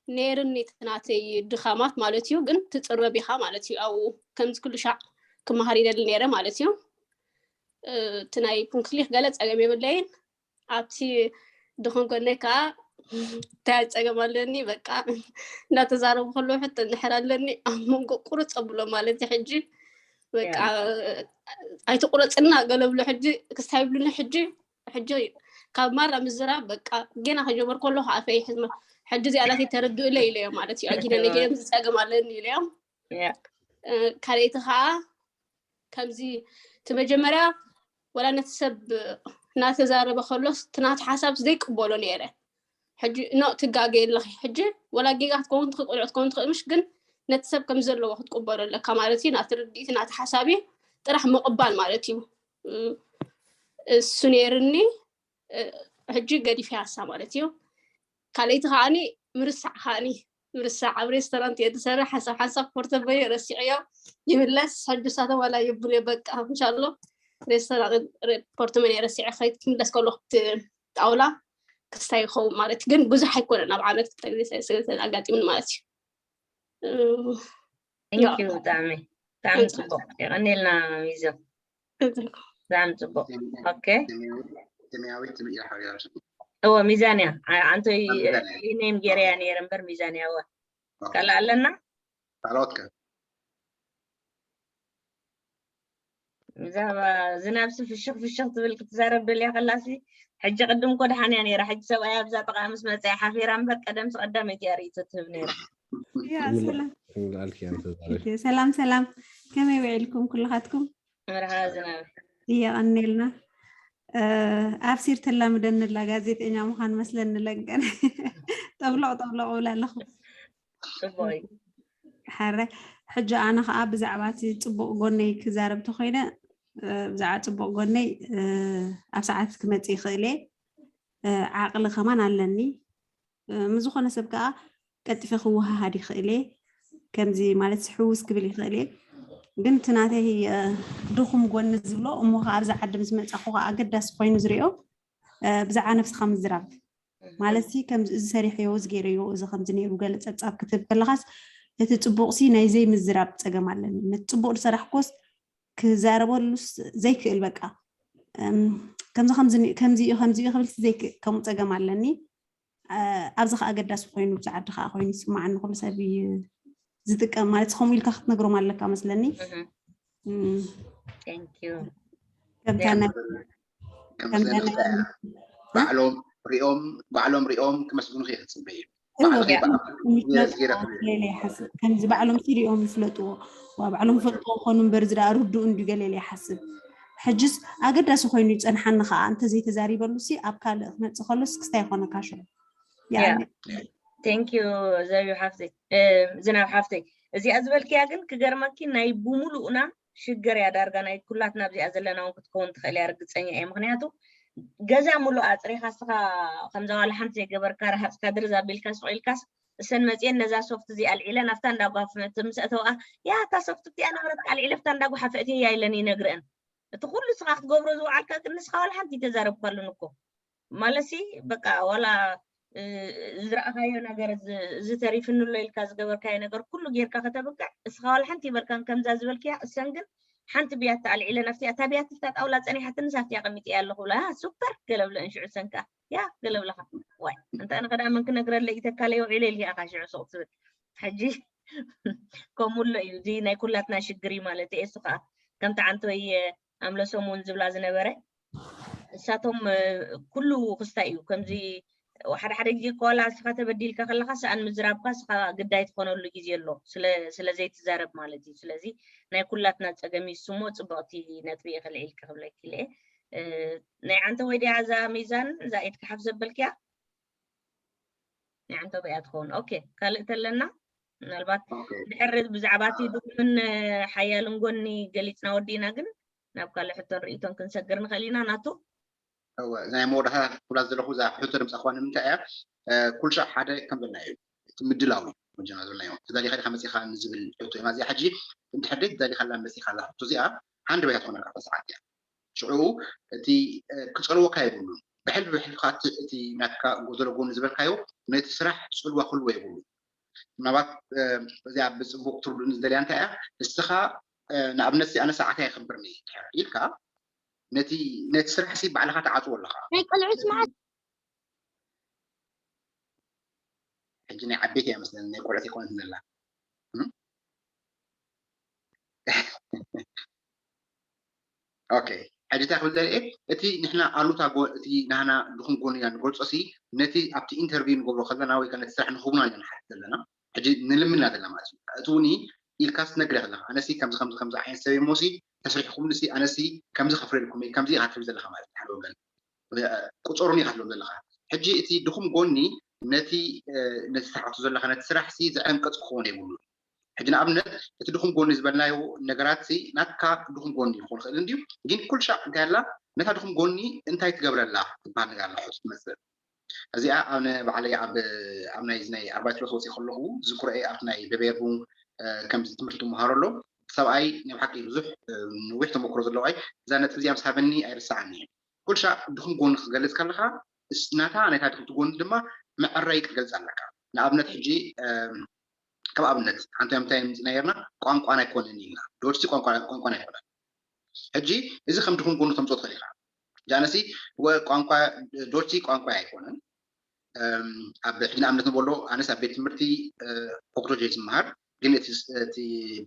ነይርኒ እቲ ናተይ ድኻማት ማለት እዩ፣ ግን ትፅረብ ኢኻ ማለት እዩ። ኣብኡ ከምዚ ኩሉ ሻዕ ክመሃር ይደሊ ነይረ ማለት እዩ። እ፣ እቲ ናይ ፑንክትሊክ ገለ ፀገም የብለይን። ኣብቲ ድኹም ጎነይ ከዓ እንታይ ፀገም ኣለኒ፣ በቃ እናተዛረቡ ከለዉ ሕቶ እንድሕር ኣለኒ ኣብ መንጎ ቁርፅ ኣብሎ ማለት እዩ። ሕጂ በቃ ያ ኣይትቁረፅና ገለ ብሎ ሕጂ ክስታይ ይብሉኒ። ሕጂ ሕጂ ካብ ማራ ምዝራብ በቃ ገና ከጀመር ከለኹ ኣፈይ ሕዝመ ሕጂ እዚኣ ናተይ ተረድኡለይ ኢለዮም ማለት እዩ። ኣጊደ እህ፣ ነጊደም ዝፀገም ኣለኒ ኢለዮም። ያ እ፣ ካልኣይቲ ከዓ ከምዚ እቲ መጀመርያ ወላ ነቲ ሰብ እናተዛረበ ከሎስ እቲ ናቱ ሓሳብ ዘይቅበሎ ነይረ። ሕጂ ኖ ትጋገ ኣለኺ። ሕጂ ወላ ጌጋ ክትከውን ትኽእል፣ ቆልዑ ክትከውን ትኽእል፣ ምሽ ግን ነቲ ሰብ ከም ዘለዎ ክትቅበሎ ኣለካ ማለት እዩ። ናቲ ርድኢት ናቲ ሓሳብ እዩ ጥራሕ ምቕባል ማለት እዩ። እ፣ እሱ ነይርኒ እ፣ ሕጂ ገዲፈ ያሳ ማለት እዩ። ካልኣይቲ ከዓኒ ምርሳዕ ከዓኒ ምርሳዕ ኣብ ሬስቶራንት እየ ዝሰርሕ። ሓንሳብ ሓንሳብ ፖርተበዮ ረሲዐዮ ይምለስ። ሕጂ ሳተ ዋላ የብሉ በቃ እንሻሎ ሬስቶራንት ሬ- ፖርተመን ረሲዐ ከይድ ክምለስ ከሎ ጣውላ ክስታይ ይኸውን ማለት እዩ። ግን ብዙሕ ኣይኮነን ኣብ ዓመት ክልተ ግዜ ሰለስተ ግዜ ኣጋጢሙኒ ማለት እዩ። እ፣ thank ያ you ብጣዕሚ ብጣዕሚ እንት- ፅቡቅ የቀኒልና ሚዞ እንት- ብጣዕሚ ፅቡቅ። ኦኬ ሰማያዊት ትምእያ ሓያር እወ ሚዛን እያ። ዓ- ኣንቶይ ሚዛን እያ። ኔም ጌረያ ነይረ እምበር ሚዛን እያ። እወ ካልእ ኣለና ካልኦት ከ ብዛዕባ ዝናብሲ ፍሽኽ ፍሽኽ ትብል ክትዛረብ ደልያ ከላሲ ሕጂ ቅድም እኮ ደሓን እያ ነይራ። ሕጂ ሰብኣይ ኣብዛ ጥቓ ምስ መፀ ሓፊራ እምበር ቀደምሲ ቀዳመይቲ እያ ርእይቶ ትህብ ነይራ። ያ ይብሎ ሰላም እንጋልክ እያ ተዛረብ ኦኬ፣ ሰላም ሰላም፣ ከመይ ውዒልኩም ኩልኻትኩም? መርሃ ዝናብ እየቐኒልና። እ፣ ኣብሲር ተላምደኒ ኣላ ጋዜጠኛ ምዃን መስለኒ ለንቀን። ጠብሎቕ ጠብሎቕ እብል ኣለኹ። ፅቡቅ እዩ። ሕረ ሕጂ ኣነ ከዓ ብዛዕባ እቲ ፅቡቅ ጎነይ ክዛረብ ተኮይነ እ፣ ብዛዕባ ፅቡቅ ጎነይ እ፣ ኣብ ሰዓት ክመፅእ ይኽእል እየ። እ፣ ዓቕሊ ከማን ኣለኒ። እ፣ ምስ ዝኾነ ሰብ ከዓ ቀልጢፈ ክወሃሃድ ይኽእል እየ። ከምዚ ማለት ሕውስ ክብል ይኽእል እየ። ግን እቲ ናተይ እ፣ ድኹም ጎኒ ዝብሎ እሞ ከዓ ኣብዚ ዓዲ ምስ መፃኹ ከዓ ኣገዳሲ ኮይኑ ዝሪኦ እ፣ ብዛዕባ ነብስኻ ምዝራብ ማለት ሲ ከምዚ እዚ ሰሪሐዮ እዚ ገይረዮ እዚ ከምዚ ነይሩ ገለ ፀብፃብ ክትህብ ከለኻስ እቲ ጽቡቕሲ ናይ ዘይምዝራብ ጸገም ኣለኒ። ነቲ ጽቡቕ ዝሰራሕኮስ ክዛረበሉስ ዘይክእል፣ በቃ እም፣ ከምዚ ከምዚ ኒ- ከምዚ እዩ ከምዚ እዩ ክብልሲ ዘይክእል ከምኡ ጸገም ኣለኒ። አ፣ ኣብዚ ከኣ ኣገዳሲ ኮይኑ ብዛዕባ ከዓ ኮይኑ ይስማዓኒ። ኩሉ ሰብ እዩ ዝጥቀም ማለት ከምኡ ኢልካ ክትነግሮም ኣለካ መስለኒ። እም፣ Thank you። ከምታ ከም ናይ ከም ከምታ ዘለና ናይ ባዕሎም ሪኦም ባዕሎም ሪኦም ክመስግኑኺ ክትፅበይ እዩ። እወ፣ ባዕልኺ ብጣዕሚ ብኣፍ ምሽመጥ ገይረ ገለ ይሓስብ። ከምዚ ባዕሎም ሲ ሪኦም ይፍለጥዎ። ዋ፣ ባዕሎም ፈልጥዎ ክኾኑ እምበር፣ እዚ ደኣ ርዱእ እንድዩ ገለ ኢለ ይሓስብ። ሕጅስ ኣገዳሲ ኮይኑ ይጸንሓኒ ከኣ፣ እንተ ዘይተዛሪበሉ ሲ ኣብ ካልእ ክመጽእ ከሎስ ክስታይ ይኾነካ ሽዑ። ያ ያኒ Thank you ዘዩ ሓፍተይ። እ፣ ዝናብ ሓፍተይ፣ እዚኣ ዝበልክያ ግን ክገርመኪ ናይ ብሙሉእና ሽግር እያ ዳርጋ። ናይ ኩላትና ኣብዚኣ ዘለና እውን ክትከውን ትኽእል እያ፣ ርግፀኛ እየ። ምክንያቱ ገዛ ሙሉእ ኣፅሪኻ እስኻ ከምዛ ዋላ ሓንቲ ዘይገበርካ፣ ረሃፅካ ድርዝ ኣቢልካ ስቕ ኢልካስ፣ እሰን መፅየን ነዛ ሶፍት እዚኣ ኣልዒለን ኣብታ እንዳጓፈፈት ምስ ኣተውኣ፣ ያ እታ ሶፍት እቲኣ ነበረት ኣልዒለ ኣብታ እንዳጓሓፈ እትያ ኢለን ይነግረን። እቲ ኩሉ እስኻ ክትገብሮ ዝወዓልካ ግን ንስኻ ዋላ ሓንቲ ይተዛረብካሉን እኮ። ማለሲ በቃ ዋላ እ፣ ዝረኣኻዮ ነገር፣ እዚ ተሪፍኒ ኣሎ ኢልካ ዝገበርካዮ ነገር ኩሉ ጌርካ ከተብቅዕ፣ እስኻ ዋላ ሓንቲ ይበልካን ከምዛ ዝበልክያ፣ እሰን ግን ሓንቲ ብያታ ኣልዒለን ኣብቲኣ፣ እታ ብያቲ እታ ጣውላ ጸኒሓትንስ ኣብቲኣ ኣቐሚጠያ ኣለኹ ብላ፣ ያ ሱፐር ገለ ብለአን ሽዑ፣ እሰን ከኣ ያ ገለ ብለኻ። ዋይ፣ እንተ ኣነ ከደኣ መን ክነግረለይ፣ ኢተካለይ ውዒለ ኢልካ ኢኻ ሽዑ ሱቕ ትብል። ሕጂ ከምኡ ኣሎ እዩ፣ እዚ ናይ ኩላትና ሽግር እዩ ማለት እየ። እሱ ከኣ ከምቲ ዓንተወይ ኣምለሶም እውን ዝብላ ዝነበረ፣ እሳቶም እ፣ ኩሉ ክስታይ እዩ። ከምዚ ሓደ ሓደ ግዜ እኮ ዋላ እስኻ ተበዲልካ ከለኻ ሰኣን ምዝራብካ እስኻ ግዳይ ትኾነሉ ግዜ ኣሎ፣ ስለ ስለ ዘይትዛረብ ማለት እዩ። ስለዚ ናይ ኩላትና ጸገም እዩ እሱ እሞ፣ ጽብቕቲ ነጥቢ እየ ከልዒልኪ ክብለኪ ኢለ። እ፣ ናይ ዓንተወይ ድያ እዛ ሚዛን፣ እዛ ኢድካ ሓፍ ዘበልክያ? ናይ ዓንተወይ እያ ትኸውን። ኦኬ፣ ካልእ ተለና ምናልባት ኦኬ። ድሕሪ ብዛዕባ እቲ ድኹምን ሓያልን ጎኒ ገሊጽና ወዲእና፣ ግን ናብ ካልእ ሕቶን ርእይቶን ክንሰግር ንኽእል ኢና። ናቱ እወ፣ እዚ ናይ መወዳእታ ክብላ ዘለኹ እዛ ሕቶ ድምፃ ክዋ ንምንታይ እያ? እ፣ ኩሉ ሻዕ ሓደ ከም ዘለና እዩ። እቲ ምድላው እዩ መጀመርያ ዘለና እዩ። ተዳሊኻ ዲኻ መፂኻ ንዝብል ሕቶ እዩ። እዚኣ ሕጂ እንድሕር ደይ ተዳሊኻላ መፂኻ ኣላ ሕቶ እዚኣ፣ ሓንደ ባይታ ትኾነካ ኣብታ ሰዓት እያ። ሽዑ እቲ እ፣ ክፀልወካ የብሉን። ብሕልፊ ብሕልፍኻ እቲ እቲ ናትካ ጎደሎ ጎኒ ዝበልካዮ ነቲ ስራሕ ፅልዋ ክህልዎ የብሉን። ምናልባት እ፣ እዚኣ ብፅቡቕ ትርድእኒ ዝደልያ እንታይ እያ? ንስኻ እ፣ ንኣብነት ሲ ኣነ ሰዓት ኣይኽብርን እየ እንድሕር ኢልካ ነቲ ነቲ ስራሕ ሲ ባዕልኻ ትዓፅዎ ኣለኻ። ናይ ቆልዑት መዓት ሕጂ ናይ ዓበይቲ እያ መስለኒ፣ ናይ ቆልዑት ኣይኮነትን ዘላ። እም? ኦኬ፣ ሕጂ እንታይ ክብል ዘርኢ፣ እቲ ንሕና ኣሉታ ጎ- እቲ ናህና ድኹም ጎኒ ኢና ንገልጾ ሲ ነቲ ኣብቲ ኢንተርቪው ንገብሮ ከለና ወይ ከ ነቲ ስራሕ ንኽቡና ኢና ንሓትት ዘለና። ሕጂ ንልምን ኢና ዘለና ማለት እዩ። እቲ እውን ኢልካስ ትነግር ከለኻ ኣነሲ ከምዚ ከምዚ ከምዚ ዓይነት ሰብ እሞ ሲ ተስሪሕኩም ሲ ኣነሲ ከምዚ ከፍረልኩም እየ፣ ከምዚ ኢኻ ትብል ዘለኻ ማለት እዩ። ሓደ ወገን ቁፀሩኒ ኢኻ ትብሎም ዘለኻ። ሕጂ እቲ ድኹም ጎኒ ነቲ እ፣ ነቲ ትሓቱ ዘለኻ ነቲ ስራሕ ሲ ዘዕንቅፅ ክኸውን የብሉን። ሕጂ ንኣብነት እቲ ድኹም ጎኒ ዝበልናዮ ነገራት ሲ ናትካ ድኹም ጎኒ ክኸውን ይኽእል እንድዩ፣ ግን ኩሉ ሻዕ እንታይ ኣላ ነታ ድኹም ጎኒ እንታይ ትገብረላ ትበሃል ነገር ኣላ ሕቶ ትመፅእ። እዚኣ ኣነ ባዕለይ ኣብ ኣብ ናይ ናይ ኣርባዕተ ኪሎ ወፂእ ከለኹ ዝክሮ እየ ኣብቲ ናይ በቤርቡ እ፣ ከምዚ ትምህርቲ ትመሃሮ ኣሎ። ሰብኣይ ናይ ብሓቂ ብዙሕ እ፣ ነዊሕ ተመክሮ ዘለዋይ እዛ ነጥቢ እዚኣ ምስ ሃበኒ ኣይርስዓን እየ። ኩልሻ ድኹም ጎኒ ክትገልጽ ከለኻ እስ- ናታ ናይታ ድኽምቲ ጎኒ ድማ መዕረይ ክትገልጽ ኣለካ። ንኣብነት ሕጂ እም፣ ከም ኣብነት ሓንቲ እንታይ ምጽና ነርና ቋንቋን ኣይኮነን ኢልና ዶርሲ ቋንቋ ቋንቋን ኣይኮነን። ሕጂ እዚ ከም ድኹም ጎኒ ከምጾ ትኽእል ኢኻ። ጃነሲ ወ ቋንቋ ዶርሲ ቋንቋ ኣይኮነን። እም፣ ኣብ ሕጂ ንኣብነት ንበሎ ኣነስ ኣብ ቤት ትምህርቲ እ፣ ኦክቶጀ ዝመሃር ግን እቲ ስ- እቲ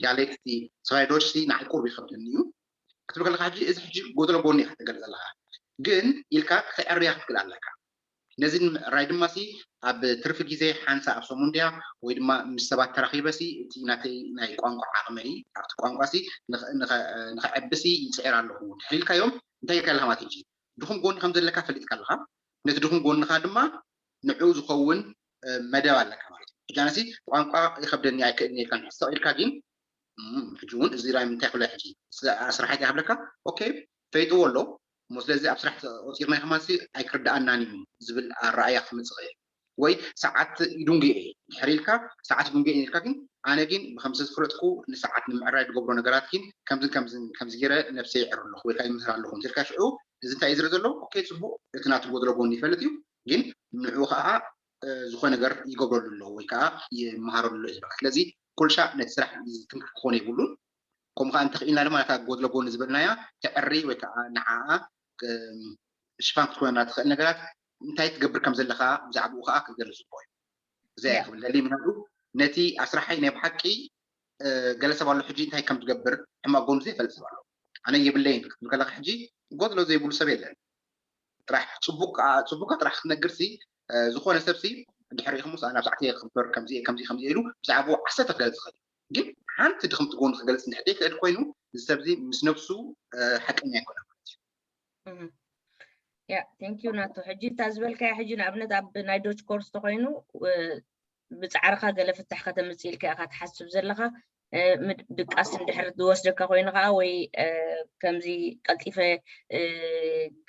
ዲያሌክት እቲ ሰብኣይ ዶርሲ ንዓይ ቁርብ ይኸብደኒ እዩ ክትብል ከለካ ሕጂ እዚ ሕጂ ጎደሎ ጎኒ ኢካ ትገልፅ ኣለካ ግን ኢልካ ክተዕርያ ክትክእል ኣለካ። ነዚ ንምዕራይ ድማ ሲ ኣብ ትርፊ ግዜ ሓንሳ ኣብ ሰሙን ድያ ወይ ድማ ምስ ሰባት ተራኺበ ሲ እቲ ናተይ ናይ ቋንቋ ዓቕመይ ኣብቲ ቋንቋ ሲ ንኸ- ንኸ- ንኸዕቢ ሲ ይፅዕር ኣለኹ ድሕሪ ኢልካዮም እንታይ ኢልካ ኣለካ ማለት እዩ። ድኹም ጎኒ ከም ዘለካ ፈሊጥካ ኣለካ ነቲ ድኹም ጎንኻ ድማ ንዕኡ ዝኸውን እ፣ መደብ ኣለካ ማለት እዩ። ሕጂ ኣነሲ ቋንቋ ይኸብደኒ ኣይክእልን ኢልካ ንሕሰቕ ኢልካ ግን እም፣ ሕጂ እውን እዚ ራይ ምንታይ ክብላ ሕጂ ስራሓይ እንታይ ክብለካ ኦኬ ፈይጥዎ ኣሎ እሞ ስለዚ ኣብ ስራሕ ቆፂርና ከማንሲ ኣይክርድኣናን እዩ ዝብል ኣረኣያ ክመፅእ ይኽእል ወይ ሰዓት ይዱንግየ እየ ድሕሪ ኢልካ ሰዓት ይዱንግየ እየ ኢልካ ግን ኣነ ግን ብከምዚ ዝፍለጥኩ ንሰዓት ንምዕራይ ዝገብሮ ነገራት ግን ከምዝን ከምዝን ከምዚ ገይረ ነብሰይ ይዕር ኣለኹ ወይ ከዓ ይምህር ኣለኹ እንተልካ ሽዑ እዚ እንታይ እዩ ዝርኢ ዘሎ ኦኬ ፅቡቅ እቲ ናቱ ጎደሎ ጎኒ ይፈልጥ እዩ ግን ንዕኡ ከዓ እ፣ ዝኾነ ነገር ይገብረሉ ኣሎ ወይ ከዓ ይመሃረሉ ኣሎ እዩ ዝበሃል ስለዚ ኩልሻዕ ነቲ ስራሕ ዝትንክፍ ክኾን የብሉን። ከምኡ ከዓ እንተኽኢልና ድማ ነታ ጎድሎ ጎኒ ዝበልናያ ተዕሪ ወይ ከዓ ንዓኣ ሽፋን ክትኮነና ትኽእል ነገራት እንታይ ትገብር ከም ዘለካ ብዛዕባኡ ከዓ ክትገልጽ እኮ እዩ። እዚ እያ ክብል ደሊ ምናሉ ነቲ ኣስራሓይ ናይ ብሓቂ ገለ ሰብ ኣሎ ሕጂ እንታይ ከም ትገብር ሕማቅ ጎኑ ዘይፈልጥ ሰብ ኣሎ። ኣነ የብለይን ክትብል ከለካ ሕጂ ጎድሎ ዘይብሉ ሰብ የለን። ጥራሕ ፅቡቅ ፅቡቅ ጥራሕ ክትነግር ሲ ዝኾነ ሰብ ሲ ድሕሪ ኢኹም ስ ናብ ሳዕቲ ክበር ከምዚ ከምዚ ከምዚ ኢሉ ብዛዕባኡ ዓሰርተ ክገልፅ ይኽእል። ግን ሓንቲ ድኽምቲ ጎኑ ክገልፅ እንድሕር ዘይክእል ኮይኑ እዚ ሰብ እዚ ምስ ነብሱ ሓቀኛ ኣይኮነ ማለት እዩ። ያ thank you ናቶ። ሕጂ እታ ዝበልካያ ሕጂ ንኣብነት ኣብ ናይ ዶች ኮርስ ተኮይኑ ብፃዕርካ ገለ ፍታሕ ከተምፅእ ኢልካ ኢካ ትሓስብ ዘለካ። ድቃስ እንድሕር ዝወስደካ ኮይኑ ከዓ ወይ ከምዚ ቀልጢፈ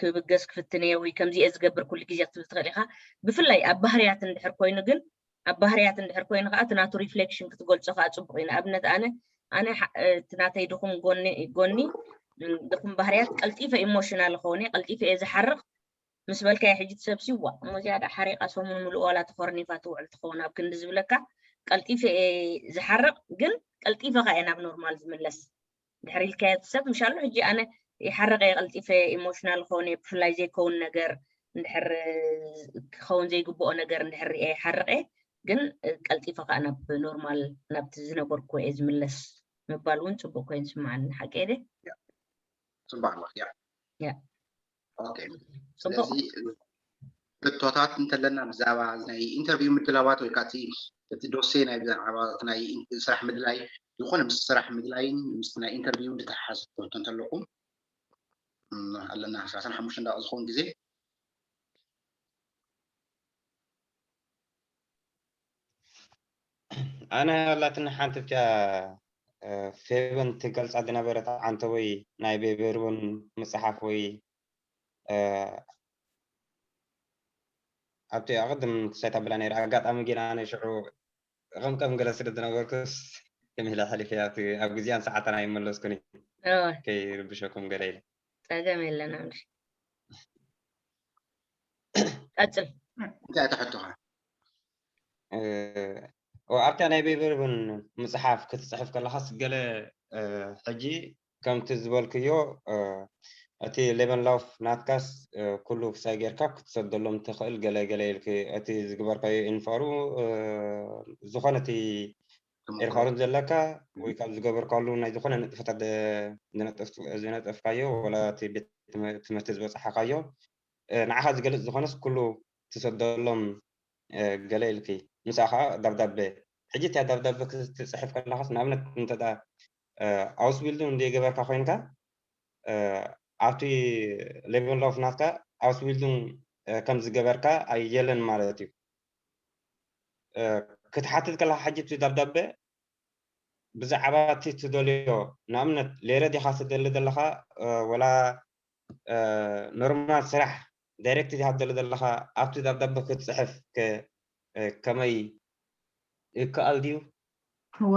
ክብገስ ክፍትን እየ ወይ ከምዚ እየ ዝገብር ኩሉ ግዜ ክትብል ትኽእል ኢካ። ብፍላይ ኣብ ባህርያት እንድሕር ኮይኑ ግን ኣብ ባህርያት እንድሕር ኮይኑ ከዓ እቲ ናቱ ሪፍሌክሽን ክትገልፆ ከዓ ፅቡቅ እዩ። ንኣብነት ኣነ ኣነ እቲ ናተይ ድኹም ጎኒ ጎኒ ድኹም ባህርያት ቀልጢፈ ኢሞሽናል ክኸውን እየ፣ ቀልጢፈ እየ ዝሓርቕ ምስ በልካዮ ሕጂ ትሰብሲ ዋ እሞ እዚኣ ደኣ ሓሪቓ ሰሙን ምሉእ ዋላ ተኾርኒፋ ትውዕል ትኸውን ኣብ ክንዲ ዝብለካ ቀልጢፈ እየ ዝሓርቕ ግን ቀልጢፈ ከኣ እየ ናብ ኖርማል ዝምለስ ድሕሪ ኢልካዮ ትሰብ ምሻሎ ሕጂ ኣነ ይሓርቕ እየ ቀልጢፈ ኢሞሽናል ክኸውን እየ ብፍላይ ዘይከውን ነገር እንድሕር ክኸውን ዘይግብኦ ነገር እንድሕር ሪአ ይሓርቕ እየ ግን ቀልጢፈ ከኣ ናብ ኖርማል ናብቲ ዝነበርኩ እየ ዝምለስ ምባል እውን ፅቡቅ ኮይኑ ስምዓኒ ሓቂ እየ ፅቡቅ ኣለክ ያ ያ ኦኬ ስለዚ ሕቶታት እንተለና ብዛዕባ ናይ ኢንተርቪው ምድላዋት ወይ ከዓ እቲ ዶሴ ናይ ብዛዕባ ናይ ስራሕ ምድላይ ዝኾነ ምስ ስራሕ ምድላይን ምስ ናይ ኢንተርቪው ዝተሓሓዝ ሕቶ እንተለኩም ኣለና ሰላሳን ሓሙሽተን ደቂቕ ዝኸውን ግዜ ኣነ ኣላትኒ ሓንቲ ብቻ ፌቨን ትገልፃ ዝነበረት ዓንተ ወይ ናይ ቤቤርቦን መፅሓፍ ወይ ኣብቲ ኣቐድም ክሳይ ታብላ ነይረ ኣጋጣሚ ግን ኣነ ሽዑ ቐምቀም ገለ ስለ ዝነበርኩስ ተሚለ ሓሊፈ ኣብቲ ኣብ ግዜኣን ሰዓታን ኣይመለስኩን ከይርብሸኩም ገለ ኢለ ፀገም የለን ኣምሪ ቀፅል እንታይ ተሕቶኻ ኣብታ ናይ ቤበርብን መፅሓፍ ክትፅሕፍ ከለኻስ ገለ ሕጂ ከምቲ ዝበልክዮ እቲ ሌቨን ላውፍ ናትካስ ኩሉ ክሳይ ጌርካ ክትሰደሎም ትኽእል ገለ ገለ ኢልክ እቲ ዝግበርካዮ ኢንፋሩ ዝኾነ እቲ ኤርፋሩን ዘለካ ወይ ካብ ዝገበርካሉ ናይ ዝኾነ ንጥፈታት ዝነጠፍካዮ ወላ እቲ ቤት ትምህርቲ ዝበፅሓካዮ ንዓኻ ዝገልፅ ዝኾነስ ኩሉ ትሰደሎም ገለ ኢልኪ ምሳኻ ደብዳቤ ሕጂ እታ ደብዳቤ ክትፅሕፍ ከለኻስ ንኣብነት እንተ ኣውስቢልዱን እንደ ገበርካ ኮይንካ ኣብቲ ሌቨል ኦፍ ናትካ ኣውስቢልዱን ከም ዝገበርካ ኣየለን ማለት እዩ ክትሓትት ከለካ ሕጂ እቲ ደብዳቤ ብዛዕባ እቲ ትደልዮ ንኣብነት ሌረ ዲኻ ትደሊ ዘለኻ ወላ ኖርማል ስራሕ ዳይሬክት ዲኻ ትደሊ ዘለኻ ኣብቲ ደብዳቤ ክትፅሕፍ ከመይ ይከኣል ድዩ? እዋ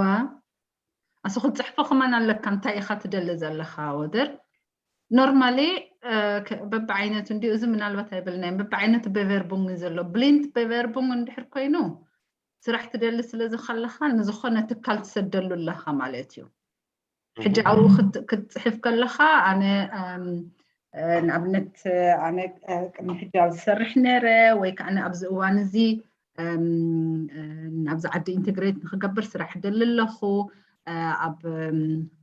ኣሱ ክትፅሕፎ ከማን ኣለካ እንታይ ኢኻ ትደሊ ዘለኻ ወደር normally በብዓይነቱ እንዲኡ እዚ ምናልባት ኣይበልናዮም በብዓይነቱ በቨርቡንግ ዘሎ ብሊንት በቨርቡንግ እንድሕር ኮይኑ ስራሕ ትደሊ ስለ ዝኸለኻ ንዝኾነ ትካል ትሰደሉ ኣለኻ ማለት እዩ ሕጂ ኣብኡ ክትፅሕፍ ከለኻ ኣነ ንኣብነት ኣነ ቅድሚ ሕጂ ኣብ ዝሰርሕ ነረ ወይ ከዓ ኣብዚ እዋን እዚ ኣብዚ ዓዲ ኢንተግሬት ንክገብር ስራሕ ደሊ ኣለኹ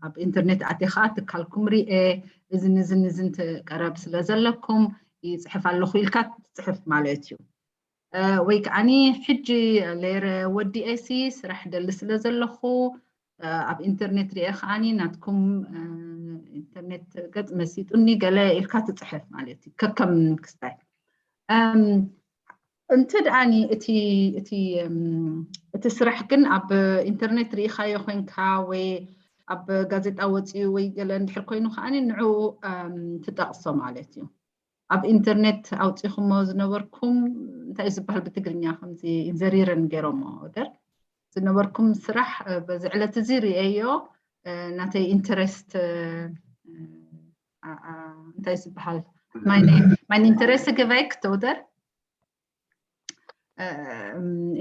ኣብ ኢንተርኔት ኣቴ ከዓ ትካልኩም ርኤ እዝን እዝን እዝን ቀረብ ስለ ዘለኩም ይፅሕፍ ኣለኹ ኢልካ ትፅሕፍ ማለት እዩ ወይ ከዓኒ ሕጂ ሌረ ወዲኤሲ ስራሕ ደሊ ስለ ዘለኹ ኣብ ኢንተርኔት ርኤ ከዓኒ ናትኩም ኢንተርኔት ገፅ መሲጡኒ ገለ ኢልካ ትፅሕፍ ማለት እዩ ከከም ክስታይ እንተ ደኣኒ እቲ እቲ እቲ ስራሕ ግን ኣብ ኢንተርኔት ርኢኻዮ ኮይንካ ወይ ኣብ ጋዜጣ ወፂኡ ወይ ገለ እንድሕር ኮይኑ ከዓኒ ንዕኡ ትጠቕሶ ማለት እዩ ኣብ ኢንተርኔት ኣውፂኹሞ ዝነበርኩም እንታይ ዝበሃል ብትግርኛ ከምዚ ዘሪረን ገይሮሞ ወደር ዝነበርኩም ስራሕ በዚ ዕለት እዚ ርእየዮ ናተይ ኢንተረስት እንታይ ዝበሃል ማይን ኢንተረስት ገበይክ ተውደር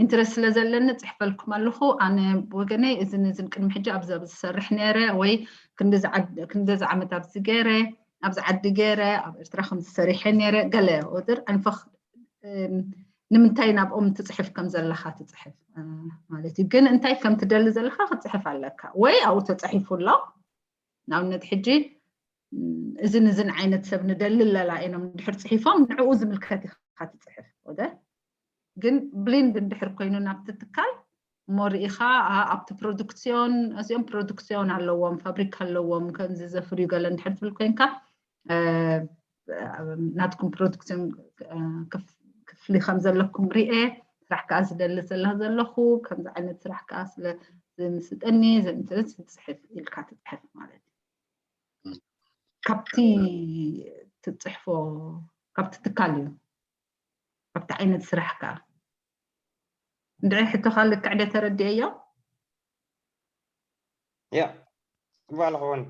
ኢንትረስት ስለ ዘለኒ ጽሕፈልኩም ኣለኹ። ኣነ ወገነይ እዝን እዝን ቅድሚ ሕጂ ኣብዚ ኣብዚ ዝሰርሕ ነይረ ወይ ክንደዚ ዓመት ኣብዚ ገይረ ኣብዚ ዓዲ ገይረ ኣብ ኤርትራ ከም ዝሰሪሐ ነይረ ገለ ወድር ኣንፈኽ ንምንታይ ናብኦም ትጽሕፍ ከም ዘለኻ ትጽሕፍ ማለት እዩ። ግን እንታይ ከም ትደሊ ዘለኻ ክትጽሕፍ ኣለካ ወይ ኣብኡ ተጻሒፉ ኣሎ። ንኣብነት ሕጂ እዝን እዝን ዓይነት ሰብ ንደሊ ኣለና ኢሎም ድሕር ጽሒፎም ንዕኡ ዝምልከት ኢኻ ትጽሕፍ ወደ ግን ብሊንድ እንድሕር ኮይኑ ናብቲ ትካል እሞ ርኢኻ ኣብቲ ፕሮዱክሲዮን እዚኦም ፕሮዱክሲዮን ኣለዎም ፋብሪካ ኣለዎም ከምዚ ዘፍርዩ ገለ እንድሕር ትብል ኮይንካ ናትኩም ፕሮዱክሲዮን ክፍሊ ከም ዘለኩም ርኤ ስራሕ ከዓ ዝደሊ ዘላ ዘለኹ ከምዚ ዓይነት ስራሕ ከዓ ስለ ዝምስጠኒ ዝንትርስ ዝፅሕፍ ኢልካ ትፅሕፍ ማለት እዩ። ካብቲ ትፅሕፎ ካብቲ ትካል እዩ ካብቲ ዓይነት ስራሕ ከዓ እንድዒ ሕቶኻ ልክዕ ደ ተረድኤዮ? ያ ጽቡቅ ኣለኹ እውን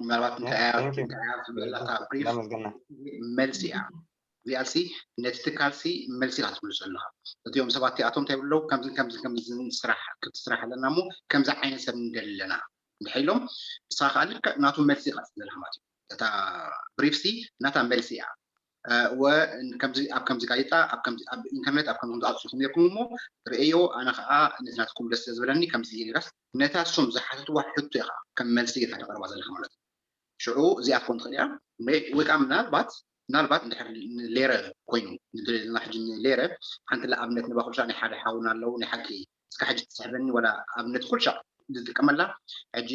ምናልባት እንታይ እያ ትብል ኣላ እታ ብሪፍ ላመስገና መልሲ እያ። እዚኣሲ ነቲ ትካልሲ መልሲ ኢኻ ትምልሶ ኣለኻ። እቲኦም ሰባት እቲኣቶም እንታይ ይብሉ ኣለዉ ከምዝን ከምዝን ከምዝን ስራሕ ክፍቲ ስራሕ ኣለና እሞ ከምዚ ዓይነት ሰብ ንደሊ ኣለና እንድሕር ኢሎም ንስኻ ከዓ ልክዕ ናቱ መልሲ ኢኻ ትህብ ዘለኻ ማለት እዩ። እታ ብሪፍሲ ናታ መልሲ እያ። ወ ከምዚ ኣብ ከምዚ ጋዜጣ ኣብ ከምዚ ኣብ ኢንተርኔት ኣብ ከምዚ ኣውፅኹም ነርኩም እሞ ርእዮ ኣነ ከዓ ነቲ ናትኩም ደስ ስለ ዝበለኒ ከምዚ ኢለ ኢላስ ነታ እሶም ዝሓተትዋ ሕቶ ኢኻ ከም መልሲ ጌርካ ተቕርባ ዘለኻ ማለት እዩ። ሽዑ እዚኣ ክትኮን ትኽእል እያ ወይ ወይ ከዓ ምናልባት ምናልባት እንድሕር ሌረ ኮይኑ ንደለና ሕጂ ሌረ ሓንቲ ለኣብነት ንባኹልሻ ናይ ሓደ ሓውና ኣለዉ ናይ ሓቂ እስካ ሕጂ ትስሕበኒ ወላ ኣብነት ኩልሻ ዝጥቀመላ ሕጂ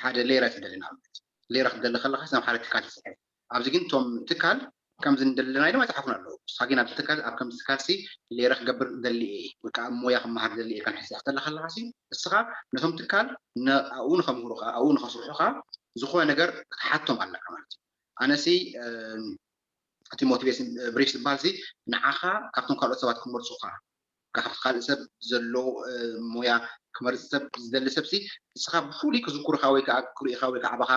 ሓደ ሌረ ትደሊ ንኣብነት ሌረ ክትደሊ ከለካ ናብ ሓደ ትካል ትስሕብ ኣብዚ ግን እቶም ትካል ከምዚ ንደለና ኢሎም ኣይፅሓፉን ኣለዉ ንስካ ግን ኣብዚ ትካል ኣብ ከምዚ ትካል ሲ ሌረ ክገብር ደሊ እየ ወይ ከዓ ሞያ ክመሃር ደሊ እየ ከንሕስያ ክትደሊ ከለካ ሲ እስኻ ነቶም ትካል ኣብኡ ንከምህሩካ ኣብኡ ንከስርሑካ ዝኾነ ነገር ክትሓቶም ኣለካ ማለት እዩ ኣነሲ እቲ ሞቲቬሽን ብሪፍ ዝበሃል ሲ ንዓኻ ካብቶም ካልኦት ሰባት ክመርፁኻ ካብቲ ካልእ ሰብ ዘሎ ሞያ ክመርፅ ሰብ ዝደሊ ሰብ ሲ እስኻ ብፍሉይ ክዝኩርካ ወይ ከዓ ክርእኻ ወይ ከዓ ዓባኻ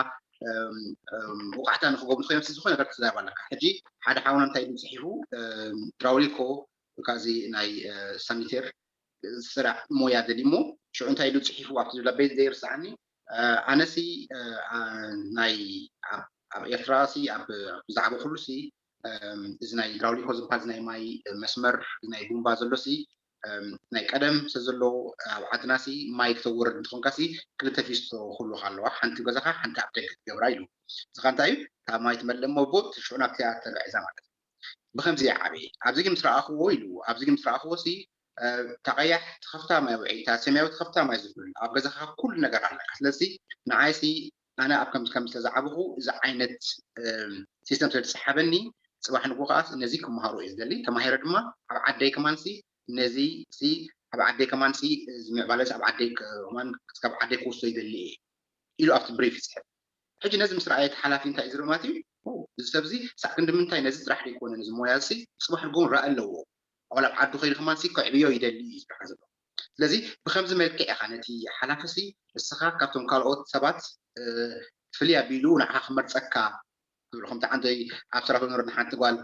ወቃዕታ ንክገብሩ ኮይኖም ዝኾነ ነገር ክዛረብ ኣለካ ሕጂ ሓደ ሓውና እንታይ ኢሉ ፅሒፉ ድራውሊኮ ካዚ ናይ ሳኒቴር ስራሕ ሞያ ደሊ እሞ ሽዑ እንታይ ኢሉ ፅሒፉ ኣብቲ ዝብላ ቤት ዘይርስዓኒ ኣነሲ ናይ ኣብ ኤርትራ ሲ ኣብ ብዛዕባ ኩሉ ሲ እዚ ናይ ድራውሊኮ ዝበሃል ናይ ማይ መስመር ናይ ቡምባ ዘሎ ሲ ናይ ቀደም ስለ ዘሎ ኣብ ዓድና ሲ ማይ ክተወርድ እንትኾንካ ሲ ክልተ ፊስቶ ኩሉ ኣለዋ ሓንቲ ገዛኻ ሓንቲ ኣብ ደገ ትገብራ ኢሉ እስኻ እንታይ እዩ ካብ ማይ ትመልእ እሞ ቦት ሽዑ ናብቲ ተበዒዛ ማለት እዩ ብከምዚ ይዓበየ ኣብዚ ግን ምስ ረኣኽዎ ኢሉ ኣብዚ ግን ምስ ረኣኽዎ ሲ ተቐያሕ ትኸፍታ ማይ ውዒ እታ ሰማያዊ ትኸፍታ ማይ ዝብል ኣብ ገዛኻ ኩሉ ነገር ኣለካ ስለዚ ንዓይሲ ኣነ ኣብ ከምዚ ከም ስለዝዓበኹ እዚ ዓይነት ሲስተም ስለ ዝሰሓበኒ ፅባሕ ንጎ ከዓ ነዚ ክመሃሮ እየ ዝደሊ ተማሂረ ድማ ኣብ ዓደይ ከማንሲ ነዚ ሲ ኣብ ዓደይ ከማንሲ ዝምዕባለስ ኣብ ዓደይ ከማን ክስካብ ዓደይ ክወስዶ ይደሊ እየ ኢሉ ኣብቲ ብሪፍ ይፅሕፍ ሕጂ ነዚ ምስ ረኣየ እቲ ሓላፊ እንታይ ዝርኢ ማለት እዩ እዚ ሰብ እዚ ሳዕ ክንዲ ምንታይ ነዚ ጥራሕ ዘይኮነ ነዚ ሞያ እዚ ፅባሕ ንጎ ውን ራኢ ኣለዎ ኣዋል ኣብ ዓዱ ከይዱ ከማን ሲ ከዕብዮ ይደሊ እዩ ዝብለካ ዘሎ ስለዚ ብከምዚ መልክዕ ኢኻ ነቲ ሓላፊ ሲ እስኻ ካብቶም ካልኦት ሰባት ፍልይ ኣቢሉ ንዓኻ ክመርፀካ ትብሎ ከምቲ ዓንተይ ኣብ ስራሕ ንር ንሓንቲ ጓል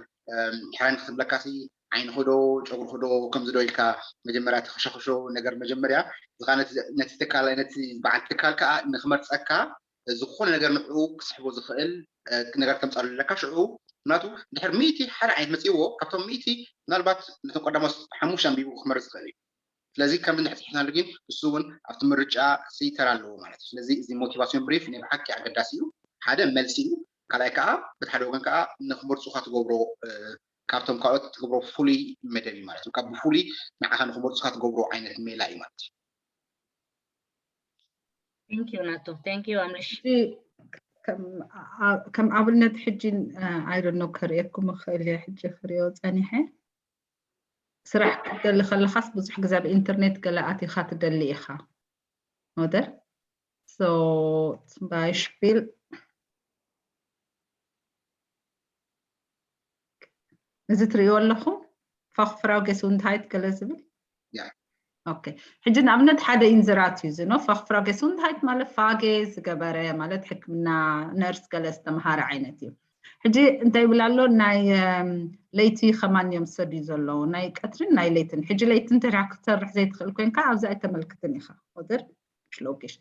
ሕራይ ክትብለካ ሲ ዓይንኽዶ ጨጉርኽዶ ከምዚ ዶ ኢልካ መጀመርያ ተኸሸኽሾ ነገር መጀመርያ እዚ ከዓ ነቲ ትካል ነቲ በዓል ትካል ከዓ ንክመርፀካ ዝኾነ ነገር ንዕኡ ክስሕቦ ዝኽእል ነገር ከምፃሉ ኣለካ ሽዑ ምክንያቱ ድሕር ሚእቲ ሓደ ዓይነት መፅእዎ ካብቶም ሚእቲ ምናልባት ነቶም ቀዳሞት ሓሙሽተ ኣንቢቡ ክመርፅ ዝኽእል እዩ ስለዚ ከም ንሕፅሕናሉ ግን እሱ እውን ኣብቲ ምርጫ ሲ ተራ ኣለዎ ማለት እዩ ስለዚ እዚ ሞቲቫሲዮን ብሪፍ ናይ ብሓቂ ኣገዳሲ እዩ ሓደ መልሲ እዩ ካልኣይ ከዓ በቲ ሓደ ወገን ከዓ ንክመርፁካ ትገብሮ ካብቶም ካልኦት ትገብሮ ፍሉይ መደብ እዩ ማለት እዩ ካብ ብፍሉይ ንዓኻ ንክመርፁካ ትገብሮ ዓይነት ሜላ እዩ ማለት እዩ Thank you ናቶ thank you ኣምርሽ ከም ኣብነት ሕጂ ኣይደኖ ከርእየኩም እኽእል እየ ሕጂ ክርእዮ ፀኒሐ ስራሕ ክትደሊ ከለካስ ብዙሕ ግዜ ኣብ ኢንተርኔት ገለ ኣቲኻ ትደሊ ኢኻ oder so zum Beispiel እዚ ትርእይዎ ኣለኹም Fachfrau Gesundheit ገለ ዝብል Ja. ኦኬ ሕጂ ንኣብነት ሓደ ኢንዝራት እዩ ዝኖ Fachfrau Gesundheit ማለት ፋጌ ዝገበረ ማለት ሕክምና ነርስ ገለ ዝተምሃረ ዓይነት እዩ ሕጂ እንታይ ይብል ኣሎ? ናይ ለይቲ ከማን እዮም ዝሰድዩ ዘለዉ፣ ናይ ቀትርን ናይ ለይትን። ሕጂ ለይቲ እንተ ክትሰርሕ ዘይትኽእል ኮይንካ ኣብዚ ኣይተመልክትን ኢኻ። ኦደር ሽሎኪሽ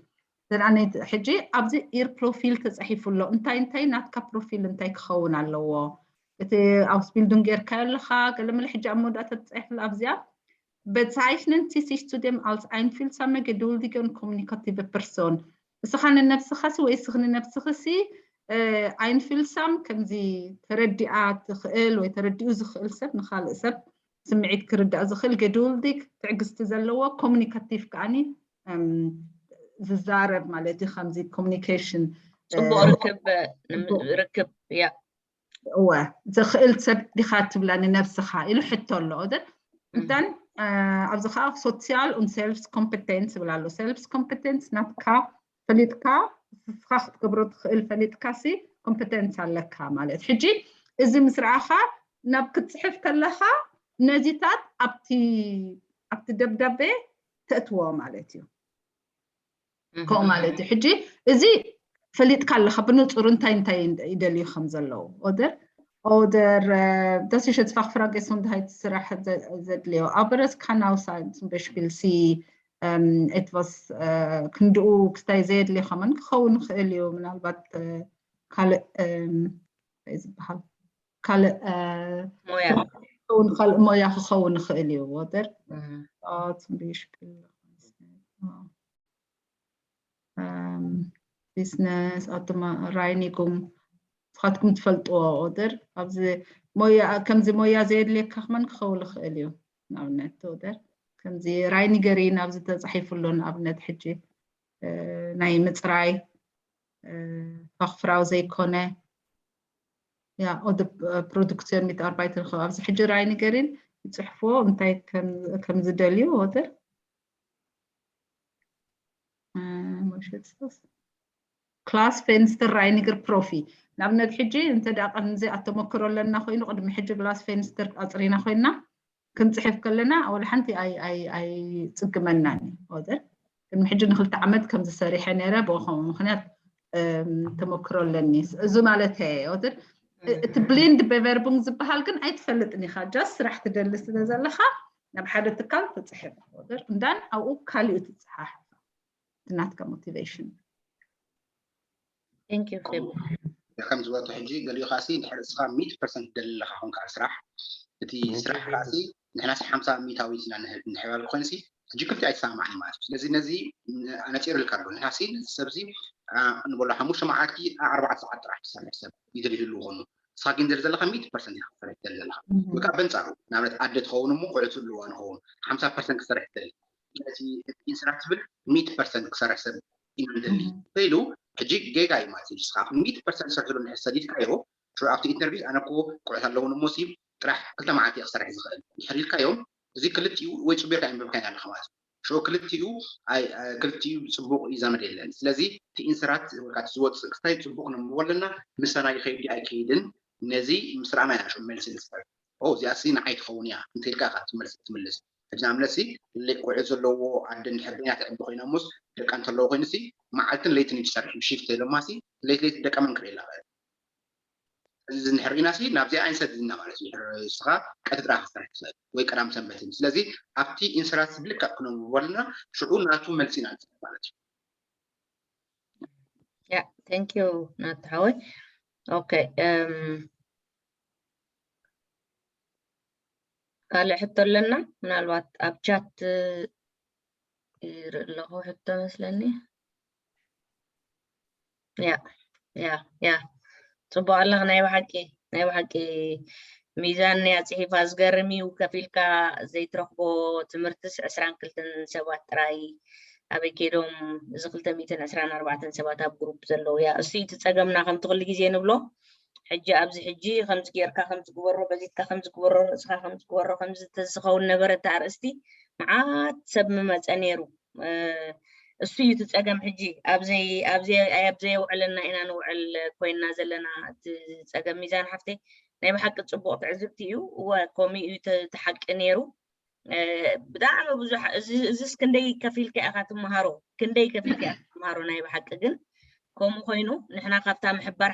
ዘንኣነይቲ ሕጂ ኣብዚ ኢር ፕሮፊል ተፃሒፉ ኣሎ። እንታይ እንታይ ናትካ ፕሮፊል እንታይ ክኸውን ኣለዎ? እቲ ኣውስቢልዱን ጌርካዮ ኣለኻ፣ ገለመለ ሕጂ ኣብ መወዳእታ ተፃሒፉ ኣብዚኣ። Bezeichnen Sie sich zudem als einfühlsame, geduldige und kommunikative Person? እስኻ ንነብስኻሲ ወይ እስኺ ንነብስኽሲ ኣይንፊልሳም ከምዚ ተረዲኣ ትኽእል ወይ ተረዲኡ ዝኽእል ሰብ ንኻልእ ሰብ ስምዒት ክርዳእ ዝኽእል፣ ገዱልዲግ ትዕግስቲ ዘለዎ፣ ኮሙኒካቲቭ ከዓኒ ዝዛረብ ማለት እዩ። ከምዚ ኮሙኒኬሽን ፅቡቅ ርክብ ርክብ ያ እወ ዘኽእል ሰብ ዲኻ ትብላ ንነብስኻ ኢሉ ሕቶ ኣሎ። ኦደር እንተን ኣብዚ ከዓ ሶሲያል ን ሰልፍስ ኮምፕተንስ ይብል ኣሎ። ሰልፍስ ኮምፕተንስ ናትካ ፈሊጥካ ንስኻ ክትገብሮ ትኽእል ፈሊጥካ ሲ ኮምፕተንስ ኣለካ ማለት። ሕጂ እዚ ምስ ረኣኻ ናብ ክትፅሕፍ ከለኻ ነዚታት ኣብቲ ኣብቲ ደብዳቤ ተእትዎ ማለት እዩ። ከምኡ ማለት እዩ። ሕጂ እዚ ፈሊጥካ ኣለኻ ብንፁር እንታይ እንታይ ይደልዩ ከም ዘለዉ። ኦደር ኦደር ዳስ ሸትፋክ ፍራጌ ሶንድሃይት ስራሕ ዘድልዮ ኣበረስ ካናውሳ zum Beispiel si etwas ክንድኡ ክስታይ ዘየድልዮ ከመን ክኸውን ይኽእል እዩ። ምናልባት ካልእ ዝበሃል ካልእ ሞያ ክኸውን ካልእ ሞያ ክኸውን ይኽእል እዩ። ወደር zum Beispiel ቢዝነስ ኣውቶማ ራይኒጉም ንስኻትኩም ትፈልጥዎ። ኦደር ኣብዚ ሞያ ከምዚ ሞያ ዘየድልየካ ከመን ክኸውን ይኽእል እዩ። ንኣብነት ኦደር ከምዚ ራይኒገሪን ኣብዚ ተፃሒፉ ኣሎ። ንኣብነት ሕጂ ናይ ምፅራይ ፋክፍራው ዘይኮነ ያ ኦደ ፕሮዱክሲዮን ሚትኣርባይተር ኣብዚ ሕጂ ራይኒገሪን ይፅሕፍዎ እንታይ ከም ዝደልዩ ኦደር ክላስ ፌንስተር ራይኒገር ፕሮፊ ንኣብነት ሕጂ እንተ ደኣ ከምዚ ኣተመክሮ ኣለና ኮይኑ ቅድሚ ሕጂ ክላስ ፌንስተር ኣፅሪና ኮይና ክንፅሕፍ ከለና ወላ ሓንቲ ኣይፅግመናን እዩ። ኦደር ቅድሚ ሕጂ ንክልተ ዓመት ከምዚ ሰሪሐ ነይረ ብኡ ከምኡ ምክንያት ተመክሮ ኣለኒ። እዚ ማለት ኦደር እቲ ብሊንድ በቨርቡንግ ዝበሃል ግን ኣይትፈልጥን ኢኻ። ጃስት ስራሕ ትደሊ ስለ ዘለኻ ናብ ሓደ ትካል ትፅሕፍ ኦደር እንዳን ኣብኡ ካሊኡ ትፅሓሕ ናትካ ሞቲቬሽን Thank you ፌቡ ከም ዝበልኩ ሕጂ ገሊኡ ካሲ እንድሕር እስኻ ሚእቲ ፐርሰንት ደሊ ኣለኻ ኮንካ ስራሕ እቲ ስራሕ ካሲ ንሕናስ ሓምሳ ሚእታዊት ኢና ንህብ እንድሕር በለ ኮይንሲ ሕጂ ክልቲ ኣይተሰማማዕን ማለት እዩ። ስለዚ ነዚ ኣነፂርልካ ኣሎ ንሕናሲ ሰብዚ ንበሎ ሓሙሽተ መዓልቲ ኣርባዕተ ሰዓት ጥራሕ ትሰርሕ ሰብ ይደልዩ ህልው ኾኑ ንስኻ ግን ዘለ ዘለኻ ሚእቲ ፐርሰንት ኢኻ ክሰርሕ ትደሊ ዘለኻ ወይ ከዓ በንፃሩ ንኣብነት ኣደ ትኸውን እሞ ኩዕቲ ህልዋ ንኸውን ሓምሳ ፐርሰንት ክሰርሕ ትደሊ ስለዚ ኢንስራት ትብል ሚእቲ ፐርሰንት ክሰርሕ ሰብ ኢና ንደሊ ኢሉ ሕጂ ጌጋ እዩ ማለት እዩ። ንስኻ ሚእቲ ፐርሰንት ሰርሕሉ እንድሕር ሰዲድካዮ ሽዑ ኣብቲ ኢንተርቪው ኣነ እኮ ኩዕት ኣለውን እሞ ሲ ጥራሕ ክልተ መዓልቲ እየ ክሰርሕ ዝኽእል እንድሕር ኢልካዮም እዚ ክልቲኡ ወይ ፅቡቕ ኣንበብካዮ ኣለኻ ማለት እዩ። ሽዑ ክልቲኡ ኣይ ክልቲኡ ፅቡቕ እዩ ዘመድ የለን። ስለዚ እቲ ኢንስራት ወይ ከዓ ዝወፅእ ክስታይ ፅቡቕ ነንብቦ ኣለና ምሳና ይኸይድ ኣይከይድን ነዚ ምስ ረኣና ኢና ሽዑ መልሲ ንፅሕፍ። ኦ እዚኣሲ ንዓይ ትኸውን እያ እንተኢልካ ኢኻ እቲ መልሲ ትምልስ። ሕጂ ንኣብነትሲ ልዕሊ ቆልዑ ዘለዎ ኣደ እንድሕር ደይና ተዕቢ ኮይና እሞስ ደቃ እንተለዎ ኮይኑሲ መዓልትን ለይትን እዩ ትሰርሕ ብሺፍት ኢሎማሲ ለይቲ ለይቲ ደቃ መን ክርእየላ ይኽእል። እዚ እንድሕር ርኢናሲ ናብዚኣ ኣይንሰድድና ማለት እዩ። ድሕሪ ንስኻ ቀትሪ ጥራሕ ክትሰርሕ ትኽእል ወይ ቀዳም ሰንበትን። ስለዚ ኣብቲ ኢንስራንስ ብልክዕ ክነንብቦ ኣለና ሽዑ ናቱ መልሲ ኢና ንፅበ ማለት እዩ። Yeah, thank you ናቱ ሓወይ። Okay, um, ካልእ ሕቶ ኣለና ምናልባት ኣብ ቻት ይርኢ ኣለኹ ሕቶ መስለኒ። ያ ያ ያ ፅቡቅ ኣለኽ ናይ ብሓቂ ናይ ብሓቂ ሚዛን እያ ፅሒፋ። ዝገርም እዩ ከፊልካ ዘይትረኽቦ ትምህርትስ ዕስራን ክልተን ሰባት ጥራይ ኣበይ ከይዶም እዚ ክልተ ሚእትን ዕስራን ኣርባዕተን ሰባት ኣብ ግሩፕ ዘለዉ እያ እሱ እቲ ፀገምና ከምቲ ኩሉ ግዜ ንብሎ ሕጂ ኣብዚ ሕጂ ከምዚ ጌርካ ከምዚ ግበሮ በዚትካ ከምዚ ግበሮ ርእስኻ ከምዚ ግበሮ ከምዚ ተዝኸውን ነበረ እቲ ኣርእስቲ መዓት ሰብ ምመፀ ነይሩ። እሱ እዩ እቲ ፀገም ሕጂ ኣብ ዘይ ኣብ ዘይ ኣብ ዘየውዕለና ኢና ንውዕል ኮይንና ዘለና እቲ ፀገም ሚዛን ሓፍተይ ናይ ብሓቂ ፅቡቅ ትዕዝብቲ እዩ እወ ከምኡ እዩ እቲ ሓቂ ነይሩ ብጣዕሚ ብዙሕ እዚስ ክንደይ ከፊልካ ኢኻ ትመሃሮ ክንደይ ከፊልካ ኢኻ ትመሃሮ ናይ ብሓቂ ግን ከምኡ ኮይኑ ንሕና ካብታ ምሕባር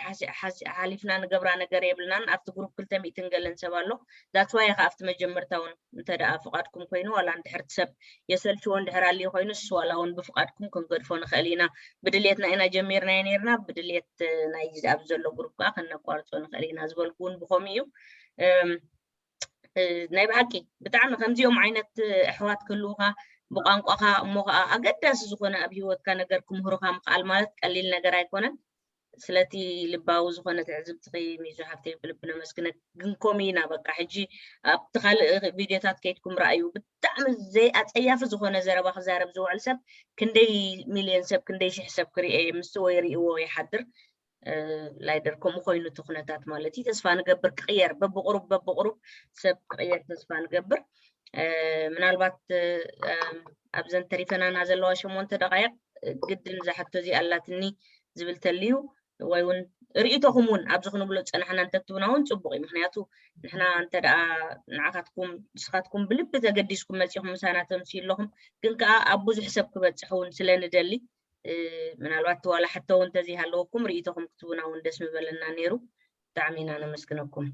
ሓሊፍና ንገብራ ነገር የብልናን። ኣብቲ ግሩፕ ክልተ ሚእትን ገለን ሰብ ኣሎ። That's why ከ ኣብቲ መጀመርታ እውን እንተ ደኣ ፍቓድኩም ኮይኑ ዋላ እንድሕር ሰብ የሰልችዎ እንድሕር ኣልዩ ኮይኑ ንሱ ዋላ እውን ብፍቓድኩም ክንገድፎ ንኽእል ኢና። ብድልየትና ኢና ጀሚርናዮ ነርና፣ ብድልየት ናይ ኣብዚ ዘሎ ግሩፕ ከዓ ከነቋርጾ ንኽእል ኢና ዝበልኩ እውን ብኸምኡ እዩ። ናይ ብሓቂ ብጣዕሚ ከምዚኦም ዓይነት ኣሕዋት ክህልውካ ብቋንቋኻ እሞ ከዓ ኣገዳሲ ዝኾነ ኣብ ሂወትካ ነገር ክምህሩካ ምኽኣል ማለት ቀሊል ነገር ኣይኮነን። ስለቲ ልባዊ ዝኾነ ትዕዝብትኺ ሚዙ ሓፍተይ ብልቢ ነመስግነክ። ግን ኮሚ ኢና በቃ ሕጂ ኣብቲ ካልእ ቪድዮታት ከይድኩም ረኣዩ ብጣዕሚ ዘይኣፀያፊ ዝኾነ ዘረባ ክዛረብ ዝውዕል ሰብ ክንደይ ሚልዮን ሰብ ክንደይ ሽሕ ሰብ ክርኤ ምስ ወይ ርእዎ ይሓድር። ላይደር ከምኡ ኮይኑ እቲ ኩነታት ማለት እዩ። ተስፋ ንገብር ክቕየር በብቕሩብ በብቕሩብ ሰብ ክቕየር ተስፋ ንገብር። ምናልባት ኣብዘን ተሪፈናና ዘለዋ ሸሞንተ ደቃይቕ ግድን እዛ ሕቶ እዚኣ ኣላትኒ ዝብል ተልዩ ወይ እውን ርእይቶኹም እውን ኣብዚ ክንብሎ ዝፀናሕና እንተትብና እውን ፅቡቅ እዩ። ምክንያቱ ንሕና እንተ ደኣ ንዓኻትኩም ንስኻትኩም ብልቢ ተገዲስኩም መፂኹም ምሳና ተምስዩ ኣለኹም ግን ከዓ ኣብ ብዙሕ ሰብ ክበፅሕ እውን ስለ ንደሊ ምናልባት ዋላ ሕቶ እውን እንተዘይሃለወኩም ርእይቶኹም ክትቡና እውን ደስ ምበለና ነይሩ። ብጣዕሚ ኢና ነመስግነኩም።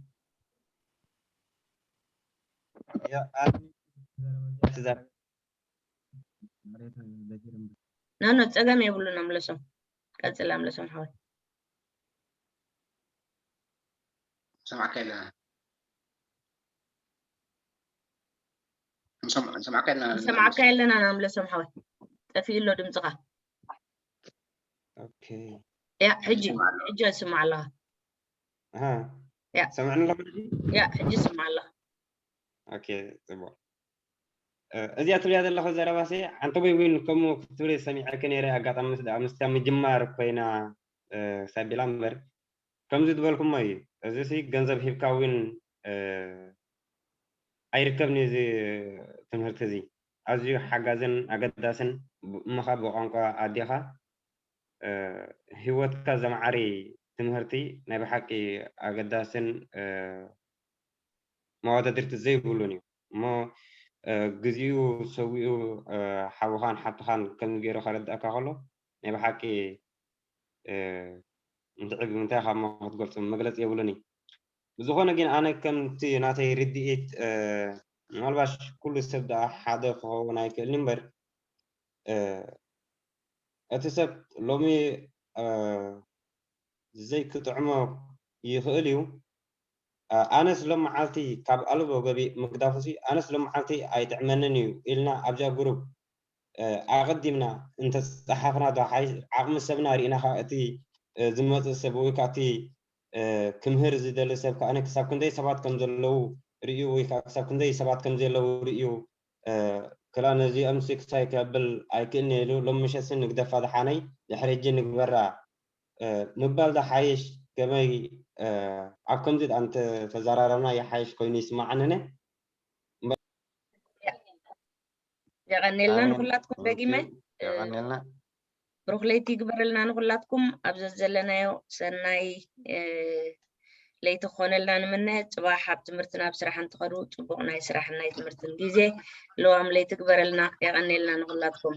ናኖ ፀገም የብሉን ኣምለሶም። ቀፅል ኣምለሶም ሓወይ። ሰማዕካ የለና። ሰማዕካ የለና። ሰማዕካ የለና ኣምለሶም ሓወይ። ጠፊኡ ኣሎ ድምፅኻ። ኦኬ። ያ ሕጂ ሕጂ ይስማዕ ኣለኻ። ኣሃ። ያ። ሰምዕኒ ኣለኹም ሕጂ? ያ ሕጂ ይስማዕ ኣለኻ። ኦኬ፣ ጽቡቕ። እ፣ እዚኣ ትብልያ ዘለኹ ዘረባሲ፣ ኣንተ ወይ እውን ከምኡ ክትብሊ ሰሚዐኪ ነይረ፣ ኣጋጣሚ ምስ ደኣ ምስታ ምጅማር ኮይና፣ እ፣ ሳቢላ እምበር፣ ከምዚ ዝበልኩሞ እዩ። እዚሲ ገንዘብ ሂብካ እውን፣ እ፣ ኣይርከብን እዩ እዚ ትምህርቲ እዚ። ኣዝዩ ሓጋዝን ኣገዳስን፣ ብ-፣ እሞ ኸኣ ብቋንቋ ኣዴኻ፣ እ፣ ህይወትካ ዘማዕሪ ትምህርቲ ናይ ብሓቂ ኣገዳስን፣ እ፣ መወዳድርቲ ዘይብሉን እዩ። እሞ፣ እ፣ ግዜኡ ሰዊኡ፣ እ፣ ሓውኻን ሓብትኻን ከምዚ ገይሩ ከረድኣካ ከሎ ናይ ብሓቂ፣ እ፣ እንታይ ኢኻ እሞ ክትገልጾ መግለጺ የብሉን እዩ። ብዝኾነ ግን ኣነ ከምቲ ናተይ ርድኢት፣ እ፣ ምናልባሽ ኩሉ ሰብ ደኣ ሓደ ክኸውን ኣይክእልን እምበር፣ እ፣ እቲ ሰብ ሎሚ፣ እ፣ ዘይክጥዕሞ ይኽእል እዩ። እ፣ ኣነስ ሎመዓልቲ ካብ ኣልቦ ገቢእ ምግዳፉሲ ኣነስ ሎመዓልቲ ኣይጥዕመንን እዩ ኢልና ኣብዛ ግሩፕ፣ እ፣ ኣቐዲምና እንተጸሓፍና ዶ ሓይሽ? ዓቕሚ ሰብና ርኢና ኸኣ እቲ፣ እ፣ ዝመጽእ ሰብ ወይ ከኣ እቲ፣ እ፣ ክምህር ዝደሊ ሰብ ከኣ ክሳብ ክንደይ ሰባት ከም ዘለዉ ርእዩ ወይ ከኣ ክሳብ ክንደይ ሰባት ከም ዘለዉ ርእዩ፣ እ፣ ክላ ነዚኦምሲ ክሳይ ከብል ኣይክእልን እየ ኢሉ ሎም ምሸትሲ ንግደፋ ደሓነይ ድሕሪ ሕጂ ንግበራ፣ እ፣ ምባል ዶ ሓይሽ? ከመይ፣ እ፣ ኣብ ከምዚ ደኣ እንተተዘራረብና ይሓይሽ ኮይኑ ይስምዓኒ። የቐንየልና ንኹላትኩም ደጊመ። የቐንየልና። ብሩኽ ለይቲ ይግበረልና ንኹላትኩም። ኣብ ዘዘለናዮ ሰናይ፣ እ፣ ለይቲ ክኾነልና ንምነ። ጽባሕ ኣብ ትምህርትን ኣብ ስራሕን ትኸዱ። ጽቡቕ ናይ ስራሕን ናይ ትምህርትን ግዜ። ለዋም ለይቲ ግበረልና። የቐንየልና ንኹላትኩም።